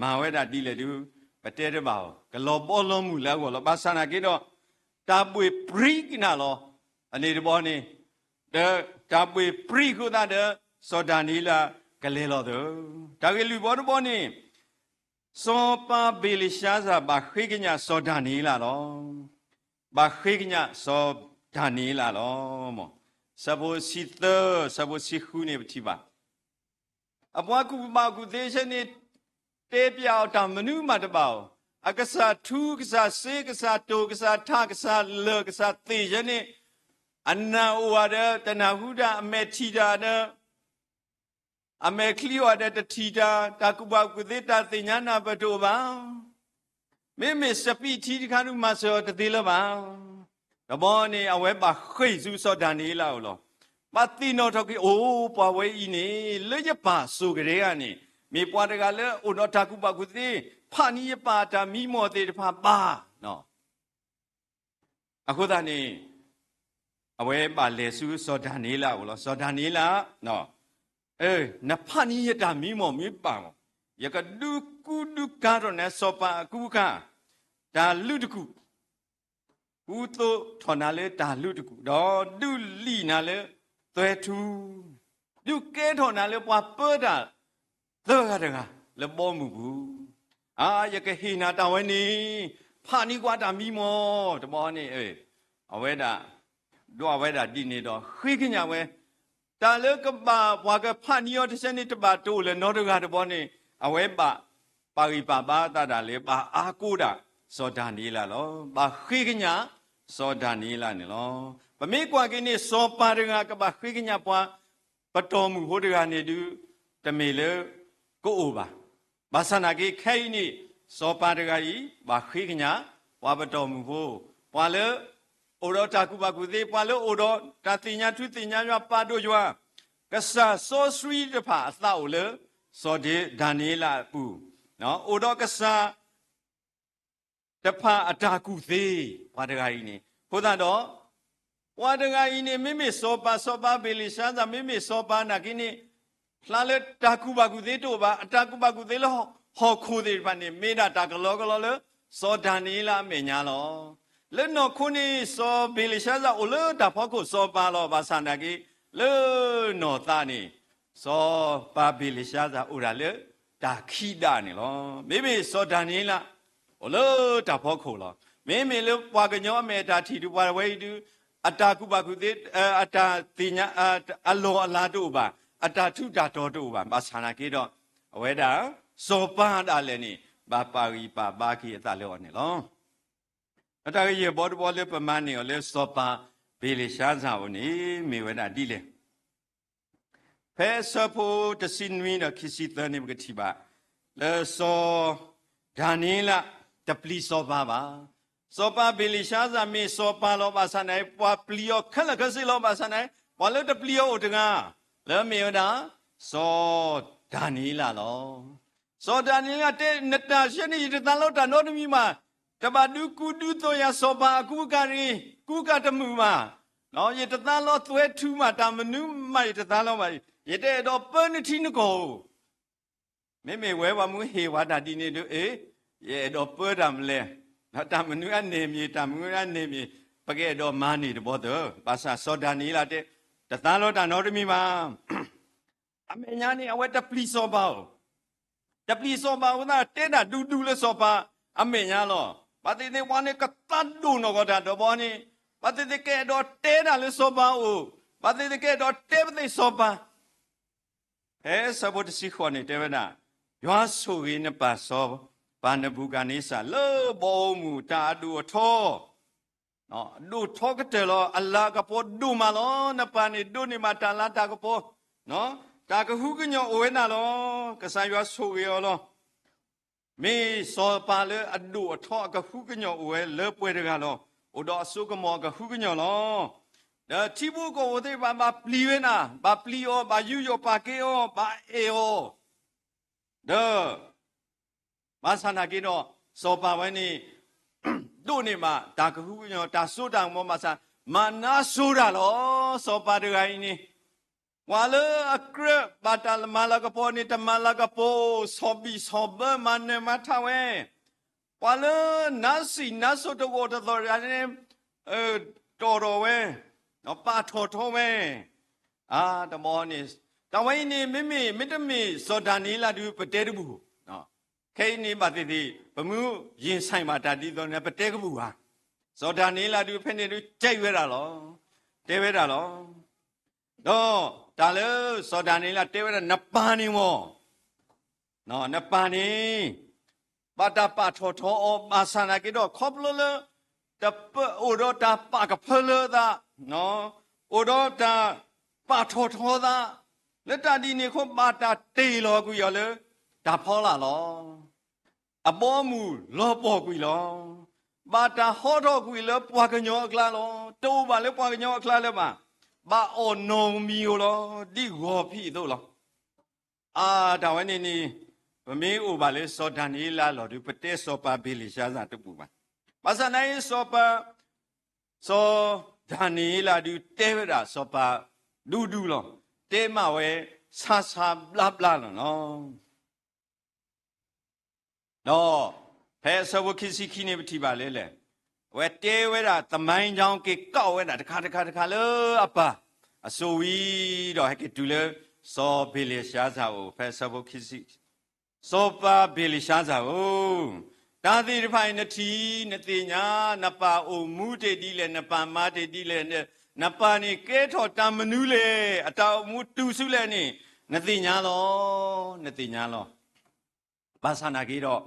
မၤဝဲဒၣ်ဒ်လဲၣ်ဒုး ပတဲတဘၣ်အီၤ, ကလီၤဘီလီၤမုၢ်လၢအဂီၢ်လီၤ. ဘၣ်ဆၣ်နာ်က့ဒီး တၢ်ဘှ့ၣ်ပြံကနၣ်လီၤ. အန့ၣ်တဘျီန့ၣ် တၢ်ဘှ့ၣ်ပြံဃိသတးဒီး စီၤဒၤနံးယ့လးကလဲၤလီၤသၢ. တၢ်ဂ့ၢ်လွံၢ်ဘီတဘီန့ၣ် စီၤပၤဘ့လၡါစၢ်ဘၣ်ဃ့ကညးစီၤဒၤနံးယ့လးလီၤ. ဘၣ်ဃ့ကညးစီၤဒၤနံးယ့လးလီၤ. ဆၢဖိဆံသၢ ဆၢဖိဆံဃုန့ၣ်ပထံၣ်ဘၣ် အပှၤကူၣ်ဘၣ်ကူၣ်သ့ဆၢန့ၣ် တဲပၠးအီၤတၢ်မနုၤမးတဘၣ်ဧိၤ, အကစၢ်ထူ ကစၢ်စ့ ကစၢ်တိၢ် ကစၢ်ထး ကစၢ်လၢာ် ကစၢ်သ့ၣ်ဆၢန့ၣ် အနၢ်အိၣ်ဝဲဒီး တနၢ်ဟူတၢ် အမဲာ်ထံၣ်တၢ်ဒီး အမဲာ်ချံအိၣ်ဝဲဒီးတထံၣ်တၢ်, တၢ်ကူၣ်ဘၣ်ကူၣ်သ့တၢ်သ့ၣ်ညါနၢ်ပၢၢ်တအိၣ်ဘၣ်. မ့မ့ၢ်စပံးထံတခါဒုးမၤစၢၤအီၤတသ့လၢၤဘၣ်. တဘျီန့ၣ် အဝဲဘၣ်ဃ့ၢ်ဆူစီၤဒၤနံးယ့လးအအိၣ်လီၤ. ဘၣ်သ့ၣ်နီၣ်ထီၣ်က့ၤ အိၣ် ပှၤဝဲအံၤန့ၣ် လၢယပၢ်စိၤကတၢၢ်ဧါန့ၣ် မ့ၢ်ပှၤတဂၤလၢအိၣ်ဒီးတၢ်ကူၣ်ဘၣ်ကူၣ်သ့ ဖးန့ၢ်ယပၢ်အတၢ်မံမီၢ်သ့ၣ်တဖၣ်ဘၣ်. အဃိသတးန့ၣ် အဝဲဘၣ်လဲၤဆူစီၤဒၤနံးယ့လးအအိၣ်လီၤ. စီၤဒၤနံးယ့လး နဖးန့ၢ်ယတၢ်မံမီၢ်မ့ၢ်ဘၣ်မီၢ်, ယကဒုးကူဒုးကၤထီၣ်နၤစီၤပၤအကူအကၤ, တၢ်လုးတကူၣ်, ကူသိးထီၣ်နၤလၢတၢ်လုးတကူၣ်, ဒီးဒုးလံၣ်နၤလၢသွဲထူ, ဒုးကဲထီၣ်နၤလၢပှၤပၢတၢ်သၢဂၤတဂၤ လၢဘီမုၢ်ပူၤ, အါ ယကဟ့ၣ်နၤတၢ်ဝဲန့ၣ်, ဖးန့ၢ်ကွၢ်တၢ်မံမီၢ်တဘီန့ၣ်, အဝဲဒၣ် ဒွးဝဲဒၣ်ဒ်န့ၣ်ဒီး ဃ့ကညးဝဲ, တၢ်လၢကဘၣ်ပှၤကဖးန့ၢ်အီၤတဆဲန့ၣ် တဘၣ်တအိၣ်လၢၤနီတဂၤတဘီန့ၣ်, အဝဲဘၣ်ပာ်ဂံၢ်ပာ်ဘါသးဒၣ်လၢ ဘၣ်အါကိးဒၣ်စီၤဒၤနံးယ့လးလီၤ. ဘၣ်ဃ့ကညးစီၤဒၤနံးယ့လးန့ၣ်လီၤ. ပမ့ၢ်ကွၢ်က့ၤန့ၣ် စီၤပၤတဂၤကဘၣ်ဃ့ကညးပှၤ ပတီၢ်မုၢ်ဖိတဂၤန့ၣ်ဒုး တမ့ၢ်လၢကအိၣ်ဘၣ်. ဘၣ်ဆၣ်နာ်က့ခဲအံၤန့ၣ် စီၤပၤတဂၤအံၤ ဘၣ်ဃ့ကညး ပှၤပတီၢ်မုၢ်ဖိ, ပှၤလၢ အိၣ်ဒီးတၢ်ကူၣ်ဘၣ်ကူၣ်သ့, ပှၤလၢအိၣ်ဒီးတၢ်သ့ၣ်ညါထူသ့ၣ်ညါယွၤ ပာ်ဒိၣ်ယွၤ, ကစၢ်စီဆှံတဖၣ်အသးအိၣ်လၢ စီၤဒၤနံးယ့လးအပူၤ, အိၣ်ဒီးကစၢ် တဖၣ်အတၢ်ကူၣ်သ့, ပှၤတဂၤအံၤန့ၣ်, အဃိသတးဒီး ပှၤတဂၤအံၤန့ၣ် မ့မ့ၢ်စီၤပၤ, စီၤပၤဘ့လၡါစၢ် မ့မ့ၢ်စီၤပၤနာ်က့န့ၣ်, ဖျါလၢတၢ်ကူၣ်ဘၣ်ကူၣ်သ့တအိၣ်ဘၣ်, အတၢ်ကူၣ်ဘၣ်ကူၣ်သ့လၢဟီၣ်ခိၣ်သ့ၣ်တဖၣ်န့ၣ် မ့ၢ်ဒၣ်တၢ်ကလီကလီလၢ စီၤဒၤနံးယ့လးအမဲာ်ညါလီၤ. လၢနီၢ်ခိန့ၣ် စီၤဘ့လၡါစၢ်အိၣ်လၢတၢ်ဖီခိၣ်စီၤပၤလီၤ. ဘၣ်ဆၣ်နာ်က့ လၢနီၢ်သးန့ၣ် စီၤပၤဘ့လၡါစၢ်အိၣ်ဒၣ်လၢတၢ်ခံးဒၣ်န့ၣ်လီၤ. မ့မ့ၢ်စီၤဒၤနံးယ့လး အိၣ်လၢတၢ်ဖီခိၣ်လီၤ. မ့မ့ၢ်လၢပှၤကညီအမဲာ်တၢ်ထံၣ်ဒုး ပှၤဝဲအံၤဒုး အတၢ်ကူၣ်ဘၣ်ကူၣ်သ့, အတၢ်သ့ၣ်ညါ, အလီၢ်အလၤတအိၣ်ဘၣ်, အတၢ်ထူးတၢ်တီၤတအိၣ်ဘၣ်. ဘၣ်ဆၣ်နာ်က့ဒီး အဝဲဒၣ် စီၤပၤဒၣ်လဲာ်န့ၣ် ဘၣ်ပာ်ဂံၢ်ပာ်ဘါက့ၤအသးလၢအီၤန့ၣ်လီၤ. ဒီးတၢ်ဂ့ၢ်ယဲၢ်ဘီတဘီလၢပမၤန့ၢ်အီၤလၢစီၤပၤဘ့လၡါစၢ်အအိၣ်န့ၣ် မ့ၢ်ဝဲဒၣ်ဒ်လဲၣ်. ဖဲအဆၢဖိတဆံနွံဒီးခံဆံသၢန့ၣ် ပကထံၣ်ဘၣ် လၢစီၤဒၤနံးယ့လး တပျံၤစီၤပၤဘၣ်. စီၤပၤဘ့လၡါစၢ်မ့ၢ်စီၤပၤလီၤ. ဘၣ်ဆၣ်နာ်က့ ပှၤပျံၤအီၤခဲလၢာ်ခဲဆ့လီၤ. ဘၣ်ဆၣ်နာ်က့ ပှၤလၢတပျံၤအီၤအိၣ်တဂၤ လၢမ့ၢ်ဝဲဒၣ် စီၤဒၤနံးယ့လးလီၤ. စီၤဒၤနံးယ့လးတဲ နတၢ်ဆၢန့ၣ် ယတသးလီတၢ်နီတမံၤဘၣ်. တဘၣ်ဒုးကူဒုးသိးယၤ စီၤပၤအကူအကၤတဂ့ၤ, ကူကၤတမုာ်ဘၣ်. ယတသးလီသွဲထုမး, တၢ်မနုၤမးယတသးလီဘၣ်. ယတအဲၣ်ဒိးပၢနထံနကီၢ်ဧိၤ. မ့မ့ၢ်ဝဲပှၤမူဟ့ၣ်ဝဲတၢ်ဒ်န့ၣ်ဒီး အ့, ယအဲၣ်ဒိးပၢတၢ်မနုၤလဲၣ်. တၢ်မနုၤအန့ၢ်မ့ၢ်, တၢ်မနုၤအန့ၢ်မ့ၢ်, ပကအဲၣ်ဒိးမၤန့ၢ်တဘီသၢ. ဘၣ်ဆၣ်စီၤဒၤနံးယ့လးတဲ တသးလီတၢ်နီတမံၤဘၣ်. အမဲာ်ညါန့ၣ် အဝဲတပျံၤစီၤပၤဧိၤ, တပျံၤစီၤပၤအဃိသတး တဲတၢ်ဒူဒူလၢစီၤပၤအမဲာ်ညါလီၤ. ဘၣ်သ့ၣ်သ့ၣ်ပှၤန့ၣ် ကသးဒိၣ်နီၢ်ကီၢ်တၢ်ဒီးဘီန့ၣ်, ဘၣ်သ့ၣ်သ့ၣ်ကအဲၣ်ဒိးတဲတၢ်လၢစီၤပၤအအိၣ်, ဘၣ်သ့ၣ်သ့ၣ်ကအဲၣ်ဒိးတဲပသ့ၣ်စီၤပၤ. ဖဲဆၢဖိတဆံဃိးန့ၣ်တဲဝဲဒၣ်, ယွၤဆိၣ်ဂ့ၤနပၢ်စီၤပၤနဘူၤခၣ်နံစၢ် လၢဘီအူမူၢ်တၢ်အဒိၣ်အထီ ဒိၣ်ထီကတၢၢ်လီၤ. အလၤကပီၤဒိၣ်မးလီၤ. နပၢ်န့ၣ်ဒိးန့ၢ်ဘၣ်တၢ်လၤတၢ်ကပီၤ, တၢ်ကဟုကညီၢ်အိၣ်ဝဲဒၣ်လီၤ. ကစၢ်ယွၤဆိၣ်ဂ့ၤအီၤလီၤ. မ့ၢ်စီၤပၤလၢအဒိၣ်အထီအကဟုကညီၢ်အိၣ်ဝဲလၢပှဲၤတဂၤလီၤ. အိၣ်ဒီးအစိကမီၤအကဟုကညီၢ်လီၤ. ဒီးထံဖိကီၢ်ဖိသ့ၣ်တဖၣ် ဘၣ်ပျံၤဝဲဒၣ်, ဘၣ်ပျံၤအီၤ, ဘၣ်ယူးယီၣ်ပာ်ကဲအီၤ, ဘၣ်အဲၣ်အီၤ, ဒီး ဘၣ်ဆၣ်နာ်က့ဒီး စီၤပၤဝဲန့ၣ် ဒိးန့ၢ်ဘၣ်တၢ်ကဟုကညီၢ် တၢ်စိတၢ်ကမီၤဘၣ်ဆၣ် မၤနၢၤစိတၢ်လီၤ. စီၤပၤတဂၤအံၤန့ၣ် ပှၤလၢအကြၢးဘၣ်တၢ်မၤလၤကပီၤန့ၣ် တမၤလၤကပီၤ ဆီၣ်ဘံၣ်ဆီၣ်ဘၢ မၤနၢၤမၤထါဝဲ, ပှၤလၢနါစံၣ်နါစိၤတဂိာ်တသီၣ်တဂၤန့ၣ် တီၢ်ထီၣ်ဝဲ, ပာ်ထီၣ်ထီဝဲ, အတဘီန့ၣ်, တၢ်ဝဲအံၤန့ၣ် မ့မ့ၢ် မ့တမ့ၢ်စီၤဒၤနံးယ့လးဒုး ပတဲတဘူၣ်. ခဲအံၤန့ၣ်ဘၣ်သ့ၣ်သ့ၣ် ပမ့ၢ်ယ့ၣ်ဆၢၣ်ဘၣ်တၢ်ဒ်သိးန့ၣ် ပတဲကဘူၣ်ဧါ. စီၤဒၤနံးယ့လးဒုး ဖဲန့ၣ်ဒုး ကဲဝဲဒၣ်လီၤ. တဲဝဲဒၣ်လီၤ. ဒီးတၢ်လၢစီၤဒၤနံးယ့လးတဲဝဲဒၣ် နပၢ်န့ၣ်မ့ၢ် နပၢ်န့ၣ် ဘၣ်တၢ်ပာ်ထီၣ်ထီအီၤ ဘၣ်ဆၣ်နာ်က့ဒီး ခီဖျိလၢ တပၢၢ်အိၣ်ဒီးတၢ်ပာ်ကဖၢလၢအသး, အိၣ်ဒီးတၢ်ပာ်ထီၣ်ထီသး, လၢတၢ်ဒ်န့ၣ်အဃိ ဘၣ်တၢ်တ့ၢ်လီၤကွံာ်အီၤလၢ တၢ်ဖီလာ်လီၤ. အဘီအမုၢ်လီၤပှီၢ်ကွံာ်လီၤ. ဘၣ်တၢ်ဟီထီၣ်ကွံာ်လၢပှၤကညီအကျါလီၤ. တအိၣ်ဘၣ်လၢပှၤကညီအကျါလၢၤဘၣ်. ဘၣ်အီၣ်နီၢ်မံၤဧိၤလီၤ. ဒ်ဂီၤဖံးအသိးလီၤ. အါ တၢ်ဝဲန့ၣ်န့ၣ် ပမ့ၢ်အိၣ်ဘၣ်လၢစီၤဒၤနံးယ့လးအလီၢ်ဒုး ပတဲစီၤပၤဘ့လ့ၡါစၢ်တဘူၣ်ဘၣ်. ဘၣ်ဆၣ်နာ်က့ စီၤပၤ စီၤဒၤနံးယ့လးဒုး တဲဝဲဒၣ်စီၤပၤဒူဒူလီၤ. တဲမးဝဲဆါဆါဘျါဘျါလီၤနီၤ. ဒီးဖဲအဆၢဖိခံဆံခံန့ၣ် ပထံၣ်ဘၣ်လၢလဲၣ်, အဝဲတဲဝဲဒၣ် သမိုင်းကြောင်း က့ၤကီးဝဲဒၣ်တခါတခါတခါလၢအပၢ်အစိၤဝံၤဒီး ဟဲက့ၤတုၤလၢစီၤဘ့လ့ၡါစၢ်အအိၣ် ဖဲအဆၢဖိခံဆံ စီၤပၤဘ့လ့ၡါစၢ်ဧၢ, တၢ်သ့ၣ်တဖၣ်အံၤနထံၣ် နသ့ၣ်ညါ, နပၢ်အိၣ်မူတ့ၢ်ဒ်လဲၣ်, နပၢ်မၤတ့ၢ်ဒ်လဲၣ်, နပၢ်န့ၣ်ကဲထီၣ်တၢ်မနုၤလဲၣ်, အတၢ်အိၣ်မူတုၤဆူလဲၣ်န့ၣ် နသ့ၣ်ညါလီၤ, နသ့ၣ်ညါလီၤ. ဘၣ်ဆၣ်နာ်က့ဒီး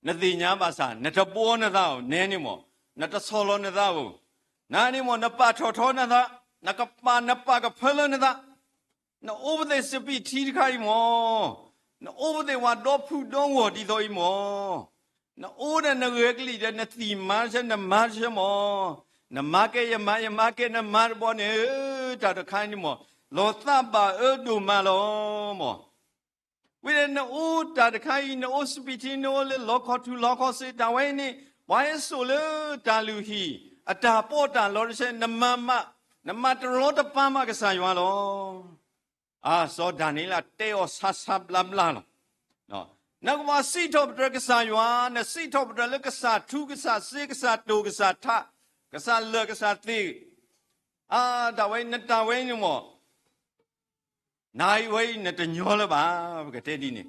နသ့ၣ်ညါဘၣ်ဆၣ် နတဘှီနသးဧိၤ နဲန့ၣ်မး, နတဆီၣ်လီၤနသးဧိၤ, နန့ၣ်မး နပာ်ထီၣ်ထီနသး, နကပာ် နပာ်ကဖၢလၢနသး နအိၣ်ပသ့ၣ်စပံးထံတခါအံၤမး, နအိၣ်ပသ့ၣ်ဝဲဒီဖုဒီဂီၢ်ဒ်သိးအံၤမး, နအိၣ်ဒီးနဂဲၤကလံၣ်ဒီး နသံၣ်မါတဆၢ နမါတဆၢမး, နမါကဲယမါ ယမါကဲနမါတဘျီန့ၣ်, တၢ်တခါအံၤန့ၣ်မး လီၤသးဘၣ်အၢဒိၣ်မးလီၤမး. ဝံၤဒီးနအိၣ်တၢ်တခါအံၤ နအိၣ်စပံးထံ နအိၣ်လၢလီခီထူလီခီစ့ တၢ်ဝဲအံၤန့ၣ် ပှၤဟဲစိာ်လၢတၢ်လုၢ်ဟံၣ် အတၢ်ပီးတၢ်လီတဆၢ နမၤမး, နမၤတရီတပါမးကစၢ်ယွၤလီၤ. အါ စီၤဒၤနံးယ့လးတဲအီၤဆါဆါဘျါဘျါလီၤ. နကဘၣ်စံးထီၣ်ပတြၢၤကစၢ်ယွၤ, နစံးထီၣ်ပတြၢၤလၢကစၢ်ထူကစၢ်စ့ ကစၢ်တိၢ်ကစၢ်ထး ကစၢ်လၢာ်ကစၢ်သ့ၣ်, အါ တၢ်ဝဲ နတၢ်ဝဲန့ၣ်မး နၤအံၤဝဲအံၤ နတညီလၢၤဘၣ်, ပကတဲဒ်န့ၣ်,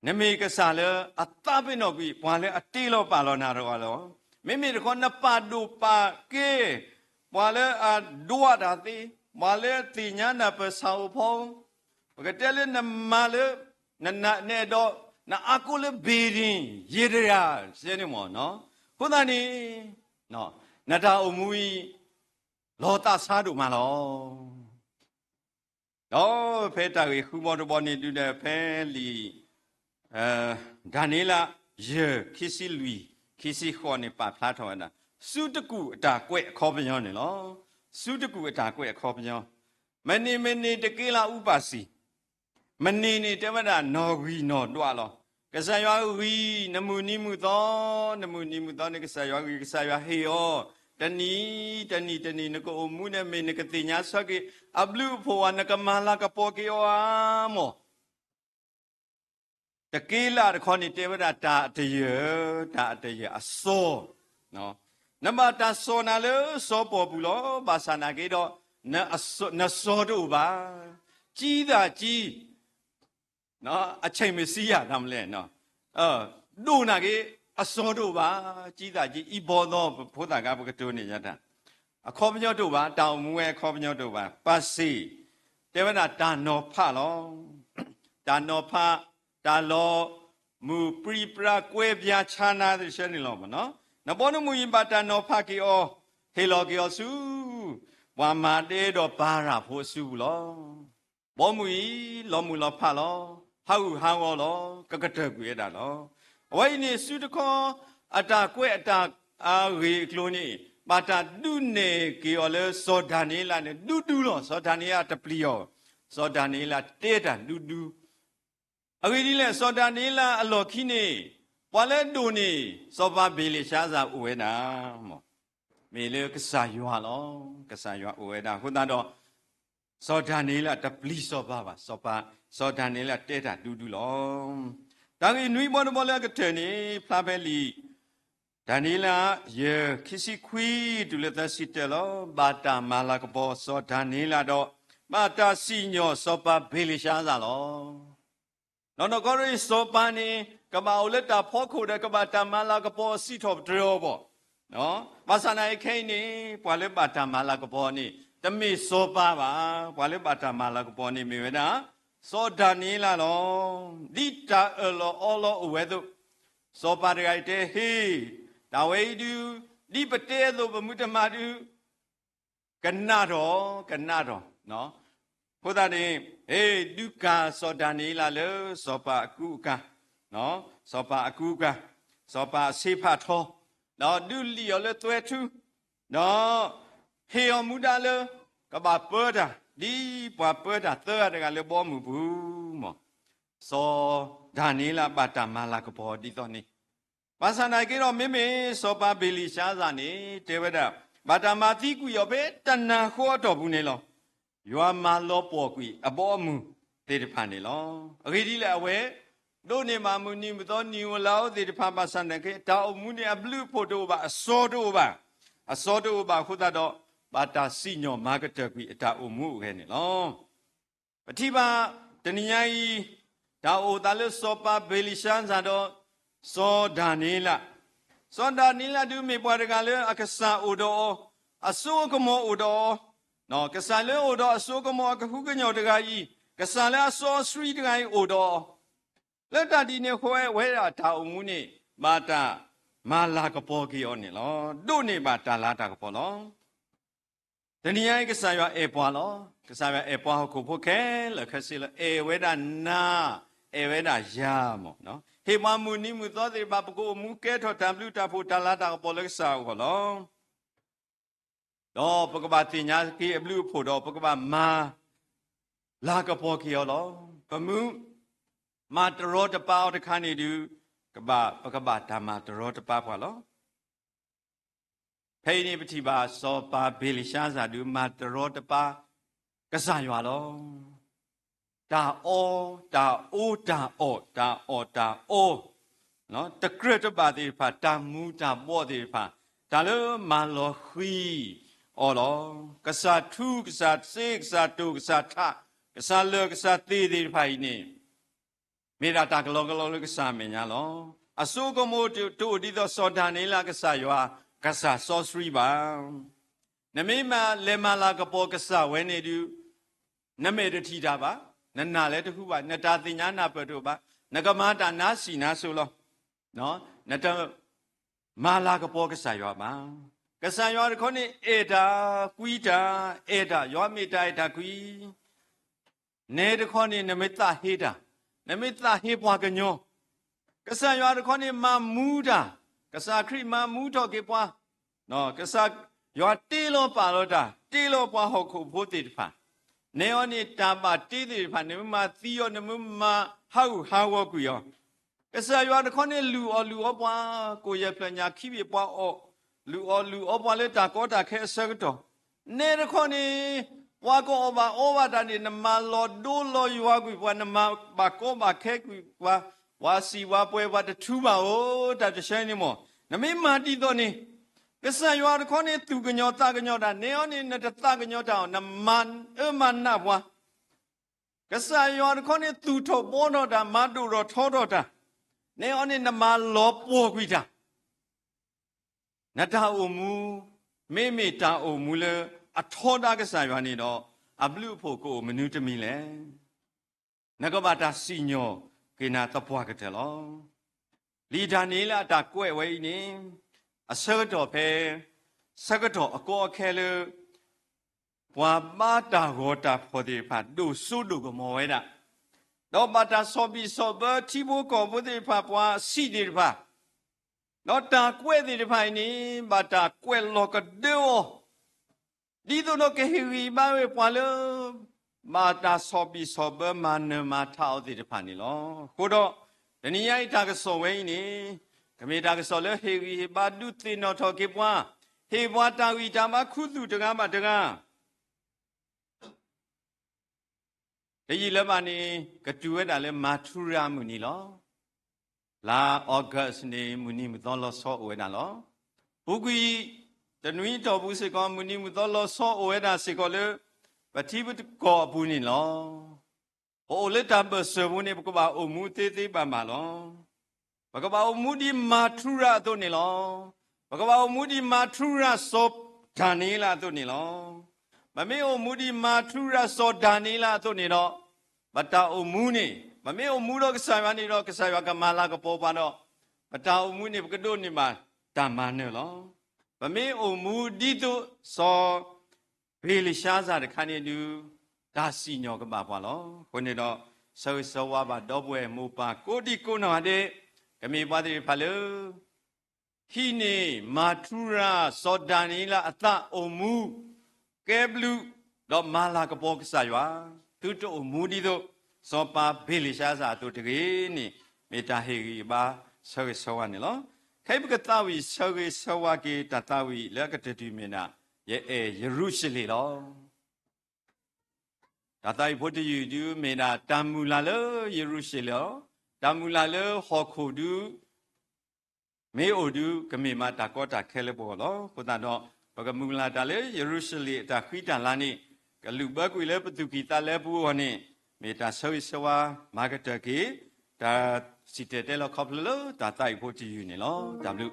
နမ့ၢ်ကစၢ်လၢအသးပ့ၤနီၣ်ကွံာ် ပှၤလၢအတ့လီၤပာ်လီၤနၤတဂၤလီၤ. မ့မ့ၢ်တခီ နပာ်ဒိၣ်ပာ်ကဲ ပှၤလၢအဒွးတၢ်သ့, ပှၤလၢအသ့ၣ်ညါနၢ်ပၢၢ်ဆၣ်ဧိၤဖီဧိၤ, ပကတဲလၢနမၤလၢ နအဲၣ်ဒိး နအါကိးလၢဘ့ၣ်ဒ့ၣ် ယ့တယၤ စဲန့ၣ်မး, အဃိသတးန့ၣ် နတၢ်အိၣ်မူအံၤ လီၤသးဆါဒိၣ်မးလီၤ. ဒီးဖဲတၢ်ဂ့ၢ်ဃုဘီတဘီန့ၣ် ဒုးဒီးဖဲလံာ် ဒၤနံးယ့လး ယဲၢ် ခံဆံလွံၢ် ခံဆံဃိးန့ၣ် ပာ်ဖျါထီၣ်ဝဲဒၣ် စုတကူၣ်အတၢ်ကွဲးအခီပညီန့ၣ်လီၤ. စုတကူၣ်အတၢ်ကွဲးအခီပညီ, မနံၤမနံၤတက့လးအူပၢ်စံ, မနံၤန့ၣ်တဲဝဲဒၣ်နီၣ်ဂံၢ်နီၣ်ဒွးလီၤ. ကစၢ်ယွၤဂံၢ် နမုၢ်နံၤမုၢ်သီ, နမုၢ်နံၤမုၢ်သီန့ၣ် ကစၢ်ယွၤဂံၢ် ကစၢ်ယွၤဟ့ၣ်အီၤ, တနံၤ တနံၤ တနံၤ နကအိၣ်မူန့ၣ် မ့ၢ်နကသ့ၣ်ညါဆၢက့ၤ အဘျုးအဖှိၣ်ဝဲ နကမၤလၤကပီၤက့ၤအီၤဧါမး. တက့လးတခီန့ၣ် တဲဝဲဒၣ်တၢ်အတယၢၢ်, တၢ်အတယၢၢ်အစီၤ, နဘၣ်တၢ်စီၤနၤလၢစီၤပီၣ်ပူၤလီၤ. ဘၣ်ဆၣ်နာ်က့ဒီး နစီၤတအိၣ်ဘၣ်, ကံသးကံ အဆဲးမ့ၢ်စံယၤတၢ်မလဲၣ်, ဒိၣ်နာ်က့ အစီၤတအိၣ်ဘၣ်, ကံသးကံ အံၤဘီသီ ပဖိသၣ်ဂၤ ပကတိၤန့ၣ်ယတၢ် အခီပညီတအိၣ်ဘၣ်, တၢ်အိၣ်မူဝဲအခီပညီတအိၣ်ဘၣ်. ပၢ်စ့ၣ် တဲဝဲဒၣ်တၢ်နီၤဖးလီၤ. တၢ်နီၤဖး, တၢ်လီၤမုၢ်ပြံပြါကွဲပြါဆါနၤသ့ၣ်ဆၢန့ၣ်လီၤ. နဘီနမုၢ်အံၤဘၣ်တၢ်နီၤဖးက့ၤအီၤ, ဟ့ၣ်လီၤက့ၤအီၤဆူ ပှၤမၤဒဲဒီးပၤရၣ်ဖိအစုပူၤလီၤ. ဘီမုၢ်အံၤ လီၤမုၢ်လီၤဖးလီၤ, ဟးဂူာ်ဟးဂီၤလီၤ, ကကတၢၢ်ကွံာ်ဝဲဒၣ်လီၤ. အဝဲအံၤန့ၣ် စုတခီ အတၢ်ကွဲးအတၢ်အဂ့ၢ်အကျိၤန့ၣ် ဘၣ်တၢ်ဒုးနဲၣ်က့ၤအီၤလၢစီၤဒၤနံးယ့လးန့ၣ် ဒူဒူလီၤ. စီၤဒၤနံးယ့လးတပျံၤအီၤ, စီၤဒၤနံးယ့လးတဲတၢ်ဒူဒူ အဂ့ၢ်ဒ်လဲၣ်, စီၤဒၤနံးယ့လးအလီၢ်ခံန့ၣ် ပှၤလၢအဒိၣ်န့ၣ် စီၤပၤဘ့လ့ၡါစၢ်အိၣ်ဝဲဒၣ်, မ့ၢ်လၢကစၢ်ယွၤလီၤ. ကစၢ်ယွၤအိၣ်ဝဲဒၣ်အဃိသတးဒီး စီၤဒၤနံးယ့လးတပျံၤစီၤပၤဘၣ်, စီၤပၤ, စီၤဒၤနံးယ့လးတဲတၢ်ဒူဒူလီၤ. တၢ်ဂ့ၢ်နွံဘီတဘီလၢအကတၢၢ်န့ၣ် ဖျါဖဲလံာ် ဒၤနံးယ့လး ယဲၢ် ခံဆံခွံ တုၤလၢသၢဆံတၢလီၤ. ဘၣ်တၢ်မၤလၤကပီၤ စီၤဒၤနံးယ့လးဒီး ဘၣ်တၢ်စံၣ်ညီၣ်စီၤပၤဘ့လ့ၡါစၢ်လီၤ. နီၢ်နီၢ်ကီၢ်ရ့ၣ်စီၤပၤန့ၣ် ကဘၣ်အိၣ်လၢတၢ်ဖီခိၣ်ဒီး ကဘၣ်တၢ်မၤလၤကပီၤစံးထီၣ်ပတြၢၤအီၤဘၣ်. ဘၣ်ဆၣ်နာ်အံၤခဲအံၤန့ၣ် ပှၤလၢဘၣ်တၢ်မၤလၤကပီၤန့ၣ် တမ့ၢ်စီၤပၤဘၣ်. ပှၤလၢဘၣ်တၢ်မၤလၤကပီၤန့ၣ်မ့ၢ်ဝဲဒၣ် စီၤဒၤနံးယ့လးလီၤ. ဒ်တၢ်အၢၣ်လီၤအီလီၤအိၣ်ဝဲအသိး, စီၤပၤတဂၤအံၤတဲ ဟ့ၣ်, တၢ်ဝဲအံၤဒုး ဒ်ပတဲအသိးပမုၢ်တမၤဒုး ကနၣ်ထီၣ်, ကနၣ်ထီၣ်. အဃိသတးန့ၣ် ဟ့ၣ်ဒုးကၤစီၤဒၤနံးယ့လးလၢစီၤပၤအကူအကၤ, စီၤပၤအကူအကၤ, စီၤပၤအဆ့ဖးထီ, ဒီးဒုးလံၣ်အီၤလၢသွဲထူ, ဒီးဟ့ၣ်အီၤမူဒါလၢ ကဘၣ်ပၢတၢ် ဒ်ပှၤပၢတၢ်သၢဂၤတဂၤလၢဘီမုၢ်ပူၤမး. စီၤဒၤနံးယ့လးဘၣ်တၢ်မၤလၤကပီၤဒ်သိးန့ၣ် ဘၣ်ဆၣ်နာ်က့ဒီး မ့မ့ၢ်စီၤပၤဘ့လ့ၡါစၢ်န့ၣ် တဲဝဲဒၣ် ဘၣ်တၢ်မၤသံကွံာ်အီၤဖဲတနၤဃီအတီၢ်ပူၤန့ၣ်လီၤ. ယွၤမၤလီၤပှီၢ်ကွံာ်အဘီအမုၢ်သ့ၣ်တဖၣ်န့ၣ်လီၤ. အဂ့ၢ်ဒ်လဲၣ် အဝဲ ဒိးန့ၢ်ဘၣ်မုၢ်နံၤမုၢ်သီနံၣ်ဧိၤလါဧိၤသ့ၣ်တဖၣ် ဘၣ်ဆၣ်နာ်က့ တၢ်အိၣ်မူန့ၣ်အဘျုးအဖှိၣ်တအိၣ်ဘၣ်, အစီတအိၣ်ဘၣ်, အစီတအိၣ်ဘၣ်အဃိသတးဒီး ဘၣ်တၢ်စံၣ်ညီၣ်မၤကတၢၢ်ကွံာ်အတၢ်အိၣ်မူအဂ့ၢ်န့ၣ်လီၤ. ပထံၣ်ဘၣ်တနံၤညါအံၤ တၢ်အိၣ်သးလၢစီၤပၤဘ့လၡါစၢ်ဒီး စီၤဒၤနံးယ့လး, စီၤဒၤနံးယ့လးဒုးမ့ၢ်ပှၤတဂၤလၢအကစၢ်အိၣ်ဒီးအီၤ, အစိအကမီၤအိၣ်ဒီးအီၤ, ကစၢ်လၢအိၣ်ဒီးအစိအကမီၤအကဟုကညီၢ်တဂၤအံၤ, ကစၢ်လၢအစီအဆှံတဂၤအံၤအိၣ်ဒီးအီၤ, လၢတၢ်ဒ်န့ၣ်အဃိ အဝဲဒၣ်တၢ်အိၣ်မူန့ၣ် ဘၣ်တၢ်မၤလၤကပီၤက့ၤအီၤန့ၣ်လီၤ. ဒိးန့ၢ်ဘၣ်တၢ်လၤတၢ်ကပီၤလီၤ. တနံၤညါအံၤ ကစၢ်ယွၤအဲၣ်ပှၤလီၤ. ကစၢ်ယွၤအဲၣ်ပှၤဟီၣ်ခိၣ်ဖိခဲလၢာ်ခဲဆ့လီၤ. အဲၣ်ဝဲဒၣ်နၤ, အဲၣ်ဝဲဒၣ်ယၤမး, ဟ့ၣ်ပှၤမုၢ်နံၤမုၢ်သီသ့ၣ်တဖၣ် ပကအိၣ်မူကဲထီၣ်တၢ်ဘျုးတၢ်ဖှိၣ်တၢ်လၤတၢ်ကပီၤလၢကစၢ်အဂီၢ်လီၤ. ဒီးပကဘၣ်သ့ၣ်ညါက့ၤအဘျုးအဖှိၣ်ဒီး ပကဘၣ်မၤလၤကပီၤက့ၤအီၤလီၤ. ပမ့ၢ်မၤတရီတပါအီၤတခါန့ၣ်ဒုး ကဘၣ်, ပကဘၣ်တၢ်မၤတရီတပါပှၤလီၤ. ဖဲအံၤန့ၣ် ပထံၣ်ဘၣ်စီၤပၤဘ့လၡါစၢ်ဒုး မၤတရီတပါကစၢ်ယွၤလီၤ. တၢ်အီ, တၢ်အီ, တၢ်အီၣ်, တၢ်အီၣ်တၢ်အီ, တကြၢးတဘၣ်သ့ၣ်တဖၣ်, တၢ်မူၤတၢ်ဘှီးသ့ၣ်တဖၣ်, တၢ်လၢမၤလီၤဃံၤအီၤလီၤ. ကစၢ်ထူ, ကစၢ်စ့, ကစၢ်တိၢ်, ကစၢ်ထး, ကစၢ်လၢာ်, ကစၢ်သ့ၣ်သ့ၣ်တဖၣ်အံၤန့ၣ် မ့ၢ်ဒၣ်တၢ်ကလီကလီလၢကစၢ်အမဲာ်ညါလီၤ. အစိအကမီၤတအိၣ် တအိၣ်ဒ်သိးစီၤဒၤနံးယ့လးကစၢ်ယွၤ, ကစၢ်စီဆှံဘၣ်. နမ့ၢ်မၤလဲၤမၤလၤကပီၤကစၢ်ဝဲန့ၣ်ဒုး နမဲာ်တထံၣ်တၢ်ဘၣ်, နနၢ်လၢတဟူဘၣ်, နတၢ်သ့ၣ်ညါနၢ်ပၢၢ်တအိၣ်ဘၣ်, နကမၤတၢ်နါစံၣ်နါစိလီၤ. နတမၤလၤကပီၤကစၢ်ယွၤဘၣ်. ကစၢ်ယွၤတခီန့ၣ် အဲၣ်တၢ်, ကွံတၢ်, အဲၣ်တၢ်, ယွၤမ့ၢ်တၢ်အဲၣ်တၢ်ကွံ နဲတခီန့ၣ် နမ့ၢ်သးဟ့တၢ်, နမ့ၢ်သးဟ့ပှၤကညီ, ကစၢ်ယွၤတခီန့ၣ် မၤမူတၢ်, ကစၢ်ခရံာ်မၤမူထီၣ်က့ၤပှၤ, ကစၢ်ယွၤတ့လီၤပာ်လီၤတၢ်, တ့လီၤပှၤဟီၣ်ခိၣ်ဖိသ့ၣ်တဖၣ်, နဲအီၤန့ၣ် တၢ်ဘၣ်တ့သ့ၣ်တဖၣ် နမ့ၢ်မၤသံအီၤ နမ့ၢ်မၤဟးဂူာ်ဟးဂီၤကွံာ်အီၤ, ကစၢ်ယွၤတခီန့ၣ် လုၢ်အီၣ်လုၢ်အီပှၤ, ကိၣ်ယဲၢ်ဖျၢၣ်ညၣ်ခံဘ့ၣ်ပှၤအီၣ်, လုၢ်အီၣ်လုၢ်အီပှၤလၢတၢ်ကီတၢ်ခဲအဆၢကတီၢ်, နဲတခီန့ၣ် ပှၤကအီၣ်ဘၣ်အီဘၣ်တၢ်န့ၣ် နမၤလီၤဒိလီၤယွၤကွံာ်ပှၤ, နမၤဘၣ်ကီဘၣ်ခဲကွံာ်ပှၤ, ပှၤစံၣ်ပှၤပှဲၤပှၤတထူဘၣ်ဧိၤ, တၢ်တဆၢန့ၣ်မ့ၢ် နမ့ၢ်မၤဒ်သိးန့ၣ်, ကစၢ်ယွၤတခီန့ၣ် သူၣ်ကညီၤသးကညီၤတၢ်, နဲအီၤန့ၣ် နတသးကညီၤတၢ်အီၤ, နမၤအၢမၤနးပှၤ, ကစၢ်ယွၤတခီန့ၣ် သူၣ်ထီၣ်ဘှီထီၣ်တၢ်, မၤဒိၣ်ထီၣ်ထီထီၣ်တၢ်, နဲအီၤန့ၣ် နမၤလီၤပှီၢ်ကွံာ်တၢ်, နတၢ်အိၣ်မူ မ့မ့ၢ်တၢ်အိၣ်မူလၢအထီဒါကစၢ်ယွၤန့ၣ်ဒီး အဘျုးအဖှိၣ်ကအိၣ်မနုၤတမံၤလဲၣ်. နကဘၣ်တၢ်စံၣ်ညီၣ်က့ၤနၤသပှၢ်ကတၢၢ်လီၤ. လံာ်ဒၤနံးယ့လးအတၢ်ကွဲးဝဲအံၤန့ၣ် အဆၢကတီၢ်ဖဲ ဆၢကတီၢ်အကီအခဲလၢ ပှၤဘါတၢ်ဂီၤတၢ်ဖီၣ်သ့ၣ်တဖၣ် ဒိၣ်စိဒိၣ်ကမီၤဝဲဒၣ်, ဒီးဘၣ်တၢ်ဆီၣ်ဘံၣ်ဆီၣ်ဘၢထံဖိကီၢ်ဖိသ့ၣ်တဖၣ် ပှၤဆံးသ့ၣ်တဖၣ်, ဒီးတၢ်ကွဲးသ့ၣ်တဖၣ်အံၤန့ၣ် ဘၣ်တၢ်ကွဲးလီၤကဒၢအီၤ ဒ်သိးဒီးကဟ့ၣ်ဂံၢ်ဟ့ၣ်ဘါဝဲပှၤလၢ ဘၣ်တၢ်ဆီၣ်ဘံၣ်ဆီၣ်ဘၢမၤနၢၤမၤထးအီၤသ့ၣ်တဖၣ်န့ၣ်လီၤ. အဃိဒီး တနံၤညါအံၤတၢ်ကစီၣ်ဝဲအံၤန့ၣ် ကမ့ၢ်တၢ်ကစီၣ်လၢဟ့ၣ်ဂံၢ်ဟ့ၣ်ဘါဒုးသ့ၣ်နီၣ်ထီၣ်က့ၤပှၤ, ဟ့ၣ်ပှၤတၢ်ဂံၢ်တၢ်ဘါခူသူၣ်တဂၤဘၣ်တဂၤ တယံာ်လၢၤဘၣ်န့ၣ် ကတုၤဝဲဒၣ်လၢမၤထူရၤအမုၢ်နံၤလီၤ. လါ August န့ၣ် မုၢ်နံၤမုၢ်သီလီၤဆီအိၣ်ဝဲဒၣ်လီၤ. ပူၤကွံာ်တနွံအတီၢ်ပူၤစ့ၢ်ကီး မုၢ်နံၤမုၢ်သီလီၤဆီအိၣ်ဝဲဒၣ်စ့ၢ်ကီးလၢ ပထံပကီၢ်အပူၤန့ၣ်လီၤ. ပအိၣ်လၢတၢ်ဘၢၣ်စၢၤပူၤန့ၣ် ပကဘၣ်အိၣ်မူသ့သ့ဘၣ်ဘၣ်လီၤ. ပကဘၣ်အိၣ်မူဒ်မၤထူရၤအသိးန့ၣ်လီၤ. ပကဘၣ်အိၣ်မူဒ်မၤထူရၤစီၤဒၤနံးယ့လးအသိးန့ၣ်လီၤ. ပမ့ၢ်အိၣ်မူဒ်မၤထူရၤစီၤဒၤနံးယ့လးအသိးန့ၣ်ဒီး ပတၢ်အိၣ်မူန့ၣ် ပမ့ၢ်အိၣ်မူဒီးကစၢ်ယွၤန့ၣ်ဒီး ကစၢ်ယွၤကမၤလၤကပီၤပှၤဒီး ပတၢ်အိၣ်မူန့ၣ် ပကဒိးန့ၢ်ဘၣ်တၢ်မၤနၢၤလီၤ. ပမ့ၢ်အိၣ်မူဒ်သိးစီၤ ဘ့လၡါစၢ်တခါန့ၣ်ဒုး တၢ်စံၣ်ညီၣ်ကဘၣ်ပှၤလီၤ. အဃိန့ၣ်ဒီး ဆၢဂ့ၤဆၢဝါဘၣ်ဒီပုၢ်ဝဲၢ်မိၢ်ပၢ်ကိးဒံကိးနီၢ်ဂၤဒဲး, ကမ့ၢ်ပှၤသ့ၣ်တဖၣ်လၢ ဟံးန့ၢ်မၤထူရၤစီၤဒၤနံးယ့လးအသးအိၣ်မူ ကဲဘျုး ဒီးမၤလၤကပီၤကစၢ်ယွၤ, သုတအိၣ်မူဒ်သိး စီၤပၤဘ့လၡါစၢ်အသိးတဂ့ၤန့ၣ် မ့ၢ်တၢ်ဟ့ၣ်ဂံၢ်ဟ့ၣ်ဘါဆၢဂ့ၤဆၢဝါန့ၣ်လီၤ. ခဲအံၤပကသးဝံၣ်ဆၢဂ့ၤဆၢဝါက့ၤတၢ်သးဝံၣ်လၢအကတၢၢ်တမံၤမ့ၢ်ဒၣ် ယအဲၣ်ယရူၤၡလ့ၣ်လီၤ. တၢ်သးဝံၣ်ဖိတယုၢ်ဒုး မ့ၢ်ဒၣ်တၢ်မုၢ်လၢ်လၢယရူၤၡလ့ၣ်လီၤ. တၢ်မုၢ်လၢ်လၢဟီၣ်ခိၣ်ဒုး မ့ၢ်အိၣ်ဒုး ကမ့ၢ်မးတၢ်ကီတၢ်ခဲလၢပဂီၢ်လီၤ. အဃိသတးဒီး ပကမုၢ်လၢ်တၢ်လၢယရူၤၡလ့ၣ်အတၢ်ဃံတၢ်လၤန့ၣ် ကလုၢ်ဘၢကွံာ်လၢပသူၣ်ကံၢ်သးလဲပူၤအဂီၢ်န့ၣ် မ့ၢ်တၢ်ဆၢဂ့ၤဆၢဝါ မၤကတၢၢ်က့ၤ တၢ်စံၣ်တဲၤတဲလီၤခီဖျိလၢတၢ်သးအံၤဖိတယုၢ်န့ၣ်လီၤ. တၢ်ဘျုး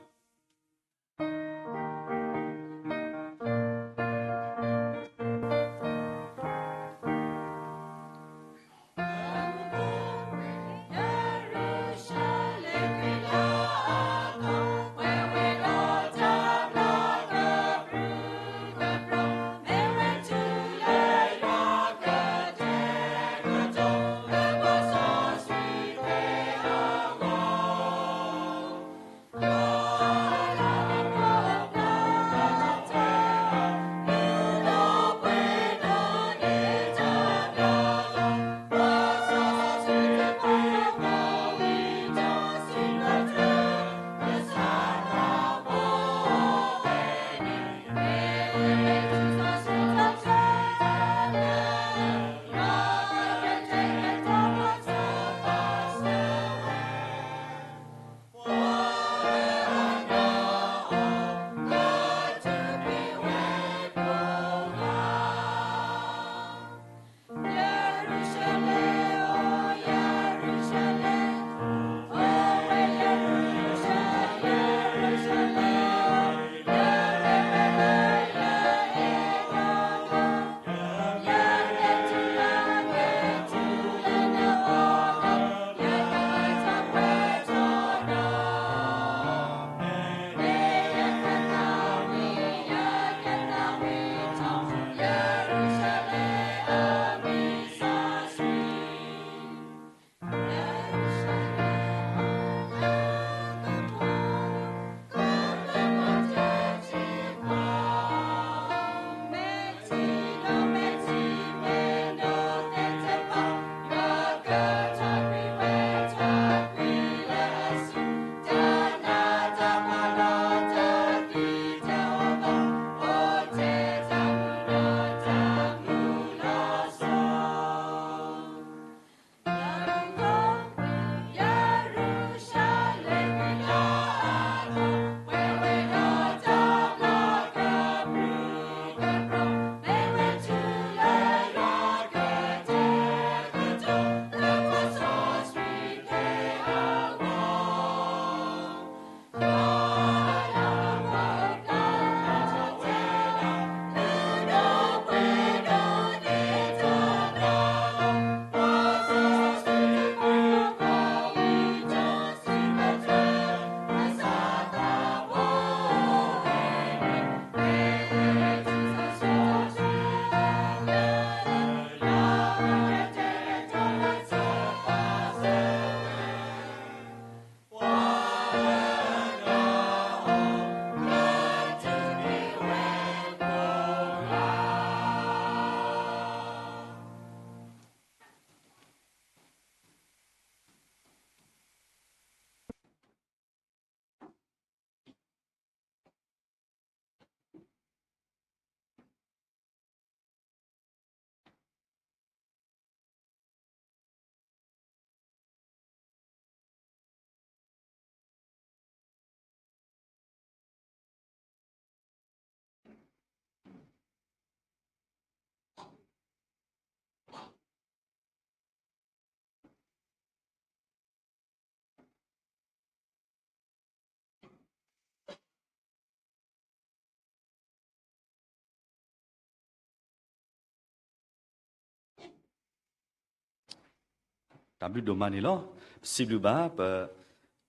တၢ်ဘျုးဒိၣ်မးန့ၣ်လီၤ. ပစံးဘျုးဘၣ် ပ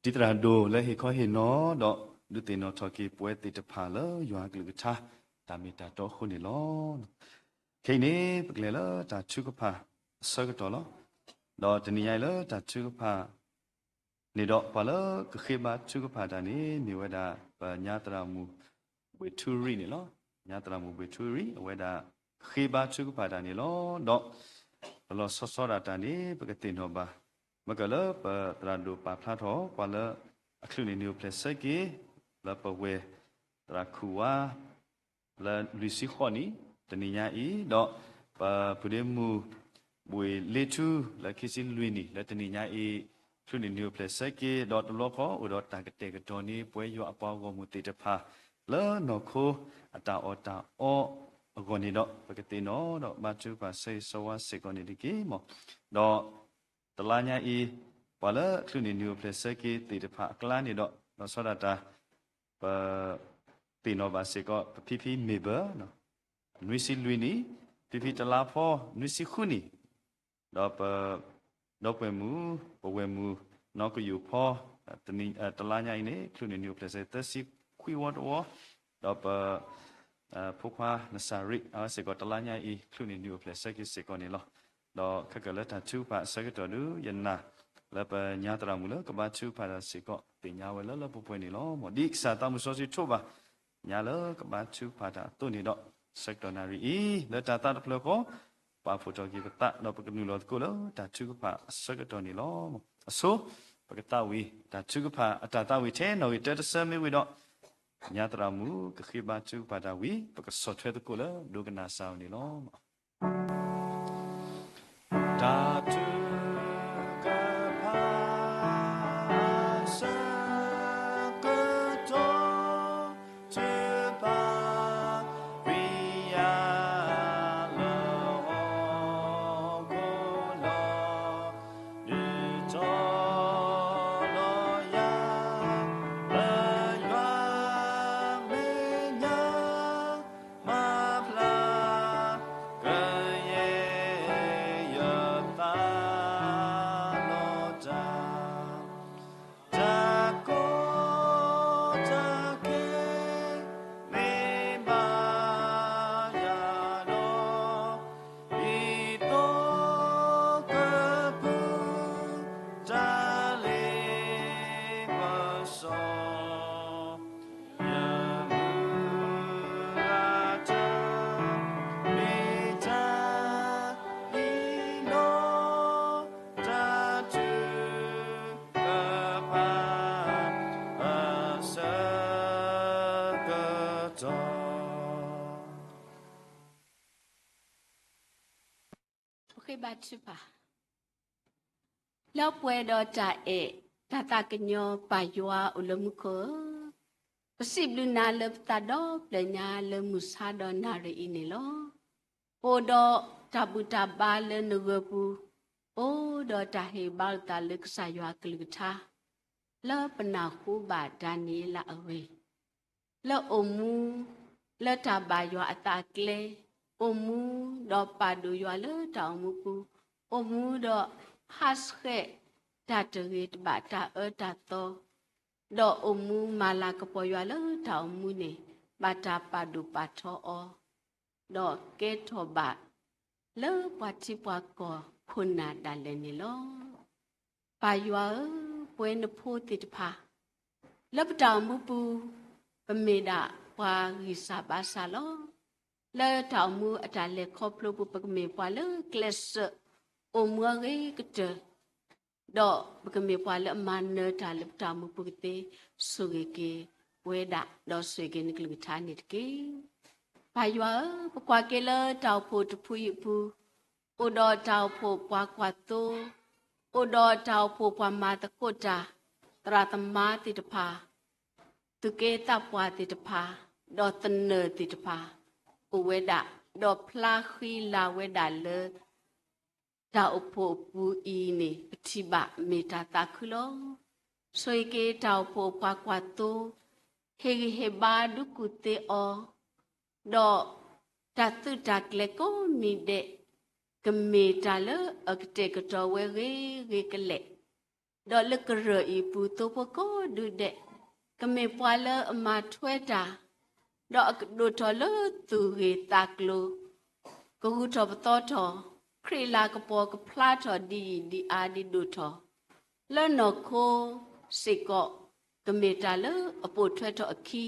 တံၤသရၣ်ဒိၣ်လၢဟ့ၣ်ခီဟ့ၣ်နီၤ ဒီးဒုးသ့ၣ်နီၣ်ထီၣ်က့ၤပဝဲသ့ၣ်တဖၣ်လၢယွၤအကလုၢ်ကထါ တၢ်မ့ၢ်တၢ်တီအဃိန့ၣ်လီၤ. ခဲအံၤန့ၣ် ပကလဲၤလၢတၢ်ထုကဖၣ်အဆၢကတီၢ်လီၤ. ဒီးတနံၤညါအံၤလၢတၢ်ထုကဖၣ် န့ၣ်ဒီး ပှၤလၢကဃ့ဘါထုကဖၣ်တၢ်န့ၣ် မ့ၢ်ဝဲဒၣ် ပညါသရၣ်မုၣ် ဘှ့းထူရံၣ်န့ၣ်လီၤ. ညါသရၣ်မုၣ် ဘှ့းထူရံၣ် အဝဲဒၣ်ဃ့ဘါထုကဖၣ်တၢ်န့ၣ်လီၤ. ဒီး ပလီၢ်ဆီဆီဒၣ်တၢ်န့ၣ် ပကသ့ၣ်နီၣ်ဘၣ် မ့ၢ်ကလၢပသရၣ်ဒိၣ်ပာ်ဖျါထီၣ် ပှၤလၢအချုးန့ၢ်နံၤအိၣ်ဖျဲၣ်ဆၢက့ၤ လၢပဝဲၢ်သရၣ်ခူၣ်ဝါ လၢလွံၢ်ဆံဃိးနံၣ် တနံၤညါအံၤ, ဒီးပဖုဒ့မုၣ် ဘှ့းလ့ထူ လၢခံဆံလွံၢ်နံၣ် လၢတနံၤညါအံၤ ချုးန့ၢ်နံၤအိၣ်ဖျဲၣ်ဆၢက့ၤ, ဒီးတဘျီဃီ အိၣ်ဒီးတၢ်ကတဲာ်ကတီၤန့ၢ် ပဝဲယွၤအပှၤဂီၢ်မုၢ်သ့ၣ်တဖၣ် လၢနီၢ်ခိအတၢ်အီၣ်တၢ်အီ, အဂီၢ်န့ၣ်ဒီး ပကသ့ၣ်နီၣ်ဒီးဘါထုကဖၣ်ဆၢဂ့ၤဆၢဝါစ့ၢ်ကီးန့ၣ်တက့ၢ်မး. ဒီးတလါညါအံၤ ပှၤလၢအချုးန့ၢ်နံၣ်အိၣ်ဖျဲၣ်ဆၢက့ၤသ့ၣ်တဖၣ်အကျါန့ၣ်ဒီး လီၤဆီဒၣ်တၢ် ပ သ့ၣ်နီၣ်ဘၣ်စ့ၢ်ကီး ပဖံဖံမ့ၢ်ဘၢ နွံဆံလွံၢ်နံၣ်, ဖံဖံတလါဖီ နွံဆံဃုနံၣ်, ဒီးပ ဒီပုၢ်ဝဲၢ်မုၣ် ပဝဲၢ်မုၣ် နီၢ်ကယိၣ်ဖီ တလါညါအံၤန့ၣ် ချုးန့ၢ်နံၣ်အိၣ်ဖျဲၣ်ဆၢသၢဆံခွံဝီတဝီ, ဒီးပ ဖိခွါနစၤရ့း အဝဲစ့ၢ်ကီးတလါညါအံၤ ချုးန့ၢ်နံၣ်အိၣ်ဖျဲၣ်ဆၢက့ၤစ့ၢ်ကီးန့ၣ်လီၤ. ဒီးခဲကၢၣ်လၢတၢ်ထုကဖၣ်အဆၢကတီၢ်ဒု ယနာ်လၢပညါသရၣ်မုၣ်လၢကဘါထုကဖၣ်တၢ်စ့ၢ်ကီး သ့ၣ်ညါဝဲလၢလၢပှဲၤပှဲၤန့ၣ်လီၤ. မ်ဒ်ကစၢ်သးမုၢ်စီဆှံထိးဘၣ် ညါလၢကဘါထုကဖၣ်တၢ်အသိးန့ၣ်ဒီး ဆၢကတီၢ်နၣ်ရံၣ်အံၤ လၢတၢ်သးတဖျၢၣ်ဃီ ပာ်ဖှိၣ်ထီၣ်က့ၤပသး ဒီးပကနုာ်လီၤသကိးလၢတၢ်ထုကဖၣ်အဆၢကတီၢ်န့ၣ်လီၤ. အဆိ ပကသးဝံၣ်တၢ်ထုကဖၣ်အတၢ်သးဝံၣ်ထဲနီၣ်ဂံၢ်တၢတဆၢမ့ၢ်ဝံၤဒီး ညါသရၣ်မုၣ်ကဃ့ဘါထုကဖၣ်တၢ်ဝံၤ ပကဆီၣ်ထွဲသကိးလၢဒိကနၣ်စၢ်အအိၣ်န့ၣ်လီၤ. တၢ်ထုကဖၣ်အဆၢကတီၢ် ထုကဖၣ်ဝံယၤလၢဟီၣ်ခိၣ်လီၤ. ဒုးထီၣ်လီၤယၤ လၢယွၤမဲာ်ညါ မၤဖျါ ကယဲၢ်ယသးလီၤတၢ် တၢ်ကီတၢ်ခဲ မ့ၢ်ဘၣ်ယၤဒီး ဒ်သိးကပူၤ တၢ်လ့ပစီ ယမုၢ်ဂၤတၢ် မ့ၢ်တၢ်အံၤလီၤ. တၢ်ထုကဖၣ် အဆၢကတီၢ် ပဃ့ဘါထုကဖၣ် လၢပှဲၤဒီးတၢ်အဲၣ် တၢ်သးကညီၤ ပၢ်ယွၤအိၣ်လၢမူခိၣ်ဧၢ, ပစံးဘျုးနၤလၢပသးဒီဖျၢၣ်ညါလၢမုၢ်ဆါဒီးနၣ်ရံၣ်အံၤန့ၣ်လီၤ. ပအိၣ်ဒီးတၢ်ဘူၣ်တၢ်ဘါလၢနဂၢၢ်ပူၤ, အိၣ်ဒီးတၢ်ဟ့ၣ်ဘါလိာ်သးလၢကစၢ်ယွၤအကလုၢ်ကထါ, လၢပနၢ်ဟူဘၣ်ဒၤနံးယ့လးအဂ့ၢ် လၢအိၣ်မူ လၢတၢ်ဘၣ်ယွၤအသးအကျဲ, အိၣ်မူဒီးပာ်ဒိၣ်ယွၤလၢတၢ်အိၣ်မူပူၤ, အိၣ်မူဒီးဟးဆှဲးတၢ်တဂ့ၤတဘၣ် တၢ်အၢတၢ်သီ, ဒီးအိၣ်မူမၤလၤကပီၤယွၤလၢတၢ်အိၣ်မူန့ၣ် ဘၣ်တၢ်ပာ်ဒိၣ်ပာ်ထီအီၤ, ဒီးကဲထီၣ်ဘၣ် လၢပှၤထံပှၤကီၢ်ခိၣ်နၢ်ဒၣ်လဲာ်န့ၣ်လီၤ. ပၢ်ယွၤဧၢ, ပဝဲနဖိသ့ၣ်တဖၣ် လၢပတၢ်အိၣ်မူပူၤ ပမ့ၢ်ဒၣ်ပှၤဂံၢ်စၢ်ဘါစၢ်လီၤ. လၢတၢ်အိၣ်မူအတၢ်လဲၤခီဖျိပူၤ ပကမ့ၢ်ပှၤလၢကျဲးစၢး အိၣ်မူအဂ့ၤကတၢၢ် ဒီးပကမ့ၢ်ပှၤလၢအမၤနၢၤတၢ်လၢပတၢ်အိၣ်မူပူၤကသ့, ဆိၣ်ဂ့ၤက့ၤပဝဲဒၣ် ဒီးဆိၣ်ဂ့ၤက့ၤနကလုၢ်ကထါန့ၣ်တက့ၢ်. ပၢ်ယွၤဧၢ, ပကွၢ်က့ၤလၢတၢ်အိၣ်ဖှိၣ်တဖုအံၤအပူၤ, အိၣ်ဒီးတၢ်အိၣ်ဖှိၣ်ပှၤကွၢ်သိ, အိၣ်ဒီးတၢ်အိၣ်ဖှိၣ်ပှၤမၤသကိးတၢ်, သရၣ်သမါသ့ၣ်တဖၣ်, သူၣ်က့သးပှၢ်သ့ၣ်တဖၣ်, ဒီးသနၢၣ်သ့ၣ်တဖၣ် အိၣ်ဝဲဒၣ်, ဒီးဖျါဃံလၤဝဲဒၣ်လၢ တၢ်အိၣ်ဖှိၣ်အပူၤအံၤန့ၣ် ပထံၣ်ဘၣ်မ့ၢ်တၢ်သးခုလီၤ. ဆိၣ်ဂ့ၤက့ၤတၢ်အိၣ်ဖှိၣ်ပှၤကွၢ်သိ, ဟ့ၣ်ဂံၢ်ဟ့ၣ်ဘါဒုးကူၣ်သ့အီၤ, ဒီးတၢ်သုးတၢ်ကျဲၤကိးမံၤဒဲး ကမ့ၢ်တၢ်လၢအကတဲာ်ကတီၤဝဲဂ့ၤဂ့ၤကလဲာ်, ဒီးလၢကရၢၢ်အံၤအပူၤ သိဖိကိးဒုဒဲး ကမ့ၢ်ပှၤလၢအမၤထွဲတၢ်, ဒီးအကဒိၣ်ထီၣ်လၢသူၣ်ဂ့ၤသးကျိၤ, ကဂုာ်ထီၣ်ပသီထီၣ်, ခရံာ်လၤကပီၤကဖျါထီၣ်ဒ်အံၤဒ်အါဒ်ဒိၣ်ထီၣ်, လၢနီၢ်ခိစ့ၢ်ကီး ကမ့ၢ်တၢ်လၢအပိာ်ထွဲထီၣ်အခံ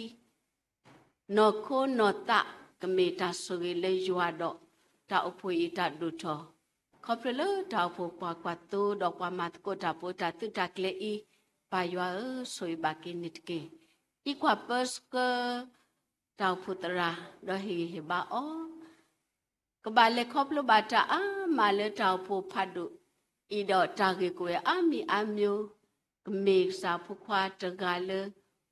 နီၢ်ခိနီၢ်သး ကမ့ၢ်တၢ်ဆိၣ်ဂ့ၤလၢယွၤဒီး တၢ်အိၣ်ဖှိၣ်အံၤတၢ်ဒိၣ်ထီၣ်, ခီဖျိလၢတၢ်အိၣ်ဖှိၣ်ပှၤကွၢ်သိဒီးပှၤမၤသကိးတၢ်ဖိတၢ်သုးတၢ်ကျဲၤအံၤ, ပၢ်ယွၤဧၢ, ဆိၣ်ဂ့ၤဘၣ်က့ၤန့ၣ်တက့ၢ်. ဟံးကွၢ်ပၢဆှၢ တၢ်အိၣ်ဖှိၣ်သရၣ် ဒီးဟ့ၣ်ဂံၢ်ဟ့ၣ်ဘါအီၤ ကဘၣ်လဲၤခီဖျိဘၣ်တၢ်အါမးလၢတၢ်အိၣ်ဖှိၣ်ဖးဒိၣ်အံၤဒီးတၢ်ဂ့ၢ်ကဝီၤအါမံၤအါမျိုး, ကမ့ၢ်ကစၢ်ဖိခွါတဂၤလၢ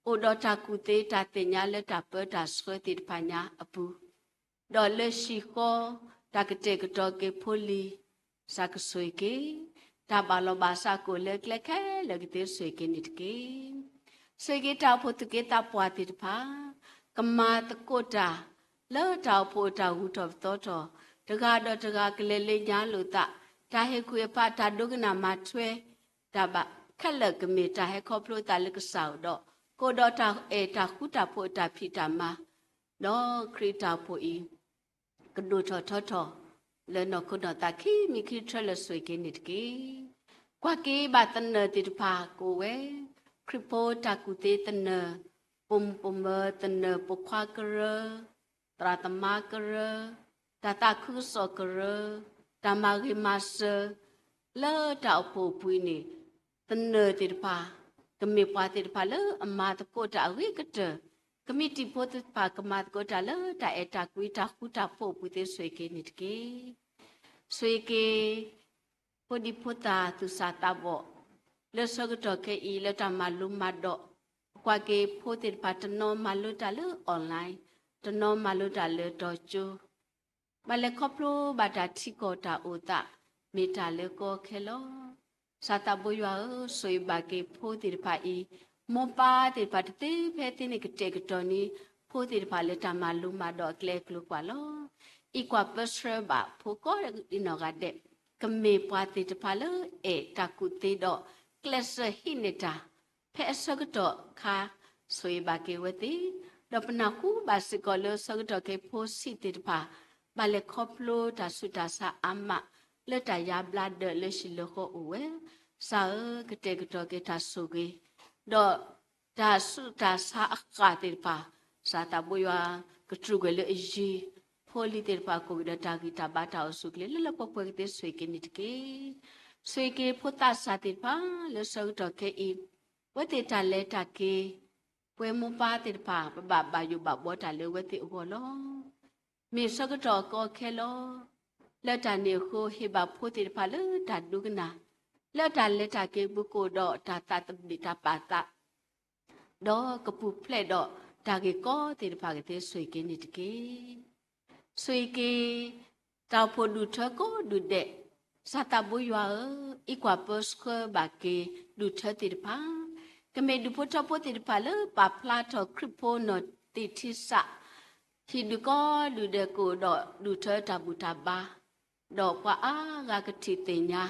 အိၣ်ဒီးတၢ်ကူၣ်သ့တၢ်သ့ၣ်ညါလၢတၢ်ပၢတၢ်ဆှၢသ့ၣ်တဖၣ်ညါအပူၤ, ဒီးလၢဟံၣ်ဃီ တၢ်ကတဲာ်ကတီၤက့ၤဖိလံၤ စးကဆိၣ်ဂ့ၤက့ၤ, တၢ်ဘၣ်လီၤဘၣ်စးကအိၣ်လၢကျဲခဲလၢာ်ကသ့ဆိၣ်ဂ့ၤက့ၤန့ၣ်တက့ၢ်. ဆိၣ်ဂ့ၤက့ၤတၢ်အိၣ်ဖှိၣ်သူၣ်က့သးပှၢ်သ့ၣ်တဖၣ် ကမၤသကိးတၢ် လၢတၢ်အိၣ်ဖှိၣ်အတၢ်ဂုၤထီၣ်ပသီထီၣ်, တဂၤဒီးတဂၤကလဲၤလၢညါလိာ်သး, တၢ်ဟ့ၣ်ကူၣ်ဟ့ၣ်ဖး တၢ်ဒိကနၣ်မၤထွဲ တၢ်ဘၣ်ခဲလၢာ်ကမ့ၢ်တၢ်ဟဲခီဖျိသးလၢကစၢ်အအိၣ်ဒီး ကအိၣ်ဒီးတၢ်အဲၣ်တၢ်ဃူတၢ်ဖိးအတၢ်ဖံးတၢ်မၤ ဒီးခရံာ်တၢ်အိၣ်ဖှိၣ်အံၤ ကဒိၣ်ထီၣ်ထီထီၣ် လၢနီၢ်ခိနီၢ်သးခံမံၤခံဆၢလၢဆိၣ်ဂ့ၤက့ၤန့ၣ်တက့ၢ်. ကွၢ်က့ၤဘၣ်သနၢၣ်သ့ၣ်တဖၣ်ကအိၣ်ဝဲ, ခရံာ်ဖိတၢ်ကူၣ်သ့သနၢၣ်, ပိာ်မုၣ်ပိာ်မၢၤသနၢၣ်, ပိာ်ခွါကရၢ, သရၣ်သမါကရၢ, တၢ်သးခုကစီၣ်ကရၢ, တၢ်မၤဂ့ၤမၤစၢၤ လၢတၢ်အိၣ်ဖှိၣ်အပူၤအံၤန့ၣ် သနၢၣ်သ့ၣ်တဖၣ် ကမ့ၢ်ပှၤသ့ၣ်တဖၣ်လၢအမၤသကိးတၢ်အဂ့ၤကတၢၢ်, ကမံးတံာ်ဖိသ့ၣ်တဖၣ် ကမၤသကိးတၢ်လၢတၢ်အဲၣ်တၢ်ကွံတၢ်ဃူတၢ်ဖိးအပူၤသ့ဆိၣ်ဂ့ၤက့ၤန့ၣ်တက့ၢ်. ဆိၣ်ဂ့ၤက့ၤ ဖိဒံဖိသၣ်သူၣ်စၢ်သးဘီၣ် လၢဆၢကတီၢ်ခဲအံၤ လၢတၢ်မၤလိမၤဒိး, ပကွၢ်က့ၤဖိသ့ၣ်တဖၣ် တနီၤမၤလိတၢ်လၢ online, တနီၤမၤလိတၢ်လၢတီၤကၠိ ဘၣ်လဲၤခီဖျိဘၣ်တၢ်ထံကီၢ်တၢ်အိၣ်သး မ့ၢ်တၢ်လၢကီခဲလီၤ. စၢ်သးဘိယွၤဧၢ, ဆိၣ်ဂ့ၤဘၣ်က့ၤဖိသ့ၣ်တဖၣ်အံၤ, မိၢ်ပၢ်သ့ၣ်တဖၣ်တသ့ဖဲသ့န့ၣ် ကတဲာ်ကတီၤန့ၢ် ဖိသ့ၣ်တဖၣ်လၢတၢ်မၤလိမၤဒိးအကျဲအကျိၤကွၢ်လီၤ. အံးကွၢ်ပၢဆှၢဘၣ်ဖိကိးဒနီၢ်ဂၤဒဲး, ကမ့ၢ်ပှၤသ့ၣ်တဖၣ်လၢအဲၣ်တၢ်ကူၣ်သ့ဒီး ကျဲးစၢးဟံးန့ၢ်တၢ် ဖဲအဆၢကတီၢ်ခါ ဆိၣ်ဂ့ၤဘၣ်က့ၤဝဲသ့ၣ်, ဒီးပနၢ်ဟူဘၣ်စ့ၢ်ကီးလၢဆၢကတီၢ်ခဲအံၤဖိဆံးသ့ၣ်တဖၣ် ဘၣ်လဲၤခီဖျိတၢ်ဆူးတၢ်ဆါအါမး လၢတၢ်ယါဘျါဒၢးလၢဟံၣ်လၢဃီအိၣ်ဝဲ, စၢ်ဧၢ, ကတဲာ်ကတီၤက့ၤတၢ်ဆိၣ်ဂ့ၤ, ဒီးတၢ်ဆူးတၢ်ဆါအဃၢ်သ့ၣ်တဖၣ်, စၢ်သးဘိယွၤ ကတြူာ်ကွံာ်လၢအယံၤ, ဖိလံၤသ့ၣ်တဖၣ်ကအိၣ်က့ၤဒီးတၢ်ဂံၢ်တၢ်ဘါတၢ်အိၣ်ဆူၣ်အိၣ်ချ့ လၢလၢပှဲၤပှဲၤကသ့ဆိၣ်ဂ့ၤက့ၤန့ၣ်တက့ၢ်. ဆိၣ်ဂ့ၤက့ၤဖိသးစၢ်သ့ၣ်တဖၣ် လၢဆၢကတီၢ်ခဲအံၤ အဝဲသ့ၣ်တၢ်လဲၤတၢ်က့ၤ, ပဝဲမိၢ်ပၢ်သ့ၣ်တဖၣ် ပဘၣ်ဘၣ်ယိၣ်ဘၣ်ဘှီတၢ်လၢအဝဲသ့ၣ်အဂီၢ်လီၤ. မ့ၢ်ဆၢကတီၢ်အကီအခဲလီၤ. လၢတၢ်န့ၣ်အဃိ ဟ့ၣ်ဘၣ်ဖိသ့ၣ်တဖၣ်လၢတၢ်ဒိကနၣ်, လၢတၢ်လဲၤတၢ်က့ၤပူၤကအိၣ်ဒီးတၢ်သးသဘံၣ်တၢ်ပာ်သး ဒီးကပူၤဖျဲးဒီးတၢ်ဂ့ၢ်ကီသ့ၣ်တဖၣ်ကသ့ဆိၣ်ဂ့ၤက့ၤန့ၣ်တက့ၢ်. ဆိၣ်ဂ့ၤက့ၤ တၢ်အိၣ်ဖှိၣ်ဒူၣ်ထၢကိးဒူၣ်ဒဲး, စၢ်သးဘိယွၤဧၢ, အံးကွၢ်ပၢဆှၢဘၣ်က့ၤဒူၣ်ထၢသ့ၣ်တဖၣ်, ကမ့ၢ်ဒူၣ်ဖိထၢဖိသ့ၣ်တဖၣ်လၢပာ်ဖျါထီၣ်ခရံာ်ဖိနီၢ်သ့ၣ်ထံစး ဟံၣ်ဒူၣ်ကိးဒူၣ်ဒဲးကအိၣ်ဒီးဒူၣ်ထၢတၢ်ဘူၣ်တၢ်ဘါ, ဒီးပှၤအါဂၤကထံၣ်သ့ၣ်ညါ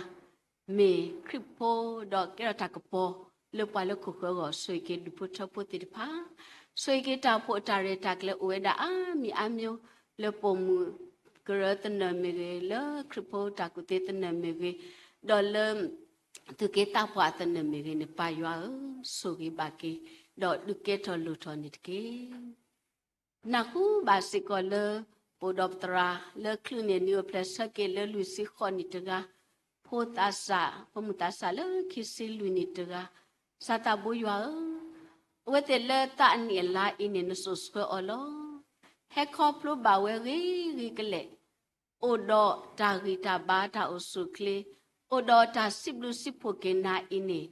မ့ၢ်ခရံာ်ဖိဒီးကဲထီၣ်တၢ်ကပီၤလၢပှၤလၢခိၣ်ဃၢၤအဂီၢ် ဆိၣ်ဂ့ၤက့ၤဒူၣ်ဖိထၢဖိသ့ၣ်တဖၣ်, ဆိၣ်ဂ့ၤက့ၤတၢ်အိၣ်ဖှိၣ်အတၢ်ရဲၣ်တၢ်ကျဲၤအိၣ်ဝဲဒၣ်အါမံၤအါမျိုး လၢပိာ်မုၣ်ကရၢသနၢၣ်မ့ၢ်ဂ့ၤ, လၢခရံာ်ဖိတၢ်ကူၣ်သ့သနၢၣ်မ့ၢ်ဂ့ၤ, ဒီးလၢ သူၣ်က့သးပှၢ်သနၢၣ်မ့ၢ်ဂ့ၤန့ၣ် ပၢ်ယွၤဧၢ, ဆိၣ်ဂ့ၤဘၣ်က့ၤ ဒီးဒုးကဲထီၣ်လိၣ်ထီၣ်န့ၣ်တက့ၢ်. နၢ်ဟူဘၣ်စ့ၢ်ကီးလၢ ပအိၣ်ဒီးပသရၣ် လၢချုးန့ၣ်နံၣ်အိၣ်ဖျဲၣ်ဆၢက့ၤလၢလွံၢ်ဆံဃိးနံၣ်တဂၤ, ဖိသးစၢ် ဖိမုၣ်သးစၢ်လၢခံဆံလွံၢ်နံၣ်တဂၤ, စၢ်သးဘိယွၤဧၢ, အဝဲသ့ၣ်လၢသးအနံၣ်အလါအံၤန့ၣ် နစိာ်ဆှၢအီၤလီၤ. ဟဲခီဖျိဘၣ်ဝဲဂ့ၤဂ့ၤကလဲာ် အိၣ်ဒီးတၢ်ဂံၢ်တၢ်ဘါတၢ်အိၣ်ဆူၣ်အိၣ်ချ့, အိၣ်ဒီးတၢ်စံးဘျုးစံးဖှိၣ်က့ၤနၤအံၤန့ၣ်,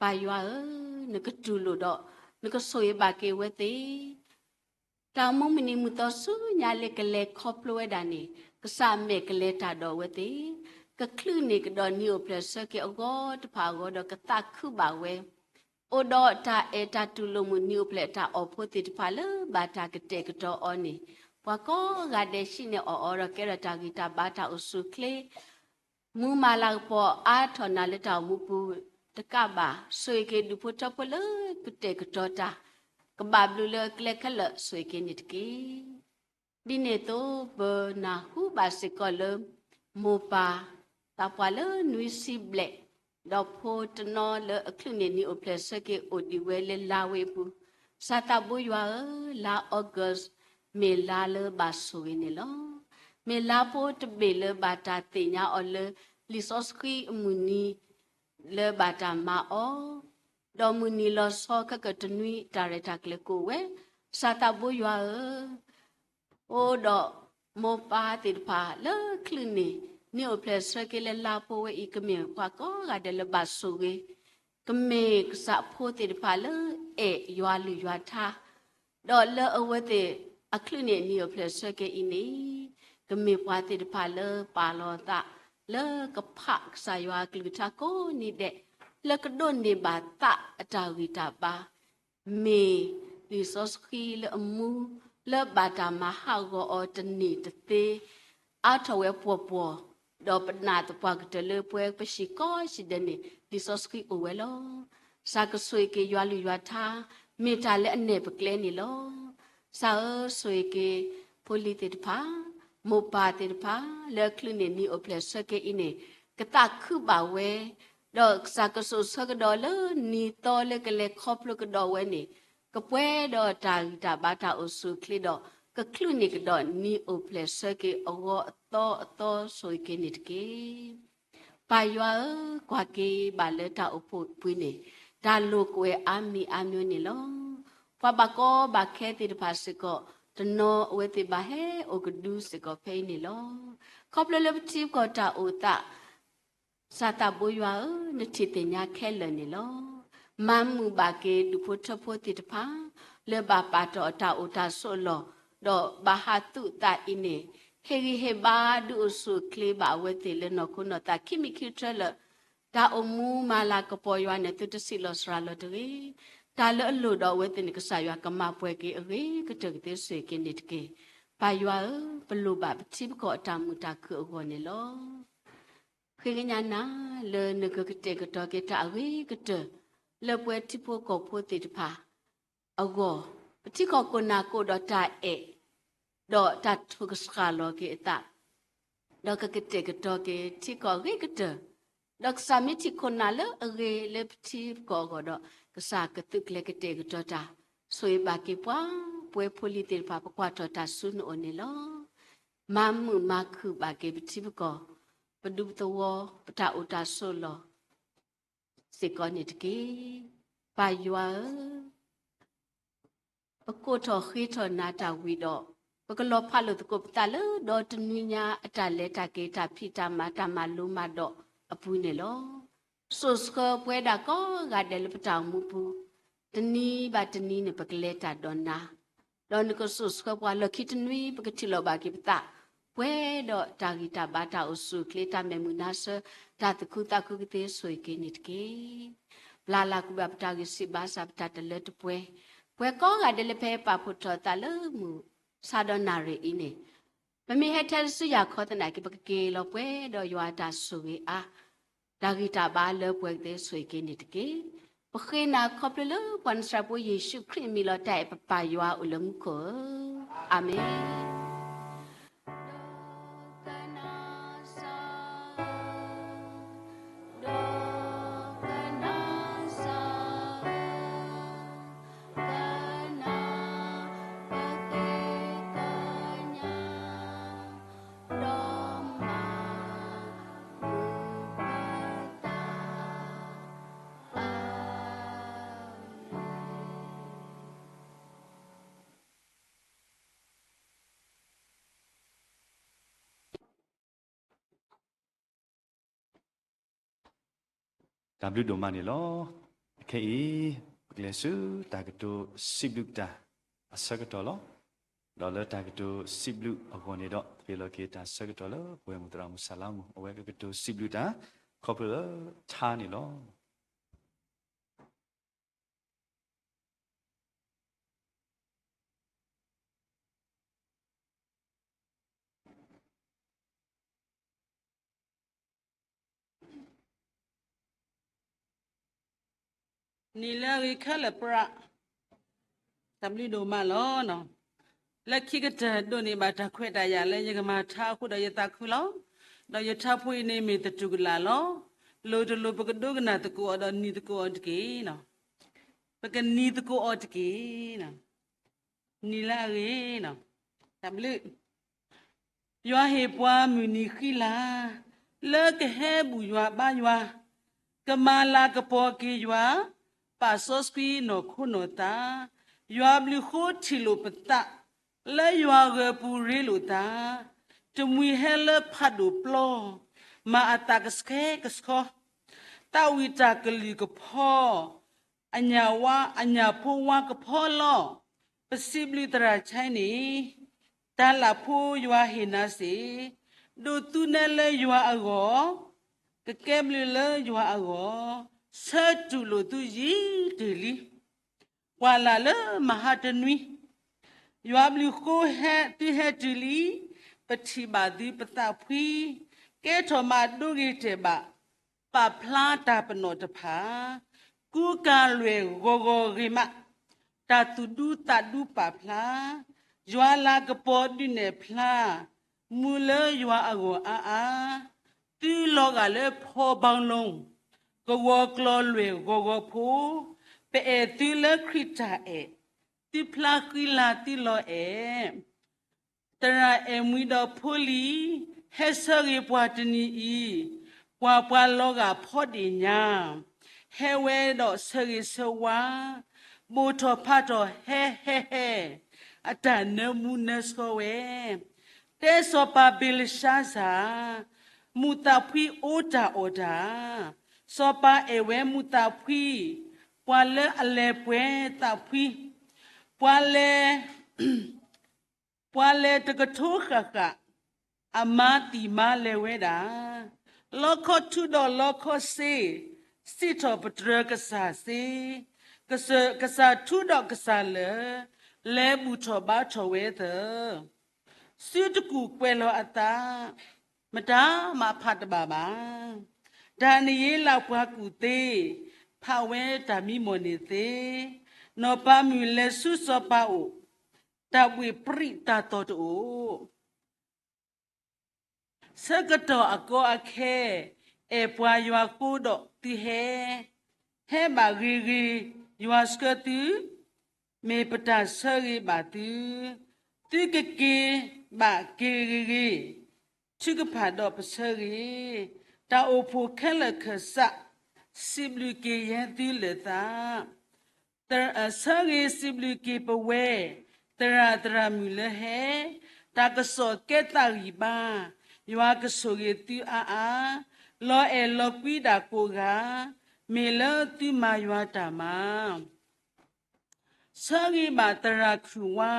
ပၢ်ယွၤဧၢ, နကတူၢ်လိာ်ဒီး နကဆိၣ်ဂ့ၤဘၣ်က့ၤဝဲသ့ၣ် တၢ်အိၣ်မူမုၢ်နံၤမုၢ်သီဆူညါလၢကလဲၤခီဖျိဝဲဒၣ်န့ၣ် ကစၢ်မဲာ်ကလဲၤတၢ်ဒီးအဝဲသ့ၣ်, ကချုးန့ၢ်ကဒီးနံၣ်အိၣ်ဖျဲၣ်ဆၢက့ၤအဂီၢ်တဖၣ်အဂီၢ်ဒီးကသးခုဘၣ်ဝဲ, အိၣ်ဒီးတၢ်အဲၣ်တၢ်တူၢ်လိာ်မုာ်နံၣ်အိၣ်ဖျဲၣ်တၢ်အိၣ်ဖှိၣ်သ့ၣ်တဖၣ်လၢဘၣ်တၢ်ကတဲာ်ကတီၤအီၤန့ၣ်, ပှၤကိးဂၤဒဲးဟံးန့ၢ်အီၣ်အီၤဒီးကဲထီၣ်တၢ်ဂံၢ်တၢ်ဘါတၢ်အိၣ်ဆူၣ်အိၣ်ချ့ မူမၤလၤကပီၤအါထီၣ်နၤလၢတၢ်အိၣ်မူပူၤတကးဘၣ်, ဆိၣ်ဂ့ၤက့ၤဒူၣ်ဖိထၢဖိလၢကတဲာ်ကတီၤတၢ်, ကဘၣ်ဘျုးလၢကျဲခဲလၢာ်ဆိၣ်ဂ့ၤက့ၤန့ၣ်တက့ၢ်. ဒ်န့ၣ်အသိး ပနၢ်ဟူဘၣ်စ့ၢ်ကီးလၢ မိၢ်ပၢ် သးပှၢ်လၢနွံဆံဘျဲၣ်, ဒီးဖိတနီၤလၢအချုးန့ၢ်နံၣ်အိၣ်ဖျဲၣ်ဆၢက့ၤအိၣ်ဒံးဝဲလၢလါဝ့ၢ်အပူၤ, စၢ်သးဘိယွၤဧၢ, လါ August မ့ၢ်လါလၢဘၣ်ဆိၣ်ဂ့ၤန့ၣ်လီၤ. မ့ၢ်လါဖိတဘ့ၣ်လၢဘၣ်တၢ်သ့ၣ်ညါအီၤလၢ လံာ်စီဆှံအမုၢ်နံၤ လၢဘၣ်တၢ်မၤအီၤ, ဒီးမုၢ်နံၤလီၤဆီခဲကတနွံတၢ်ရဲၣ်တၢ်ကျဲၤကအိၣ်ဝဲ, စၢ်သးဘိယွၤဧၢ, အိၣ်ဒီးမိၢ်ပၢ်သ့ၣ်တဖၣ်လၢချုးန့ၢ် နံၣ်အိၣ်ဖျဲၣ်ဆၢက့ၤလၢလါဖိဝဲအံၤ ကမ့ၢ်ပှၤကိးဂၤဒဲးလၢဘၣ်ဆိၣ်ဂ့ၤ, ကမ့ၢ်ကစၢ်ဖိသ့ၣ်တဖၣ်လၢအဲၣ်ယွၤလုၢ်ယွၤထါ, ဒီးလၢအဝဲသ့ၣ် အချုးန့ၢ်နံၤအိၣ်ဖျဲၣ်ဆၢက့ၤအံၤန့ၣ် ကမ့ၢ်ပှၤသ့ၣ်တဖၣ်လၢပာ်လီၤအသး လၢကဖးကစၢ်ယွၤအကလုၢ်ကထါကိးနံၤဒဲး လၢကဒိးန့ၢ်ဘၣ်သးအတၢ်ဂံၢ်တၢ်ဘါ မ့ၢ်လံာ်စီဆှံလၢအမူ လၢဘၣ်တၢ်မၤဟးဂီၤအီၤတနံၤတသ့ အါထီၣ်ဝဲပှီၢ်ပှီၢ်, ဒီးပနာ်သပှၢ်ကတၢၢ်လၢပဝဲပဟံၣ်ကိးဟံၣ်ဒဲးန့ၣ် လံာ်စီဆှံအိၣ်ဝဲလီၤ. စၢ်ကဆိၣ်ဂ့ၤက့ၤယွၤလုၢ်ယွၤထါ မ့ၢ်တၢ်လၢအနဲၣ်ပကျဲန့ၣ်လီၤ. စၢ်ဧၢ, ဆိၣ်ဂ့ၤက့ၤဖိလံၤသ့ၣ်တဖၣ်, မိၢ်ပၢ်သ့ၣ်တဖၣ် လၢအချုးန့ၢ်နံၤအိၣ်ဖျဲၣ်ဆၢက့ၤအံၤန့ၣ် ကသးခုဘၣ်ဝဲ, ဒီးကစၢ်ကဆိၣ်ဆၢကဒီးလၢနံၤသီလၢကလဲၤခီဖျိကဒီးဝဲန့ၣ် ကပှဲၤဒီးတၢ်ဂံၢ်တၢ်ဘါတၢ်အိၣ်ဆူၣ်အိၣ်ချ့ဒီး ကချုးန့ၢ်ကဒီးနံၤအိၣ်ဖျဲၣ်ဆၢက့ၤအဂီၢ်အသီအသီ ဆိၣ်ဂ့ၤက့ၤန့ၣ်တက့ၢ်. ပၢ်ယွၤဧၢ, ကွၢ်က့ၤဘၣ်လၢတၢ်အိၣ်ဖှိၣ်ပူၤန့ၣ် တၢ်လိာ်ကွဲအါမံၤအါမံၤန့ၣ်လီၤ. ပှၤဘၣ်ကီဘၣ်ခဲသ့ၣ်တဖၣ်စ့ၢ်ကီး တနီၤအဝဲသ့ၣ်ဘၣ်ဟဲအိၣ်ကဒုစ့ၢ်ကီးဖဲအံၤန့ၣ်လီၤ. ခီဖျိလၢပထံပကီၢ်တၢ်အိၣ်သး စၢ်သးဘိယွၤဧၢ, နထံၣ်သ့ၣ်ညါခဲလၢာ်န့ၣ်လီၤ. မၤမုာ်ဘၣ်က့ၤဒူၣ်ဖိထၢဖိသ့ၣ်တဖၣ် လၢဘၣ်ပာ်တီၢ်အတၢ်အိၣ်တၢ်ဆိးအလီၢ် ဒီးဘၣ်ဟးသူၣ်အသးအံၤန့ၣ် ဟ့ၣ်ဂံၢ်ဟ့ၣ်ဘါဒုးအိၣ်ဆူၣ်အိၣ်ချ့ဘၣ်အဝဲသ့ၣ်လၢနီၢ်ခိနီၢ်သးခံမံၤခံကတၢၢ်လၢ တၢ်အိၣ်မူမၤလၤကပီၤယွၤန့ၣ် သုတဆံးလီၤစှၤလီၤတဂ့ၤ. တၢ်လၢအလိၣ်ဒီးအဝဲသ့ၣ်န့ၣ် ကစၢ်ယွၤကမၤပှဲၤက့ၤအဂ့ၤကတၢၢ်ကသ့ဆိၣ်ဂ့ၤက့ၤန့ၣ်တက့ၢ်. ပၢ်ယွၤဧၢ, ပလိၣ်ဘၣ်ပထံပကီၢ်အတၢ်မုာ်တၢ်ခုၣ်အဂီၢ်န့ၣ်လီၤ. ဃ့ကညးနၤ လၢနကကတဲာ်ကတီၤက့ၤတၢ်အဂ့ၤကတၢၢ် လၢပဝဲထံဖိကီၢ်ဖိသ့ၣ်တဖၣ်အဂီၢ်, ပထံကီၢ်ခိၣ်နၢ်ကအိၣ်ဒီးတၢ်အဲၣ် ဒီးတၢ်ထိၣ်ကဆှၣ်လီၤက့ၤအသး ဒီးကကတဲာ်ကတီၤက့ၤထံကီၢ်အဂ့ၤကတၢၢ်, ဒီးကစၢ်မ့ၢ်ထံၣ်ခိၣ်နၢ်လၢအဂ့ၤလၢပထံပကီၢ်အဂီၢ်ဒီး ကစၢ်ကသုးကျဲၤကတဲာ်ကတီၤတၢ်, ဆိၣ်ဂ့ၤဘၣ်က့ၤပှၤ ပဝဲဖိလံၤသ့ၣ်တဖၣ် ပကွၢ်ထီၣ်တၢ်ဆူနအိၣ်န့ၣ်လီၤ. မၤမုာ်မၤခုၣ်ဘၣ်က့ၤပထံပကီၢ်, ပဒူပသဝီ, ပတၢ်အိၣ်တၢ်ဆိးအလီၢ် စ့ၢ်ကီးန့ၣ်တက့ၢ်. ပၢ်ယွၤဧၢ, ပကိးထီၣ်ဃ့ထီၣ်နၤတၢ်ဝံၤဒီး ပကလီၤဖးလိာ်သကိးပသးလၢ ဒီတနွံညါအတၢ်လဲၤတၢ်က့ၤတၢ်ဖံးတၢ်မၤတၢ်မၤလိမၤဒိးအပူၤန့ၣ်လီၤ. စိာ်ဆှၢပဝဲဒၣ်ကိးဂၤဒဲးလၢပတၢ်အိၣ်မူပူၤ, တနံၤဘၣ်တနံၤန့ၣ် ပကလဲၤတၢ်ဒီးနၤ, ဒီးနကစိာ်ဆှၢပှၤလီၢ်ခံတနွံ ပကထံၣ်လိာ်ဘၣ်က့ၤပသး, ပှဲၤဒီးတၢ်ဂံၢ်တၢ်ဘါတၢ်အိၣ်ဆူၣ်အိၣ်ချ့ တၢ်မဲာ်မုာ်နါဆၢ တၢ်သူၣ်ခုသးခုကသ့ဆိၣ်ဂ့ၤက့ၤန့ၣ်တက့ၢ်. ပျၢ်လၢ်ကွံာ်ဘၣ်ပတၢ်ဂံၢ်စၢ်ဘါစၢ် ပတၢ်တလၢတပှဲၤ, ပှၤကိးဂၤဒဲးလၢဖဲပာ်ဖှိၣ်ထီၣ်သးလၢမုၢ်ဆါဒီးနၣ်ရံၣ်အံၤန့ၣ်, ပမ့ၢ်ဟဲထဲဆူယၤခီသနာ်က့ ပကက့ၤလီၤပှဲၤဒီးယွၤအတၢ်ဆိၣ်ဂ့ၤအါ, တၢ်ဂံၢ်တၢ်ဘါလၢပှဲၤကသ့ဆိၣ်ဂ့ၤက့ၤန့ၣ်တက့ၢ်. ပဃ့နၤခီဖျိလၢပှၤနစရးဖိယ့ၣ်ၡူးခရံာ်အမံၤလီၤတၢ်အဲၣ်ပပၢ်ယွၤအိၣ်လၢမူခိၣ်ဧၢ, အၤမ့ၣ်. တၢ်ဘျုးဒိၣ်မးန့ၣ်လီၤ. ခဲအံၤ ပကလဲၤဆူတၢ်ကတိၤစံးဘျုးတၢ်အဆၢကတီၢ်လီၤ. ဒီးလၢတၢ်ကတိၤစံးဘျုးအဂီၢ်န့ၣ်ဒီး ပ့ၤလီၤက့ၤတၢ်ဆၢကတီၢ်လၢ ပဝဲမုၢ်သရၣ်မုၣ်စၢ်လါမူး အဝဲကကတိၤစံးဘျုးတၢ် ခီဖျိလၢထါန့ၣ်လီၤ. နံၤလၢအဂ့ၤခဲလၢာ်ပြး, တၢ်ဘျုးဒိၣ်မးလီၤ. လၢခံကတၢၢ်ဒိးန့ၢ်ဘၣ်တၢ်ခွဲးတၢ်ယာ်လၢယကမၤထါအဃိဒီးယသးခုလီၤ. ဒီးယထါဖိအံၤန့ၣ်မ့ၢ်သတူၢ်ကလာ်လီၤ. လိၤတလိၤပကဒိကနၣ်သကိးအီၤဒီးနံၤသကိးအီၤတက့ၢ်. ပကနံၤသကိးအီၤတက့ၢ်. နံၤလၢအဂ့ၤ, တၢ်ဘျုး ယွၤဟ့ၣ်ပှၤမုၢ်နံၤဃံလၤ, လၢကဟဲဘူၣ်ယွၤဘါယွၤ, ကမၤလၤကပီၤက့ၤယွၤ, ပာ်စီဆှံနီၢ်ခိနီၢ်သး, ယွၤဘျုးဃိထံၣ်လိာ်ပသး, လၢယွၤဂၢၢ်ပူၤရ့လိာ်သး, တမှံၤဟဲလၢဖးဒိၣ်ပျီ, မၤအသးကဆှဲကဆှီ, သးဝံၣ်တၢ်ကလုၢ်ကဖီ, အညၣ်ဝါ, အညၣ်ဖိဝါကဖီလီၤ. ပစံးဘျုးသရၣ်ဆဲန့ၣ်, တၢ်လၢ်ဖိယွၤဟ့ၣ်နၤစ့ၢ်, ဒိးသူနဲလၢယွၤအဂီၢ်, ကကဲဘျုးလၢယွၤအဂီၢ်, ဆၢတူၢ်လိာ်သုယံာ်တ့ၢ်လံ. ကွၢ်လၢ်လၢမဟါတနွံ, ယွၤဘျုးဃိဟဲသုဟဲတုၤလံ, ပထံၣ်ဘၣ်သုပသးဖှံ, ကဲထီၣ်မးဒိဂ့ၤတဲာ်ဘၣ်, ပာ်ဖျါတၢ်ပနီၣ်တဖၣ်, ကူကၤလွဲၢ်ဂီၤဂီၤဂ့ၤမး, တၢ်သူၣ်ဒူသးဒူပာ်ဖျါ, ယွၤလၤကပီၤဒုးနဲၣ်ဖျါ, မူလၢယွၤအဂီၢ်အါအါ, သုလီၤဂာ်လၢဖီဘီလိၣ်, ကဝီၤကျီၤလွဲၢ်ဂီၤဂီၤဖိ, ပအဲၣ်သုလၢခရံာ်တၢ်အဲၣ်, သုဖျါဃံလၤသုလီၤအဲၣ် သရၣ်အဲၣ်မှံဒီးဖိလံၤ, ဟဲဆၢဂ့ၤပှၤတနံၤအံၤ, ကွၢ်ပှၤလီၤဂာ်ဖီဒ့ၣ်ညါ, ဟဲဝဲဒီးဆၢဂ့ၤဆၢဝါ, ဘိၣ်ထီၣ်ဖးထီၣ်ဟဲဟဲဟဲ, အတၢ်နၢမူနၢဆှီဝဲ, တဲစီၤပၤဘ့လၡါစၢ်, မူးသးဖှံအိၣ်တၢ်အီၣ်တၢ်, စီၤပၤအဲၣ်ဝဲမူးသးဖှံ, ပှၤလၢအလဲၤပှဲၤသးဖှံ, ပှၤလဲၤ ပှၤလဲၤတကထိဃၣ်ဃၣ်, အမါသံၣ်မါလဲၤဝဲဒၣ်, လီခီထူဒီးလီခီစ့, စံးထီၣ်ပတြၢၤကစၢ်စ့, ကစၢ်, ကစၢ်ထူဒီးကစၢ်လၢာ်, လဲၤဘူၣ်ထီၣ်ဘါထီၣ်ဝဲသၢ, စုတကူၣ်ကွဲးလီၤအသး, မတၤမၤဖးတဘၣ်ဘၣ်. ဒၤနံးယ့လးပှၤကူၣ်သ့, ဖးဝဲတၢ်မံမီၢ်န့ၣ်သ့, နီၢ်ပၤမုၣ်လဲၤဆူစီၤပၤအိၣ်, တၢ်ဘှ့ၣ်ပြံးတၢ်သီၣ်တအိၣ်. ဆၢကတီၢ်အကီအခဲ, အဲၣ်ပှၤယွၤဃိဒီးသုဟဲ, ဟဲဘၣ်ဂ့ၤဂ့ၤ, ယွၤဆှၢသု, မ့ၢ်ပတၢ်ဆၢဂ့ၤဘၣ်သု, သုကက့ၤဘၣ်က့ၤဂ့ၤဂ့ၤ, ထုကဖၣ်ဒီးပဆၢဂ့ၤ, တၢ်အိၣ်ဖှိၣ်ခဲလၢာ်ခၢၣ်စး, စံးဘျုးက့ၤယဲသုလၢာ်သး သရၣ်, ဆၢဂ့ၤစံးဘျုးက့ၤပဝဲ, သရၣ်သရၣ်မုၣ်လၢဟဲ, တၢ်ကစီၣ်ကဲသးဂံၢ်ဘါ, ယွၤကဆိၣ်ဂ့ၤသုအါအါ, လီၤအဲၣ်လီၤကွံဒၣ်ကိးဂၤ, မ့ၢ်လၢသုမၤယွၤတၢ်မၤ ဆၢဂ့ၤဘၣ်သရၣ်ခုၣ်ဝါ,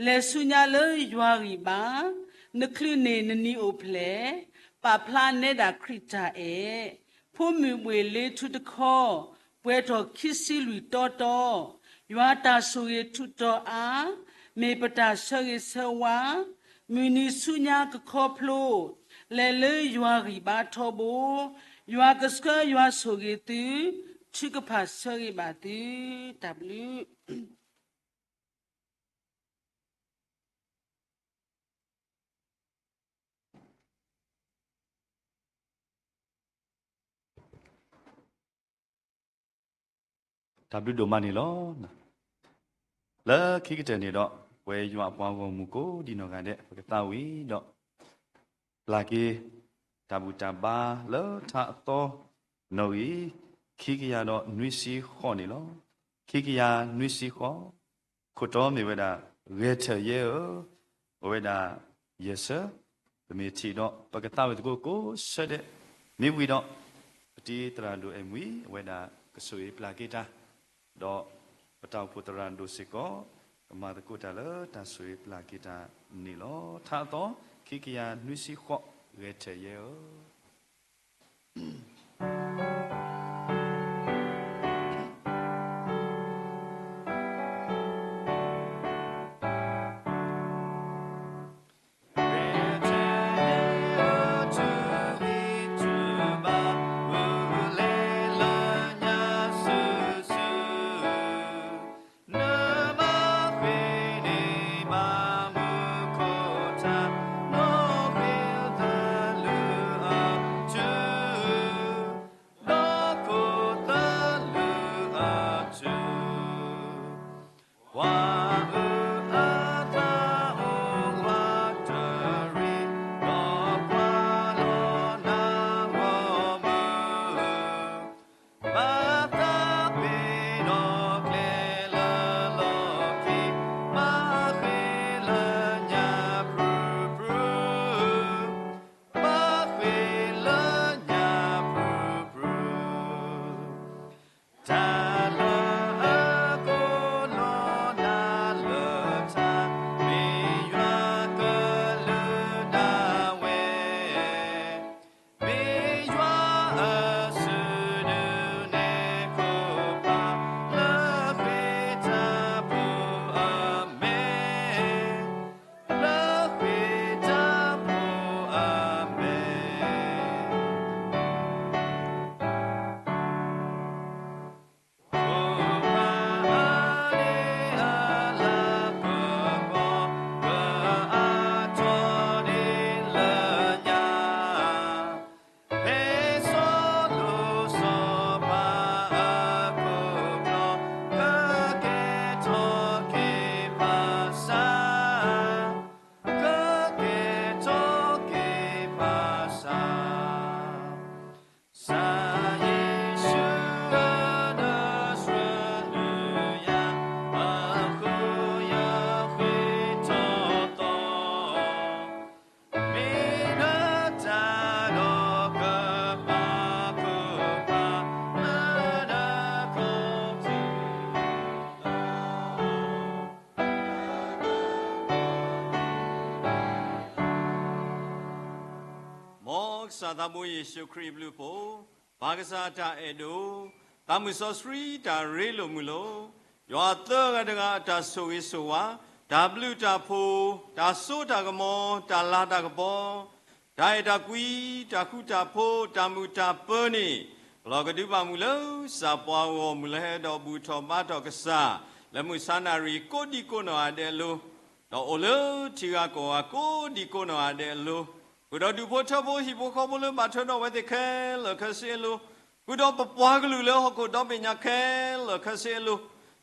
လဲၤဆူညါလၢယွၤဂံၢ်ဘါ, နချုးန့ၢ်နနံၤအိၣ်ဖျဲၣ်, ပာ်ဖျါနဲဒၣ်ခရံာ်တၢ်အဲၣ်, ဖိမုၣ်ဘှ့ၣ်လ့ထူတခီ, ပှဲၤထီၣ်ခံဆံလွံၢ်တီတီ, ယွၤတၢ်ဆိၣ်ဂ့ၤထူးတီၤအါ, မ့ၢ်ပတၢ်ဆၢဂ့ၤဆၢဝါ, မုၢ်နံၤဆူညါကခီဖျိ, လဲၤလၢယွၤဂံၢ်ဘါထီဘိ, ယွၤကဆှၢယွၤဆိၣ်ဂ့ၤသု, ထုကဖၣ်ဆၢဂ့ၤဘၣ်သု, တၢ်ဘျုး တၢ်ဘျုးဒိၣ်မးန့ၣ်လီၤ. လၢခံကတၢၢ်န့ၣ်ဒီး ပဝဲယွၤအပှၤဂီၢ်မုၢ်ကိးဒံနီၢ်ဂၤဒဲး ပကသးဝံၤဒီး ပျၢ်က့ၤ တၢ်ဘူၣ်တၢ်ဘါလၢထါအသီ နီၣ်ဂံၢ် ခံကယၤဒီးနွံဆံဃိးန့ၣ်လီၤ. ခံကယၤနွံဆံဃိး ခိၣ်တီမ့ၢ်ဝဲဒၣ် ဂဲၤထၢၣ်ယဲဧၢ, အဝဲဒၣ် ယဲၢ်ဆၢ, ပမ့ၢ်ထံၣ်ဒီး ပကသးဝံၣ်သကိးကိးဆၢဒဲး, မ့ၢ်ဝံၤဒီး ပတံၤသရၣ်ဒိၣ်အဲၣ်မှံ အဝဲဒၣ်ကဆိၣ်ဂ့ၤပျၢ်က့ၤတၢ်, ဒီးပတၢ်အိၣ်ဖှိၣ်သရၣ်ဒိၣ်စ့ၢ်ကီး ကမၤသကိးတၢ်လၢတၢ်ဆိၣ်ဂ့ၤပျၢ်က့ၤတၢ်န့ၣ်လီၤ. ထါအသီ ခံကယၤနွံဆံဃိး ဂဲၤထၢၣ်ယဲဧၢ. ကစၢ်သးဘိယ့ၣ်ၡူးခရံာ်အဘျုးအဖှိၣ်, ပၢ်ကစၢ်အတၢ်အဲၣ်ဒိး, သးမုၢ်စီဆှံတၢ်ရ့လိာ်မုာ်လိာ်, ယွၤသၢဂၤတဂၤအတၢ်ဆိၣ်ဂ့ၤဆိၣ်ဝါ, တၢ်ဘျုးတၢ်ဖှိၣ်, တၢ်စိတၢ်ကမီၤ, တၢ်လၤတၢ်ကပီၤ, တၢ်အဲၣ်တၢ်ကွံ, တၢ်ဃူတၢ်ဖိး, တၢ်မုာ်တၢ်ပၢၤန့ၣ်, လီၤကဒုးဘၣ်မုာ်လၢစၢ်ပှၤဂီၢ်မုၢ်လၢဟဲဒီးဘူၣ်ထီၣ်ဘါထီၣ်ကစၢ်, လၢမုၢ်ဆါနၣ်ရံၣ်ကိးဒံကိးနီၢ်ဂၤဒဲးအလိၤ, ဒီးအိၣ်လၢထံဂၤကီၢ်ဂၤကိးဒံကိးနီၢ်ဂၤဒဲးအလိၤ, ဃုာ်ဒီးဒူၣ်ဖိထၢဖိ ဟံၣ်ဖိဃီဖိလၢဘၣ်ထွဲဒီးအဝဲသ့ၣ်ခဲလၢာ်ခဲဆ့အလိၤ, ဃုာ်ဒီးပပှၤကလုာ်လၢဟီၣ်ခိၣ်ဒီဘ့ၣ်ညါခဲလၢာ်ခဲဆ့အလိၤ,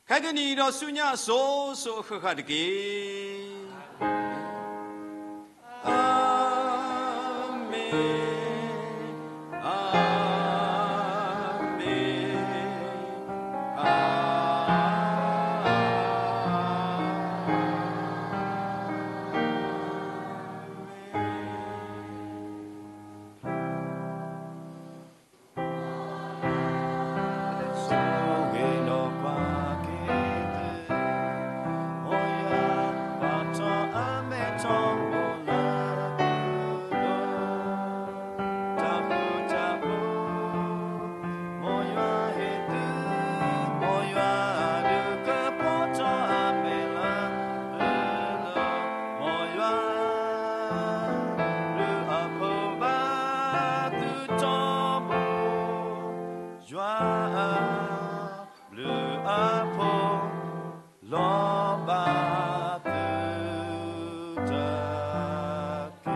ခဲကနံၣ်အံၤဒီးဆူညါအစိၤစိၤအဃၣ်ဃၣ်တက့ၢ်. အၤမ့ၣ်, အၤမ့ၣ်, အၤမ့ၣ်. ယွၤအဘျုးအဖှိၣ် လီၤဘၣ်သုတက့ၢ်.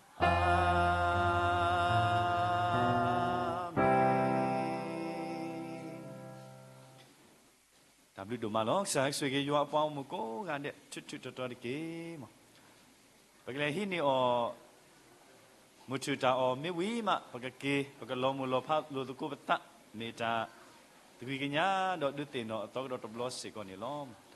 အၤမ့ၣ်. တၢ်ဘျုးဒိၣ်မးလီၤ. ကစၢ်ယွၤဆိၣ်ဂ့ၤက့ၤယွၤအပှၤဂီၢ်မုၢ်ကိးဂၤဒဲး ထူးထူးတီၤတီၤတက့ၢ်မး. ပကလဲၤဟံးန့ၢ်အီၤ မုၢ်ထူၣ်တၢ်အီၣ်မ့ၢ်ဝံၤမး ပကက့ၤ ပကလီၤမုၢ်လီၤဖးလိာ်သကိးပသး မ့ၢ်တၢ်သဂံၢ်ကညးဒီးဒုးသ့ၣ်နီၣ်အသီကဒီးတဘျီစ့ၢ်ကီးန့ၣ်လီၤ.